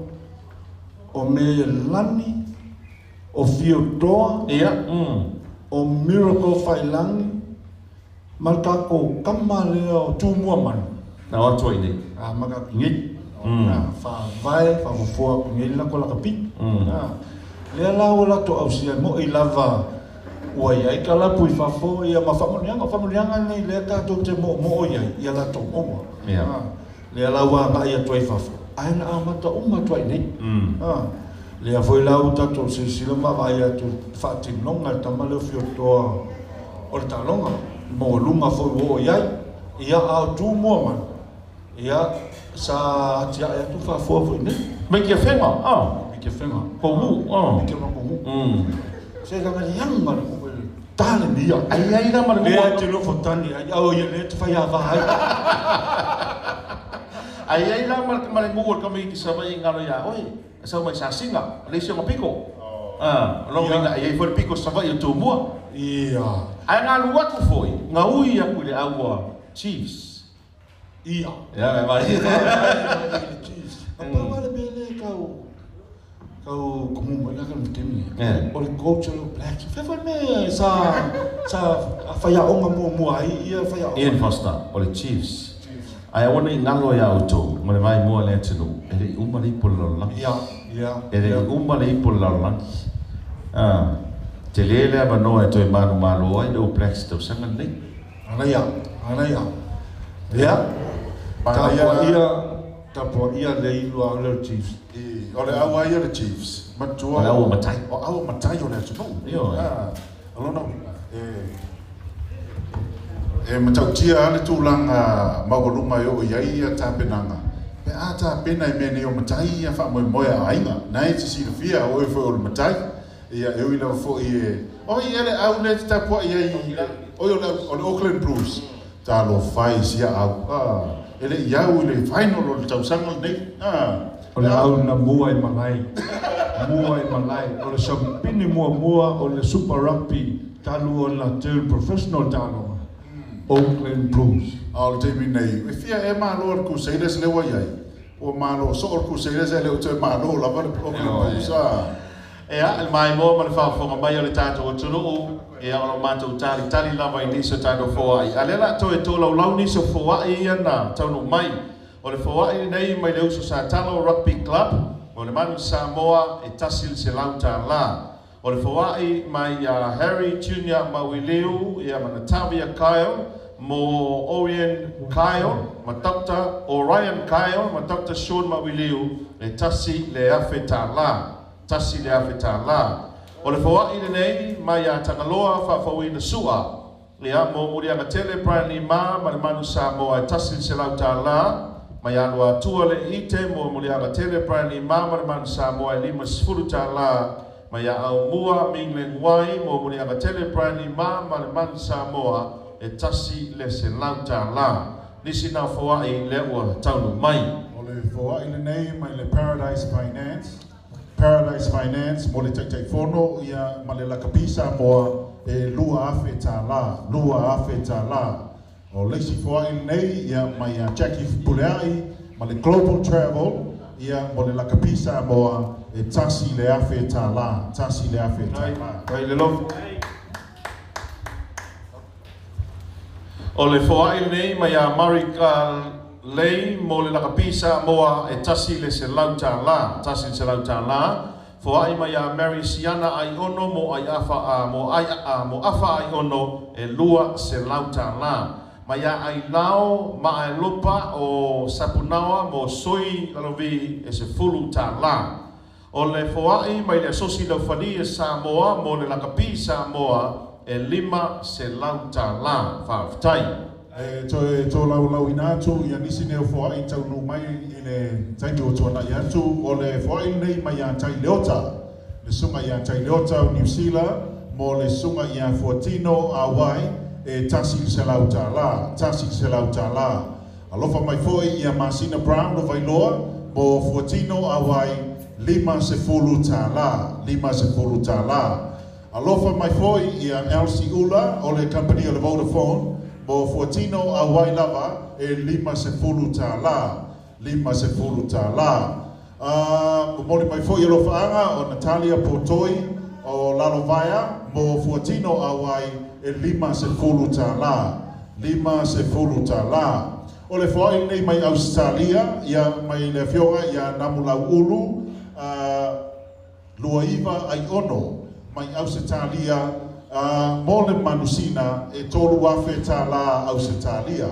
o Melani, o Fiotoa, Ia, o Miracle Failangi, ma le tatou kama lea o Tumua Manu. Na o atu ai nei. A ma ka ngei. A faavae, faafofoa atu nei le lako lakapi. A, lea la ua latou ausia ai moi lava ua i ai kalapu i fafo ia ma faamanuiaga. O faamanuiaga nei lea tatou te moomoo i ai ia latou maua. A, lea la ua agai atu ai i fafo, ae na amata uma atu ai i nei. A, lea foi la ua tatou silasila ma vaavaai atu i le faatinoga e le tama lea o Fiotoa o le taaloga, le maualuga foi ua oo i ai. Ia, a o Tumua Manu, ia, sa atiae atu faafoa foi nei. Mai kia whenga, a. Mai kia whenga. Kohu, a. Mai kia ma kohu. Se langa lianga le kohu le tale ni ia. Ai ai la ma le Lea te nofo tani ai, au ia lea te whai a vaha ai. Ai ai la ma le ngu o le kama i Savaii ngalo ia oe. Sau mai Sasinga, le isi o piko. A, longo ina ai foi le piko Savaii o Tumua. Ia. Ai ngā lu atu foi, ngā ui aku i le aua Chiefs. Ia. Ia, mai. Chiefs. A pau ale mele kau. Kau komu mai la ka temi. O le coach o le Blacks. Fe foi me sa whaiaonga mua mua ai ia whaiaonga. Ian Foster, o le Chiefs. Ai aua nei galo iā outou ma le vaemoa i le atunuu, e le i uma le ipu o le lalolagi. E le i uma le ipu o le lalolagi. Ah, tele le avanoa e toe manumalo ai le All Blacks i tausaga lenei. Manaia, manaia. Ia, tapuaia, tapuaia le ilu a le Chiefs. I, o le au a ia le Chiefs, manatua. O le au a matai. O au a matai o le atunuu. Ioe. Ah, o lona uiga, e, e matautia lava le tulaga maualuga e oo i ai ia tapenaga, pe a tapena i mea nei o matai ia faamoemoe a aiga. Na e te silafia, o oe foi o le matai. Ia, e ui lava foi e, oi ia le au lea e te tapuai ai i le, oi o le, o le Auckland Blues. Talofa e si au, ah, e le i au i le final o le tausaga lenei, ah. O le au na mua i malae, mua i malae, o le sampini muamua o le Super Rugby talu ona turn professional taaloga, Auckland Blues. A o le taimi nei, e fia ea malo a le Crusaders lea ua i ai? Ua malo soo le Crusaders ae le o toe malo lava le Auckland Blues, ah. Ea, le maimoa ma le faafofoga mai o le tatou atunuu, ea, o lo matou talitali lava i nisi o tatou foai, a lea la toe tolaulau nisi o foai ia na taunuu mai. O le foai lenei mai le uso sa Talo Rugby Club, mo le Manu Samoa e $100. O le foai mai ia Harry Junior Mauiliu ia ma Natavia Kyle, mo Orion Kyle ma Doctor Orion Kyle ma Doctor Sean Mauiliu e $1,000. $1,000. O le foai lenei mai ia Tagaloa Faafouina Sua, ia mo Muliaga Tele Brian Lee Ma ma le Manu Samoa e $100, mai Alo Atua le Ite mo Muliaga Tele Brian Lee Ma ma le Manu Samoa e $50, mai ia Aumua Ming Leng Wai mo Muliaga Tele Brian Lee Ma ma le Manu Samoa e $100. Nisi na foai lea ua taunuu mai. O le foai lenei mai le Paradise Finance, Paradise Finance mo le Taitaifono ia ma le Lakapi Samoa e $2,000, $2,000. O le isi foai lenei ia mai ia Jackie Puleai ma le Global Travel ia mo le Lakapi Samoa e $1,000, $1,000. Mai le lofu. O le foai lenei mai ia Murray Lei mo le Lakapi Samoa e $100, $100. Foai mai ia Mary Siana Aiono mo ai afa a mo ai a mo afa Aiono e $200. Mai ia Ailao ma Aelopa o Sapunaoa mo Sui Lalovi e $10. O le foai mai le Asosi Laufali e Samoa mo le Lakapi Samoa e $500. Faafetai. E toe tolaulauina atu ia nisi nei o foai taunuu mai i le taimi ua tuanai atu, o le foai lenei mai ia Tai Leota, le susuga ia Tai Leota o Niu Sila mo le susuga ia Fuatino Auai e $100, $100. Alofa mai foi ia Masina Brown o Vailoa mo Fuatino Auai $50, $50. Alofa mai foi ia Elsie Ula o le kamupani o le Vodafone mo Fuatino Auai lava e $50, $50. A momoli mai foi alofaaga o Natalia Potoi o Lalovaea mo Fuatino Auai e $50, $50. O le foai lenei mai Ausetalia ia mai le afioga ia Namulau Ulu Luaiva Aiono mai Ausetalia mo le manusina e $3,000 Ausetalia.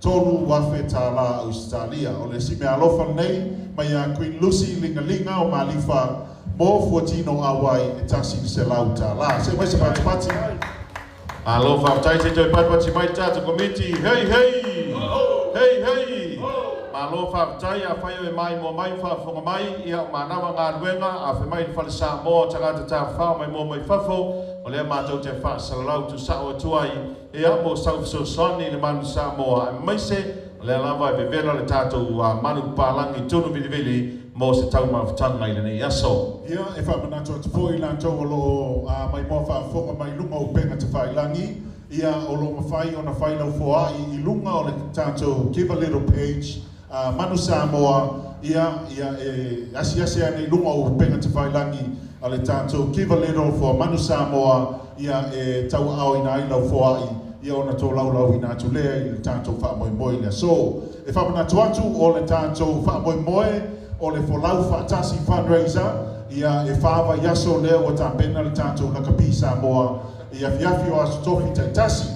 $3,000 Ausetalia. O le isi mea alofa lenei mai ia Queen Lucy Ligalinga o Malifa mo Fuatino Auai e $100. Se mai se patipati. Malo faafetai se toe patipati mai le tatou Komiti. Hei hei! Hei hei! Malo faafetai, afai o e maimoa mai ma faafofoga mai, ia o manava galuega, afe mai i le Fale Samoa o tagata tafafao maimoa mai fafo, o lea matou te faasalalau tuusao atu ai, ia mo sau fesoasoani i le Manu Samoa, aemaise o lea lava e vevela le tatou manu papalagi tunu vilivili mo se taumafataga i lenei aso. Ia, e faamanatu atu foi i latou o lo o maimoa faafofoga mai luga o upega tafailagi, ia, o lo o mafai ona fai lau foai i luga o le tatou Give a Little page. Manu Samoa, ia, ia e asiasi ane i luga o upega tafailagi a le tatou Give a Little for Manu Samoa, ia e tauaaoina ai lau foai, ia ona tolaulaauina atu lea i le tatou faamoemoe i le aso. E faamanatu atu o le tatou faamoemoe o le Folau Faatasi fundraiser, ia e 4 vaiaso lea ua tapena le tatou Lakapi Samoa i afiafi o Aso Tofi taitasi.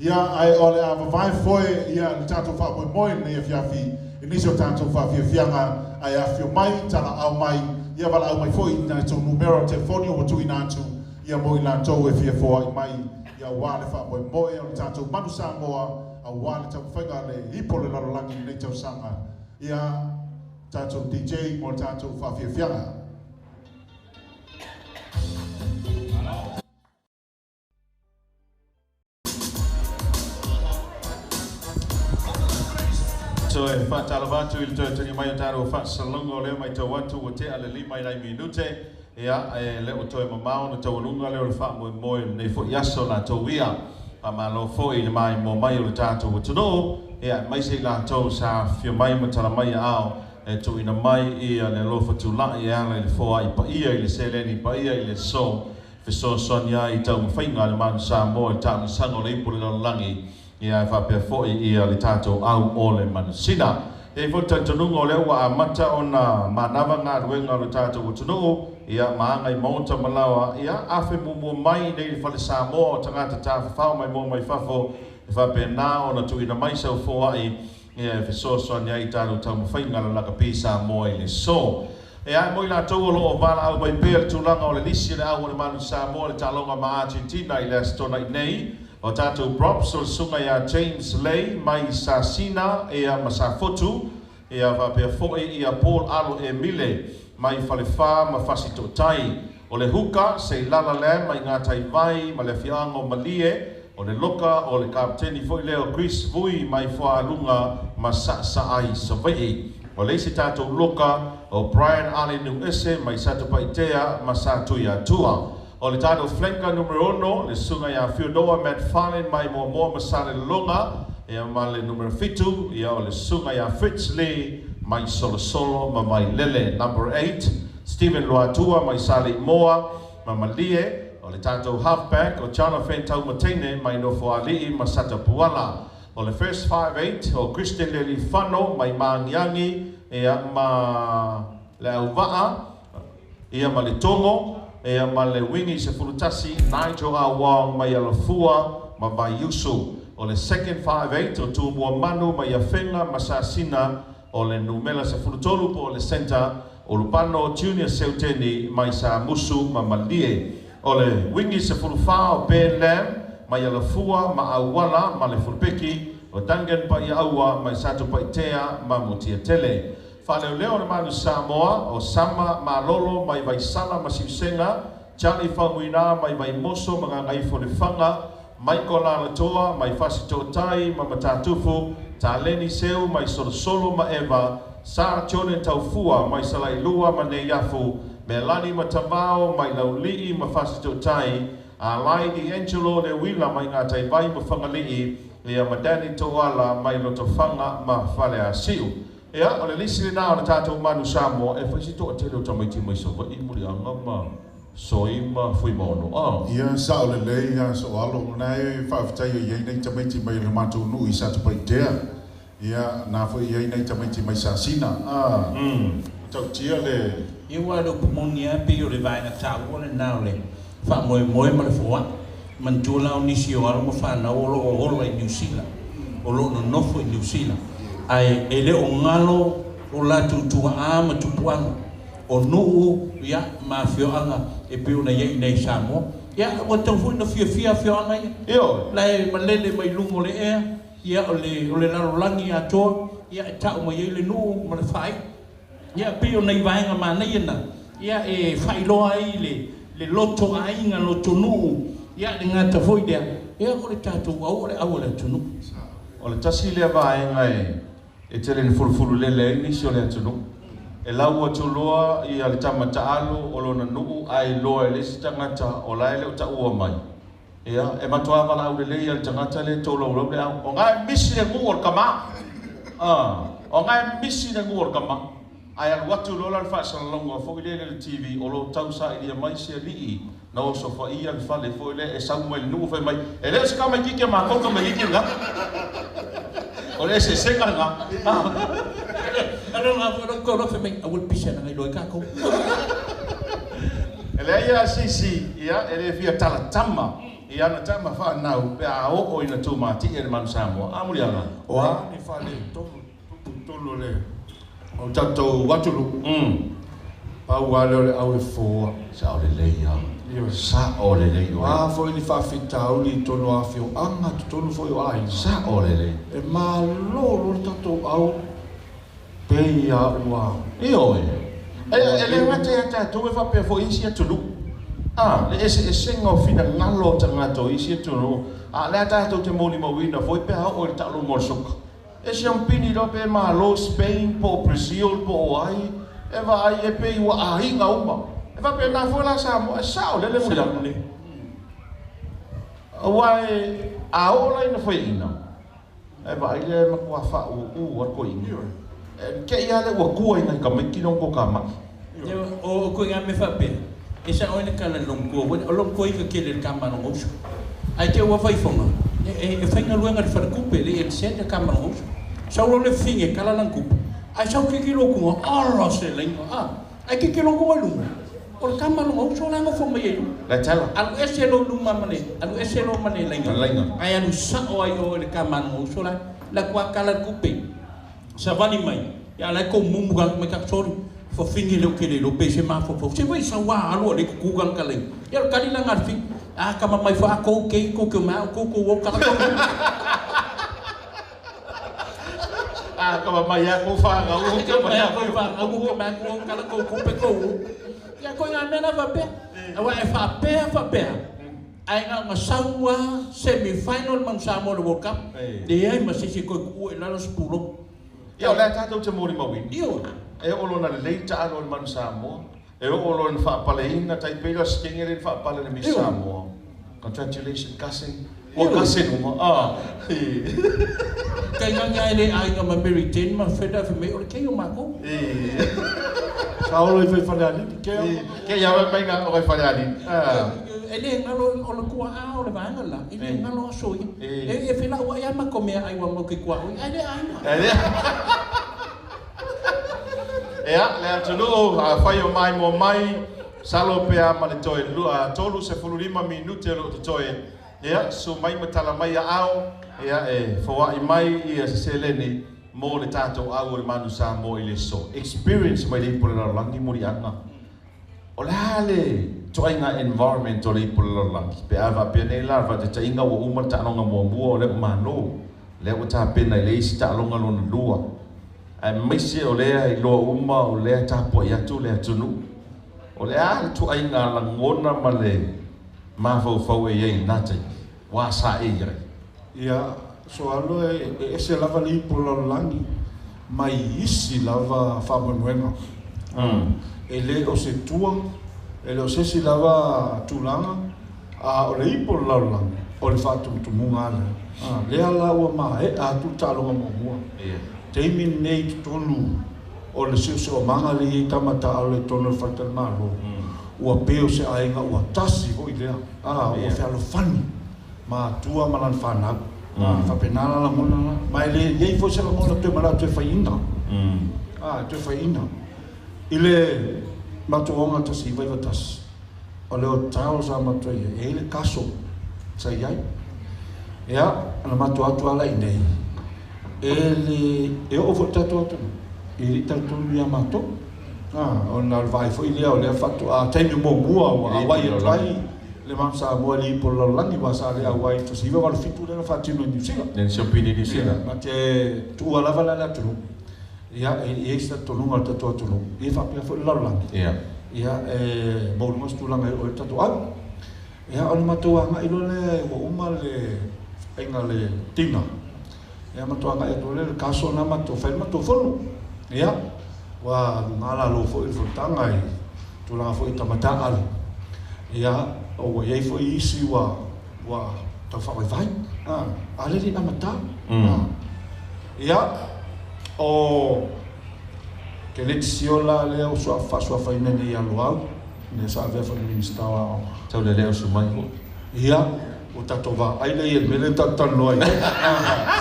Ia ae o le a vavae foe ia le tatou faamoemoe lenei afiafi i nisi o tatou faafiafiaga, ae afifio mai, talaau mai, ia valaau mai foi i tatou numera o telefoni ua tuuina atu ia mo i latou e fia foai mai, ia auā le faamoemoe o le tatou Manu Samoa, auā le taumafaiga a le ipo o le lalolagi i lenei tausaga. Ia tatou DJ mo le tatou faafiafiaga. Toe faatalofa atu i le toe tagi mai o tatou faasalalauga o lea matau atu ua tea le 5 i nai minute, ia e le o toe mamao ona taualuga lea o le faamoemoe i lenei foi aso latou ia. Faamalo foi i le maimoa mai o le tatou atunuu, ia aemaise i latou sa afifio mai ma tala mai aao e tuuina mai ia le alofa tulai e ala i le foai paia i le seleni paia i le aso fesoasoani ai i taumafaiga a le Manu Samoa i le taamilosaga o le ipu o le lalolagi, ia e faapea foi ia le tatou au o le manusina. E i ai foi le talitonuga o lea ua amata ona manava galuega o le tatou atunuu, ia ma aga i maota ma laoa, ia afe muamua mai nei le fale Samoa o tagata tafafao maimoa mai fafo, e faapena ona tuuina mai sau foai ia e fesoasoani ai i tatou taumafaiga le lakapi Samoa i le aso. E ae mo i latou o loo valaau mai pea le tulaga o le lisi o le au o le Manu Samoa i le taaloga ma Argentina i le Aso Toonai nei, o tatou props o le susuga ia James Lay mai Sasina ia ma Safotu, ia faapea foi ia Paul Alo Emile mai Falefa ma Fasitootai. O le huka Seilala Lam mai Gataivai ma le afioaga o Malie, o le loka o le kapeteni foi lea o Chris Vui mai Fuaaluga ma Saasaai Savaii. O le isi tatou loka o Brian Ale Nuese mai Satupaitea ma Satuiatua. O le tatou flanker numero 6 le susuga ia Fyodor McFarlane mai Moamoa ma Salelologa, ia ma le numero 7 ia o le susuga ia Fritz Lee mai Solosolo ma Vailele. Number 8 Steven Luatua mai Saleimoa ma Malie. O le tatou halfback o Jonathan Taumateine mai Nofoalii ma Satapuala. O le first 5'8 o Christian Lelifano mai Magiagi ia ma le Auvaa ia ma le Togo, ia ma le wingi 11 Nigel Awong mai Alafua ma Vaiusu. O le second 5'8 o Tumua Manu mai Afega ma Sasina. O le numera 13 po o le centre o Lupano Junior Seuteni mai Samusu ma Malie. O le wingi 14 o Ben Lam mai Alafua ma Auala ma le Fulupeki o Duncan Paiaua mai Satupaitea ma Mutiatele. Faaleoleo o le Manu Samoa o Sama Malolo mai Vaisala ma Siusega, Charlie Faumuina mai Vaimoso ma Gagaifo le Faga, Michael Lalatoa mai Fasitootai ma Matatufu, Taleni Seu mai Solosolo ma Eva, Sa Tione Taufua mai Salailua ma Neiafu, Melani Matavao mai Laulii ma Fasitootai, Alai Di Angelo Le Wila mai Gataivai ma Fagalii, ia ma Danny Toala mai Lotofaga ma Faleasiu. Ia, o le lisi lenā o le tatou Manu Samoa e fai si toatele o tamaiti mai Savaii Muliaga ma Soi ma Fuimaono. Ia, sao lelei ia so alo na e faafetai ai ai nei tamaiti mai le matou nuu i Satupaitea. Ia, na foi ai nei tamaiti mai Sasina. Tautia le Ia ua le upu moni lava pei o le vaega taua lenā o le faamoemoe ma le foai. Manatua la o nisi o alo ma fanau o loo ola i Niu Sila, o loo nonofo i Niu Sila, ae e le o galo o latou tuaa ma tupuaga o nuu ia ma afioaga e pei ona i ai i nei Samoa. Ia ua tatau foi ona fiafia afioaga ia. Ioe. La e malele mai luga o le ea, ia o le o le lalolagi atoa, ia e tau mai ai le nuu ma le faaiu. Ia pei o nai vaega manaia na, ia e faailoa ai le le loto aiga, loto nuu, ia le gata foi lea, ia o le tatou au o le au a le atunuu. O le tasi lea vaega e tele ina fulufululele ai nisi o le atunuu. E lau atu loa ia le tama taalo o lona nuu ae iloa e le isi tagata o la e le o taua mai. Ia, e matua valaau lelei lava le tagata lea e tolaulau le au, o ga e misi le nuu o le tama. O ngai misi le ngua o le kama, ae alu atu loa la le faasalalauga foi lea i le TV o lo o tau sailia mai se alii na osofaia le fale foi lea e sau mai le nuu fai mai, e le o se tamaitiiti a matou tamaitiiti lena. O le eseesega lena. Aua le pisa leaga iloa ai tatou. E leai lava se isi e le fia talatama i ana tama fanau pe a oo ina tumatie le Manu Samoa. A Muliaga? O a ni faaletonu tupu i totonu o le tatou atunuu, pau lava lea o le au e foa. Sao lelei lava. Ioe. Sao lelei oe. O a foi ni faafitauli i totonu o afioaga, totonu foi o aiga. Sao lelei. E malolo le tatou au pei lava ua. Ioe. E le gata ia tatou e faapea foi isi atunuu. A, le eseesega o finagalo o tagata o isi atunuu, a o lea tatou te molimauina foi pe a oo i le taaloga o le soka. E siampini loa pe malo Spain po o Brazil po o ai, e vaai e pei ua aiga uma. E faapena foi la Samoa, e sao lele Muliaga. Aua e a oo la ina faiaina, e vaai lea e matua faaūū lava le toeaina. E te i lava lea ua tua i nai tamaiti lona toatamai. O koe ngā mea faapea, e sao ai le tala i lou matua, o lou matua ia tele i le tama a lona uso. Ae te i ua fai foga, e faigaluega i le faletupe, le ANZ le tama a lona uso. Sau loa le fafine e kala lana tupe, ae sau tilotilo atu i luga, ala se laina, a! Ae tilotilo atu i luga, o le tama a lona uso la e nofo mai ai i luga. Le tala. Alu ese loa i luma ma le, alu ese loa ma le laina, ae alu sao ai i o i le tama a lona uso la, la atu kala le tupe. Savali mai, ia la e kou mumu ka mai ka sorry. Fafine leo ke le iloa pe se mafaufau. Se vai sau a alo a le kuku ka ka lei. Ia o kali la ngal fi. A ka mai fa kou ke ko ke ma ko ko o kala ko. A ka mai a ko fa ga o ke mai a ko fa ga o ke ma ko kala ko ko pe ko. Ia ko nga mena fa pe. Awa e fa pe fa pe. Ai nga nga saua semi final man Samoa le World Cup. Leai ma se isi e toe tuua i lalo se pulou. Ia o le a tatou te molimauina. Ioe. E oo loa ina lelei taalo a le Manu Samoa, e oo loa ina faapaleina, tai pei la o se kenge lea na faapale i le Miss Samoa. Congratulations cousin. Ua cousin uma, ah. Kai nga e le aiga ma Mary Jane ma Freda fai mai o le kei o makou. Sa olo i fai Falealili, ke au. Ke ia mai nga o Falealili. E le galo o le tuaa o le vaega la, e le galo aso ia. E felauai lava matou meaai ua mau ke tuaoi, ae le aiga. Ia, le atunuu, afai o maimoa mai, masalo pe a ma le toe 35 minute o lo o totoe, ia, susu mai ma tala mai aao, ia, e foai mai ia se seleni mo le tatou au o le Manu Samoa i le aso. Experience mai le ipu o le lalolagi muliaga. O le a le ituaiga environment o le ipu o le lalolagi? Pe a faapea nei la, le faataitaiga ua uma le taaloga muamua o lea ua malo, lea ua tapena i le isi taaloga lona lua, aemaise o lea iloa uma o lea e tapuai atu le atunuu. O le a le ituaiga lagona ma le mafaufau e i ai i lena taimi? Ua sa e i ai? Ia, so alo e ese lava le ipu o le lalolagi mai isi lava faamoemoega. E le o se tua, e le o se isi lava tulaga, a o le ipu o le lalolagi, o le faatumutumuga lava lea. Lea la ua maea atu le taaloga muamua. Taimi lenei i totonu o le siosiomaga lea e i ai tama taaalo i totonu o le faletalimalo, ua pei o se aiga ua tasi foi lea, ua fealofani matua ma lana fanau. Faapena la lagona la. Ma e le i ai foi se lagona toe manao toe faiina. Toe faiina. I le matou aoga 1991, o le hotel sa matou i ai, e i ai le kaso sa i ai. Ia, na matou o atu lava la i inei, e le, e oo foi i le tatou atunuu, e le i talitonu ia matou. Ona o le vaai foi lea o lea faatoa taimi muamua ua auai atu ai le Manu Samoa i le ipu o le lalolagi aua sa le auai i le 1987 lea na faatino i Niu Sila. Lea siopili i Niu Sila. Ma te tuua lava la le atunuu, ia, e i ai se talitonuga o le tatou atunuu, ia e faapea foi le lalolagi, ia, e maualuga se tulaga e oo i ai le tatou au. Ia, ona matou agai loa lea ua uma le faiga le dinner, ia matou agai atu loa lea i le castle lena matou fai ai le matou fono. Ia, ua luga lalo foi le fonotaga i tulaga foi i tama taaalo. Ia, ua i ai foi isi ua ua tau faavaivai, a, a lea e le i amata. Ia. O Keletisio la lea o sua faasoafaina nei aloau ne sa avea foi le Minisita o Aoga. Tau le lea o sumai foi. Ia, o tatou vaai lea i le mea lea talanoa ai.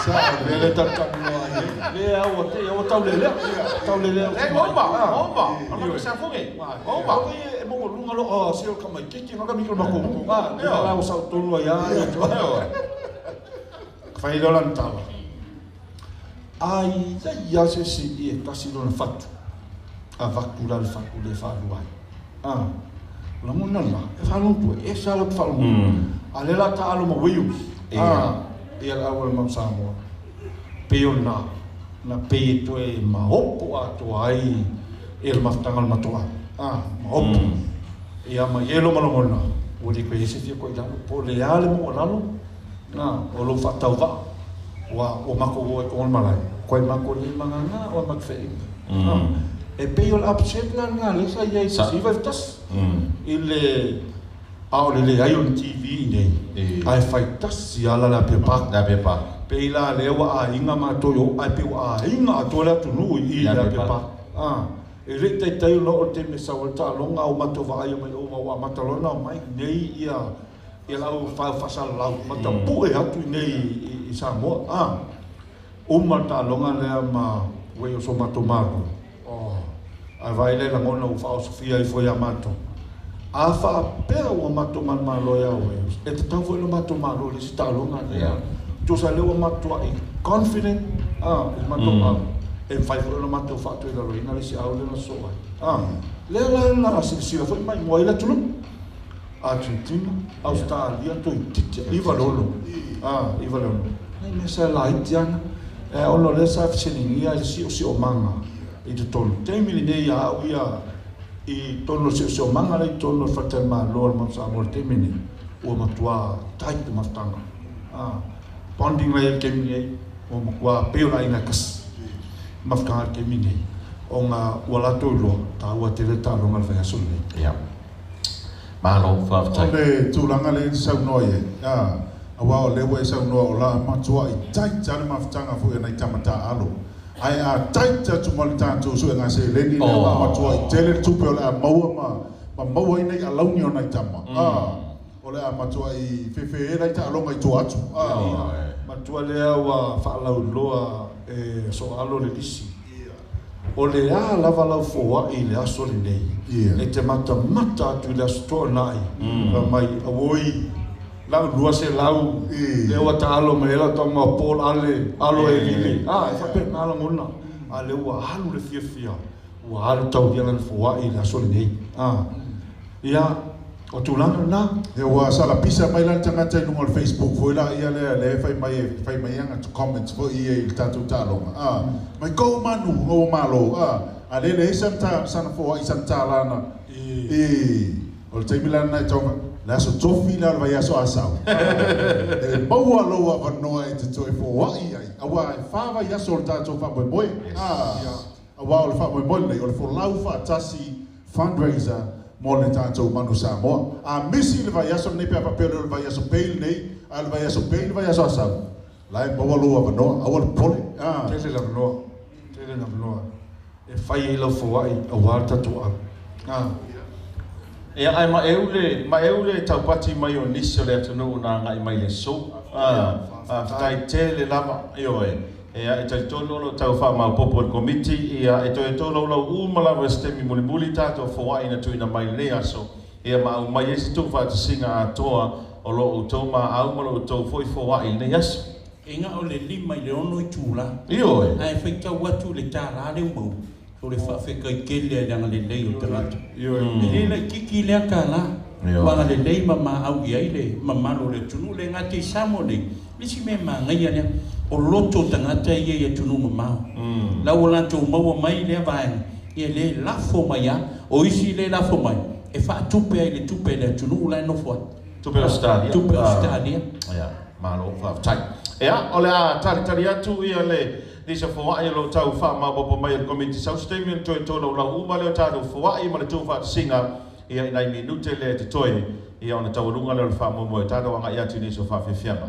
Sa le mea lea talanoa ai. Lea ua te ua tau le lea. Tau le lea. Le oma, oma. Ona ko sa foge. Oma. E mo lunga lo o se o ka mai kiki no ka mi ko mako. Ah, la o sa tonu ai ai. Fai lo lan tala. Ai ia se si e tasi lona fatu. A vaku la le fatu le whaalua ai. Ah, lagona la, e whaalontu e sa la whaalontu. A le la ta alo ma Wales. Ah, ia la awal mau Samoa. Peo na, na pe e toe maopo a toa ai e le mafutanga le matoa. Ah, maopo. Ia ma ielo malongona. Ua li koe ese fia koe lalo. Po le ale mo lalo. Na, o lo whaatau Wa, o mako o e kongon malai. Koe mako le manganga o makwheinga. E pei o le upset la ngā le sa ia i se siva i tas. I le ao le le ai o le TV nei. Ai fai tasi ala la pia pa. La pia pa. Pei la le wa a inga mātou yo, ai pe wa a inga a tō le atu nui i la pia pa. E le tai tai lo o te me sa o ta longa o matou wa ai mai o ma wa matalona o mai nei ia ia lau fa fasal lau mata pu e atu nei i Samoa. Uma ta longa lea ma we o so matou maru. Ai vai le langona o whao Sofia i foi a matou. A wha pera ua matou manumalo ia oe. E te tau foi lo matou malo le si talonga lea. Tusa lea ua matou ai confident i matou au. E whai foi lo matou whaatu i lalo ina le si au le na so ai. Lea la la silasila foi mai mua i le tulu. Argentina, Australia, toi titi, iwa lolo. Iwa lolo. Nei mea sa la itiana. E ono le sa fisilingia i si o si o manga. I te tonu. Teimi nei a au ia i tonu se o manga le tonu whatel ma loa le mamsa mo le teimi nei. Ua matua tai te mafutanga. Bonding lai le kemi nei, ua matua peo la inga kasi. Mafutanga le kemi nei. O ngā ua latou loa, tā ua tele tā longa le whaiaso nei. Ia. Malo, whawhtai. O le tūlanga le saunoa e. Awa o lewa e saunoa o la matua i taita le mafutanga fo e nei tamata alo. Ai a taita tu mali tātou su e ngā se leni le wa matua i tele tupe o le a maua ma maua i nei alauni o nei tama. O le a matua i whewhe e nei ta alonga i tua atu. Matua lea ua whaalauloa e so alo le lisi. O le a lava lau fōa i le aso le nei. E te mata mata atu i le aso toa nai. Mai awoi lau lua se lau. Le ua ta alo mai ela tonga o Paul ale, alo e vile. E whape ngā langona. A le ua alu le fia fia. Ua alu tau ia lan fōa i le aso le nei. Ia, o tūlanga nā. E ua sala pisa mai lan tangata i lunga o le Facebook foi la ia lea le whai mai anga to comments foi ia i le tātou tālonga. Mai kou manu ngō malo. A le le sana fōa i sana tālana. O le teimi lana i taunga. Le aso tofi la le vai aso asau. E maua loa wanoa e te toe fōa i ai. Awa e whawa i aso o le tātou whamoemoe. Awa o le whamoemoe nei. O le folau whaatasi fundraiser mo le tātou manu Samoa. A misi le vai aso nei pe apapeo le vai aso peil nei, a le vai aso peil le vai aso asau. La e maua loa wanoa, awa le pole. Tele la wanoa, tele la wanoa. E whai e lau fōa i awa le tātou au. Ia ai ma eule taupati mai o nisi o le atunuu na ngai mai le so. Whai tele lava, ioe. E talitonu lo tau wha maupopo le komiti, ia e toe tō lau lau uma lava e stemi mulimuli tātou fōa ina tuina mai le aso. Ia ma au mai esi tō whaatasinga atoa o lo o tō ma au ma lo o tō foi fōa i le aso. E ngā o le lima i le ono i tūla. Ioe. Ai whaitau atu le tā rā le umau. O le whaawheka i kele ai langa le lei o tagata. E le lai kiki lea ka la. Wanga le lei ma ma au i ai le mamalo le tunu le ngā te Samoa nei. Nisi me mangaia lea. O loto tagata ia ia tunu mamao. Lau o lantou maua mai lea vaenga. Ia le lafo mai a. O isi le lafo mai. E whaatupe ai le tupe le tunu la nofo ai. Tupe Australia. Tupe Australia. Ia, malo whaaftai. Ia, o le a tali atu ia le nisa fōa i lo tau wha maupopo mai o le komiti South Stamion toi tō lau uma leo tātou fōa i ma le tō whaatasinga ia i nai minute le te toi ia ona taualunga leo le wha momoe tātou anga i atu nisa whaawhiwhianga.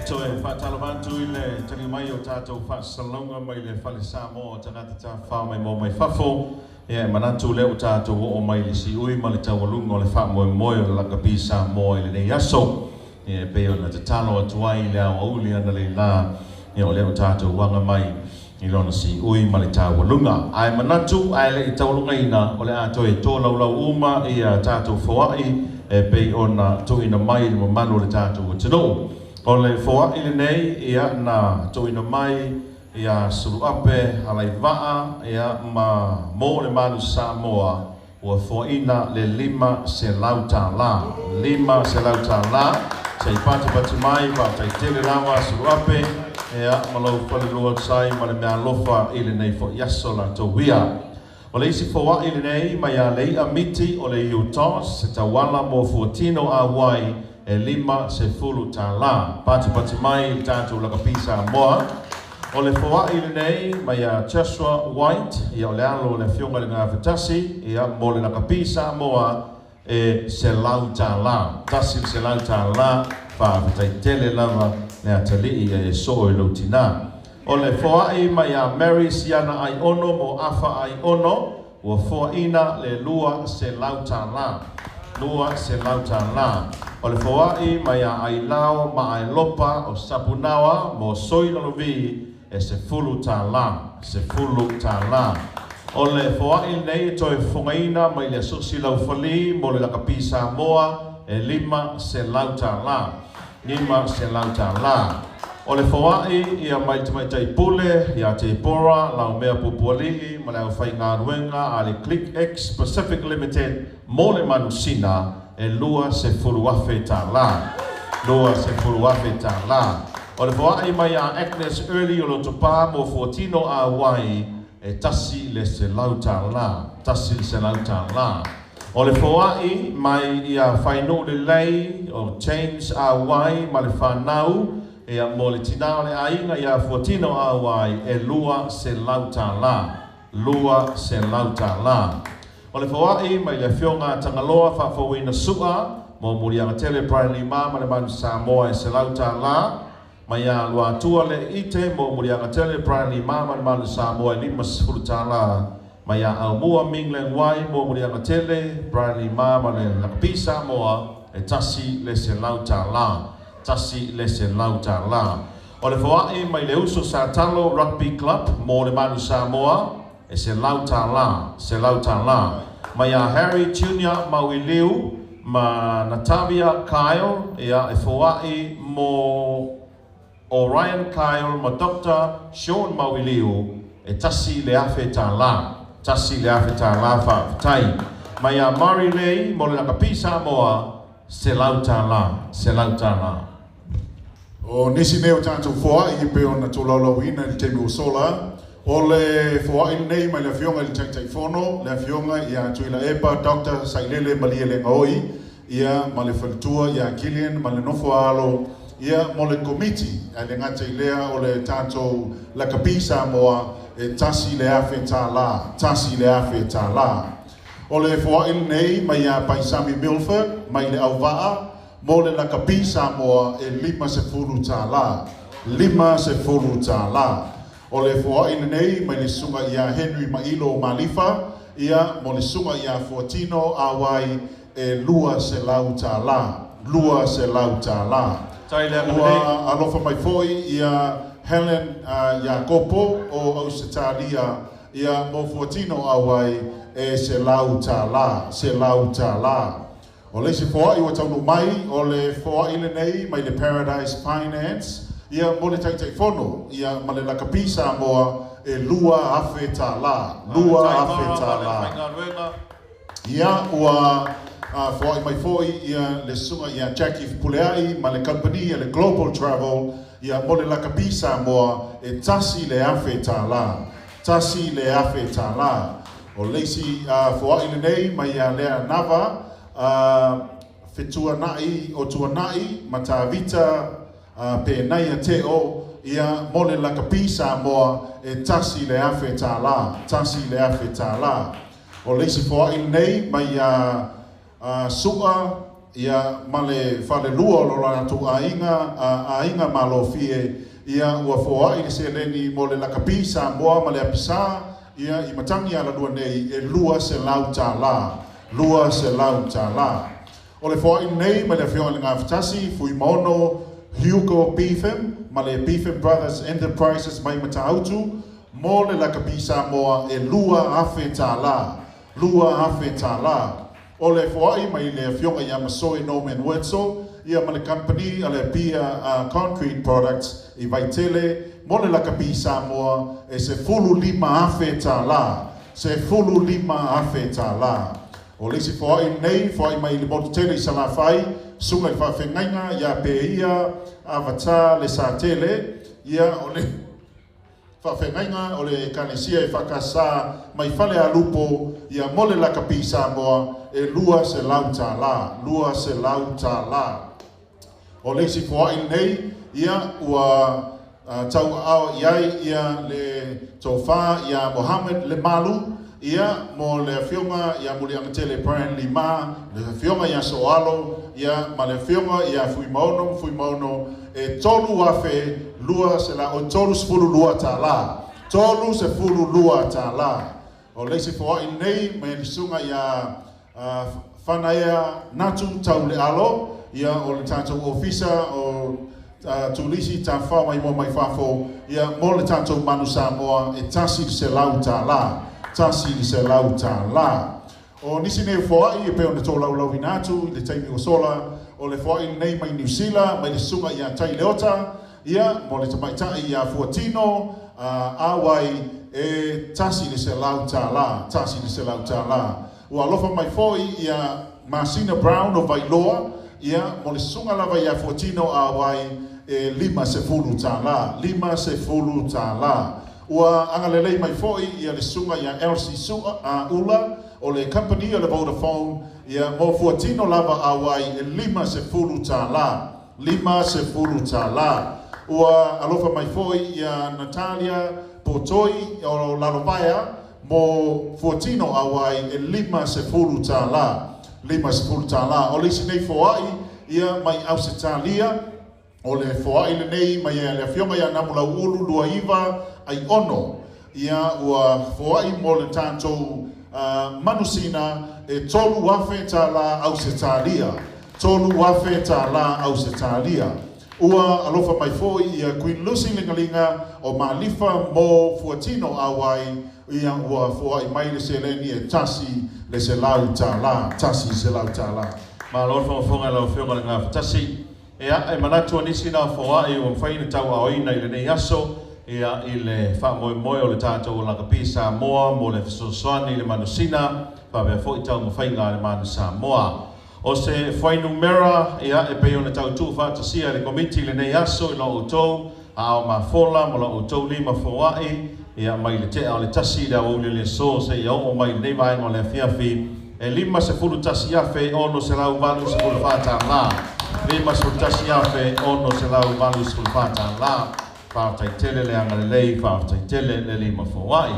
Toe toe faatalofa atu i le tali mai o tatou faasalalauga mai le Fale Samoa o Tagata Tafafao Maimoa Mai Fafo. Ia, e manatu lea ua tatou oo mai i le siui ma le taualuga o le faamoemoe o le Lakapi Samoa i lenei aso. Ia, e pei ona tatalo atu ai i le aoauli analeila, ia o lea ua tatou aga mai i lona siui ma le taualuga. Ae manatu, ae le i taualugaina, o le a toe tolaulau uma ia tatou foai e pei ona tuuina mai i le mamalu o le tatou atunuu. O le foai lenei, ia, na tuuina mai ia Suluape Alaivaa, ia, ma mo le Malu Samoa, ua foaina le $500. $500. Se i patipati mai, faafetai lava Suluape, ia, ma lou falelua sai ma le meaalofa i lenei fo'i aso latou ia. O le isi foa'i lenei mai ia Lei'a Miti o le UTOS, se tauala mo fuatino auai e $50. Patipati mai i le tatou Lakapi Samoa. O le foa'i lenei mai ia Joshua White, ia o le alo o le afioga i le Gafatasi, ia mo le Lakapi Samoa e $100. $100, faafetai tele lava le atalii ia e soo i lou tinā. O le foa'i mai ia Mary Siana Aiono mo Afa Aiono, ua foaʻina le $200. $200. O le foaʻi mai ia Ailao ma Aelopa o Sapunaoa mo Soi Lalovi e $10. $10. O le foaʻi lenei e toe fofogaina mai le Asosi Laufali mo le Lakapi Samoa e $500. $500. O le foaʻi ia mai le tamaitai pule ia Tepora Laumea Pupualii ma le aufaigaluega a le Click X Pacific Limited mo le manusina e $20,000. $20,000. O le foaʻi mai ia Agnes Early o Lotopa mo fuatino auai e $100. $100. O le foaʻi mai ia Fainuu Lelei o James Auai ma le fanau, ia mo le tinā o le aiga ia fuatino auai e $200. $200. O le foaʻi mai le afioga Tagaloa Faafouina Su'a mo Muliaga Tele Brian Lima ma le Manu Samoa e $100. Mai ia Luatua le Ite mo Muliaga Tele Brian Lima ma le Manu Samoa e $50. Mai ia Aumua Minglen Wai mo Muliaga Tele Brian Lima ma le Lakapi Samoa e $100. $100. O le foaʻi mai le uso Satalo Rugby Club mo le Manu Samoa e $100. $100. Mai ia Harry Junior Mauiliu ma Natavia Kyle, ia e foaʻi mo Orion Kyle ma Dr. Sean Mauiliu e $1,000. $1,000 faafetai. Mai ia Murray Lei mo le Lakapi Samoa $100. $100. O nisi nei o tatou foaʻi e pei ona tolaulauina i le taimi ua sola, o le foaʻi lenei mai le afioga i le Taitaifono, le afioga ia Tuilaepa Dr. Sailele Malielegaoi, ia ma le faletua ia Kilian ma le nofo alo, ia mo le komiti, ae le gata i lea o le tatou Lakapi Samoa e $1,000, $1,000. O le foaʻi lenei mai ia Paisami Milford mai le Auvaa mo le Lakapi Samoa e $50, $50. O le foaʻi lenei mai le susuga ia Henry Mailo Malifa, ia mo le susuga ia Fuatino Auai e $200, $200. Tai le Ua alofa mai foi ia Helen Iakopo o Ausetalia, ia mo Fuatino Auai e $100, $100. O le isi foaʻi ua taunuu mai, o le foaʻi lenei mai le Paradise Finance, ia mo le Taitaifono, ia ma le Lakapi Samoa e $2,000, $2,000. Ia ua foaʻi mai foi ia le susuga ia Jackie Puleai ma le company le Global Travel, ia mo le Lakapi Samoa e $1,000, $1,000. O le isi foaʻi lenei mai ia Lea Nava, fetuanaʻi o Tuanaʻi ma Tavita Penaia Teo, ia mo le Lakapi Samoa e $1,000, $1,000. O le isi foaʻi lenei mai ia Su'a Ia ma le falelua o lo latou aiga, aiga malofie, ia ua foai le seleni mo le lakapi Samoa ma le apisa, ia i matagi alalua nei e $200, $200. O le foai nei ma le afioga i le Gafatasi, Fuimaono Hugo Beetham, ma le Beetham Brothers Enterprises mai Matautu, mo le lakapi Samoa e $2,000, $2,000. O le foai mai le afioga ia Masoe Norman Wetzel, ia ma le company a le Apia Concrete Products i Vaitele, mo le lakapi Samoa e $15,000, $15,000. O le isi foai nei, foai mai le motu tele i Salafai, suga i faafegaiga ia Peia Avatar le Satele, ia o le faafegaiga o le Ekalesia e Fakasa mai fale alupo, ia mo le lakapi Samoa e $200, $200. O le isi foai nei, ia ua tauaao iai ia le tofa ia Mohamed Lemalu, ia mo le afioga ia Muliagatele Brian Lima, le afioga ia Soalo, ia ma le afioga ia Fuimaono, Fuimaono e 3,200 o $32, $32. O le isi foai nei mai le susuga ia Fanaea Natu Taulealo, ia o le tatou ofisa o Tulisi tafao mai mo mai fafo, ia mo le tatou manu Samoa e $100, $100. O nisi nei foai e pei ona tolaulauina atu i le taimi ua sola, o le foai nei mai Niu Sila, mai le susuga ia Tai Leota, ia mo le tamaitai ia Fuatino, Awai e $100, $100. Ua alofa mai foi ia Masina Brown o Vailoa, ia mo le susuga lava ia Fuatino Awai e $50, $50. Ua agalelei mai foi ia le susuga ia Elsie Sua Ula o le company o le Vodafone, ia mo Fuatino lava Awai e $50, $50. Ua alofa mai foi ia Natalia Potoi o Lalovaea mo Fuatino Awai e $50, $50. O le isi nei foai ia mai Ausetalia, o le foai lenei mai le afioga ia Namulauulu Luaiva ai ono, ia ua foai mo le tatou manusina e $3,000 Ausetalia, $3,000 Ausetalia. Ua alofa mai foi ia Queen Lucy Lingalinga o Malifa mo Fuatino Awai, ia ua foai mai le seleni e $100, $100. Malo le faafofoga i lau Afioga i le Gafatasi. Ia, e manatu nisi na foai ua mafai ona tauaoina i lenei aso, ia i le faamoemoe o le tatou lakapi Samoa mo le fesoasoani i le manusina, faapea foi taumafaiga a le manu Samoa. O se fuainumera, ia e pei ona tautuu faatasia e le komiti i lenei aso i lo outou aao mafola ma lo outou lima foai, ia mai le tea o le 1 i le aoauli o le aso seia oo mai lenei vaega o le afiafi e $51,684, $51,684. Faafetai le agalelei, faafetai tele le lima foai.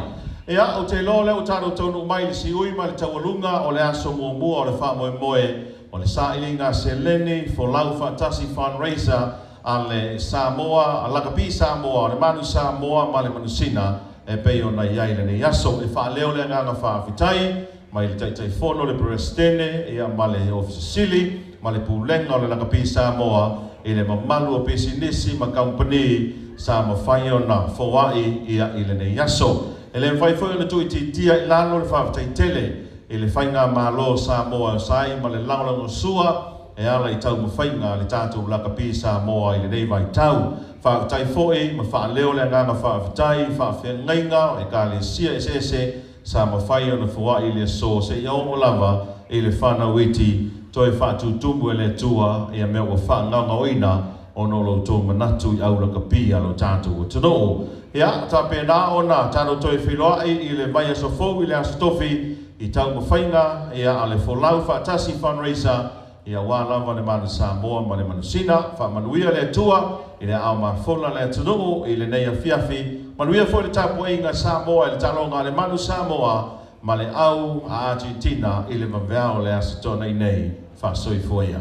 Ia, o te iloa lea ua tatou taunuu mai le siui ma le taualuga o le aso muamua o le faamoemoe o le sailiga seleni folau faatasi fundraiser a le Samoa, a lakapi Samoa, o le manu Samoa ma le manusina e pei ona i ai lenei aso. E faaleo le agaga faafetai mai le Taitaifono le Peresetene, ia ma le Ofisa Sili ma le Pulega o le Lakapi Samoa i le mamalu o pisinisi ma kamupani sa mafai ona foai ia i lenei aso. E le mafai foi ona tuuitiitia i lalo le faafetai tele i le faigamalo Samoa sai ma le lagolagosua e ala i taumafaiga a le tatou lakapi Samoa i lenei vaitau. Faafetai foi ma faaleo le agaga faafetai faafeagaiga o ekalesia eseese sa mafai ona foai i le aso seia oo lava i le fanau iti toe faatutumu e le Atua ia mea ua faagaogaoina ona o lo outou manatu i au lakapi a lo tatou atunuu. Ia, tapena ona tatou toe feiloai i le vaiaso fou i le aso tofi i taumafaiga ia a le folau faatasi fundraiser ia ua lava le manu Samoa ma le manusina. Faamanuia le Atua i le aao mafola le atunuu i lenei afiafi. Manuia foi le tapuaiga Samoa i le taloga a le manu Samoa ma le au a Argentina i le vaveao le aso tonai nei. Faasoifua ia.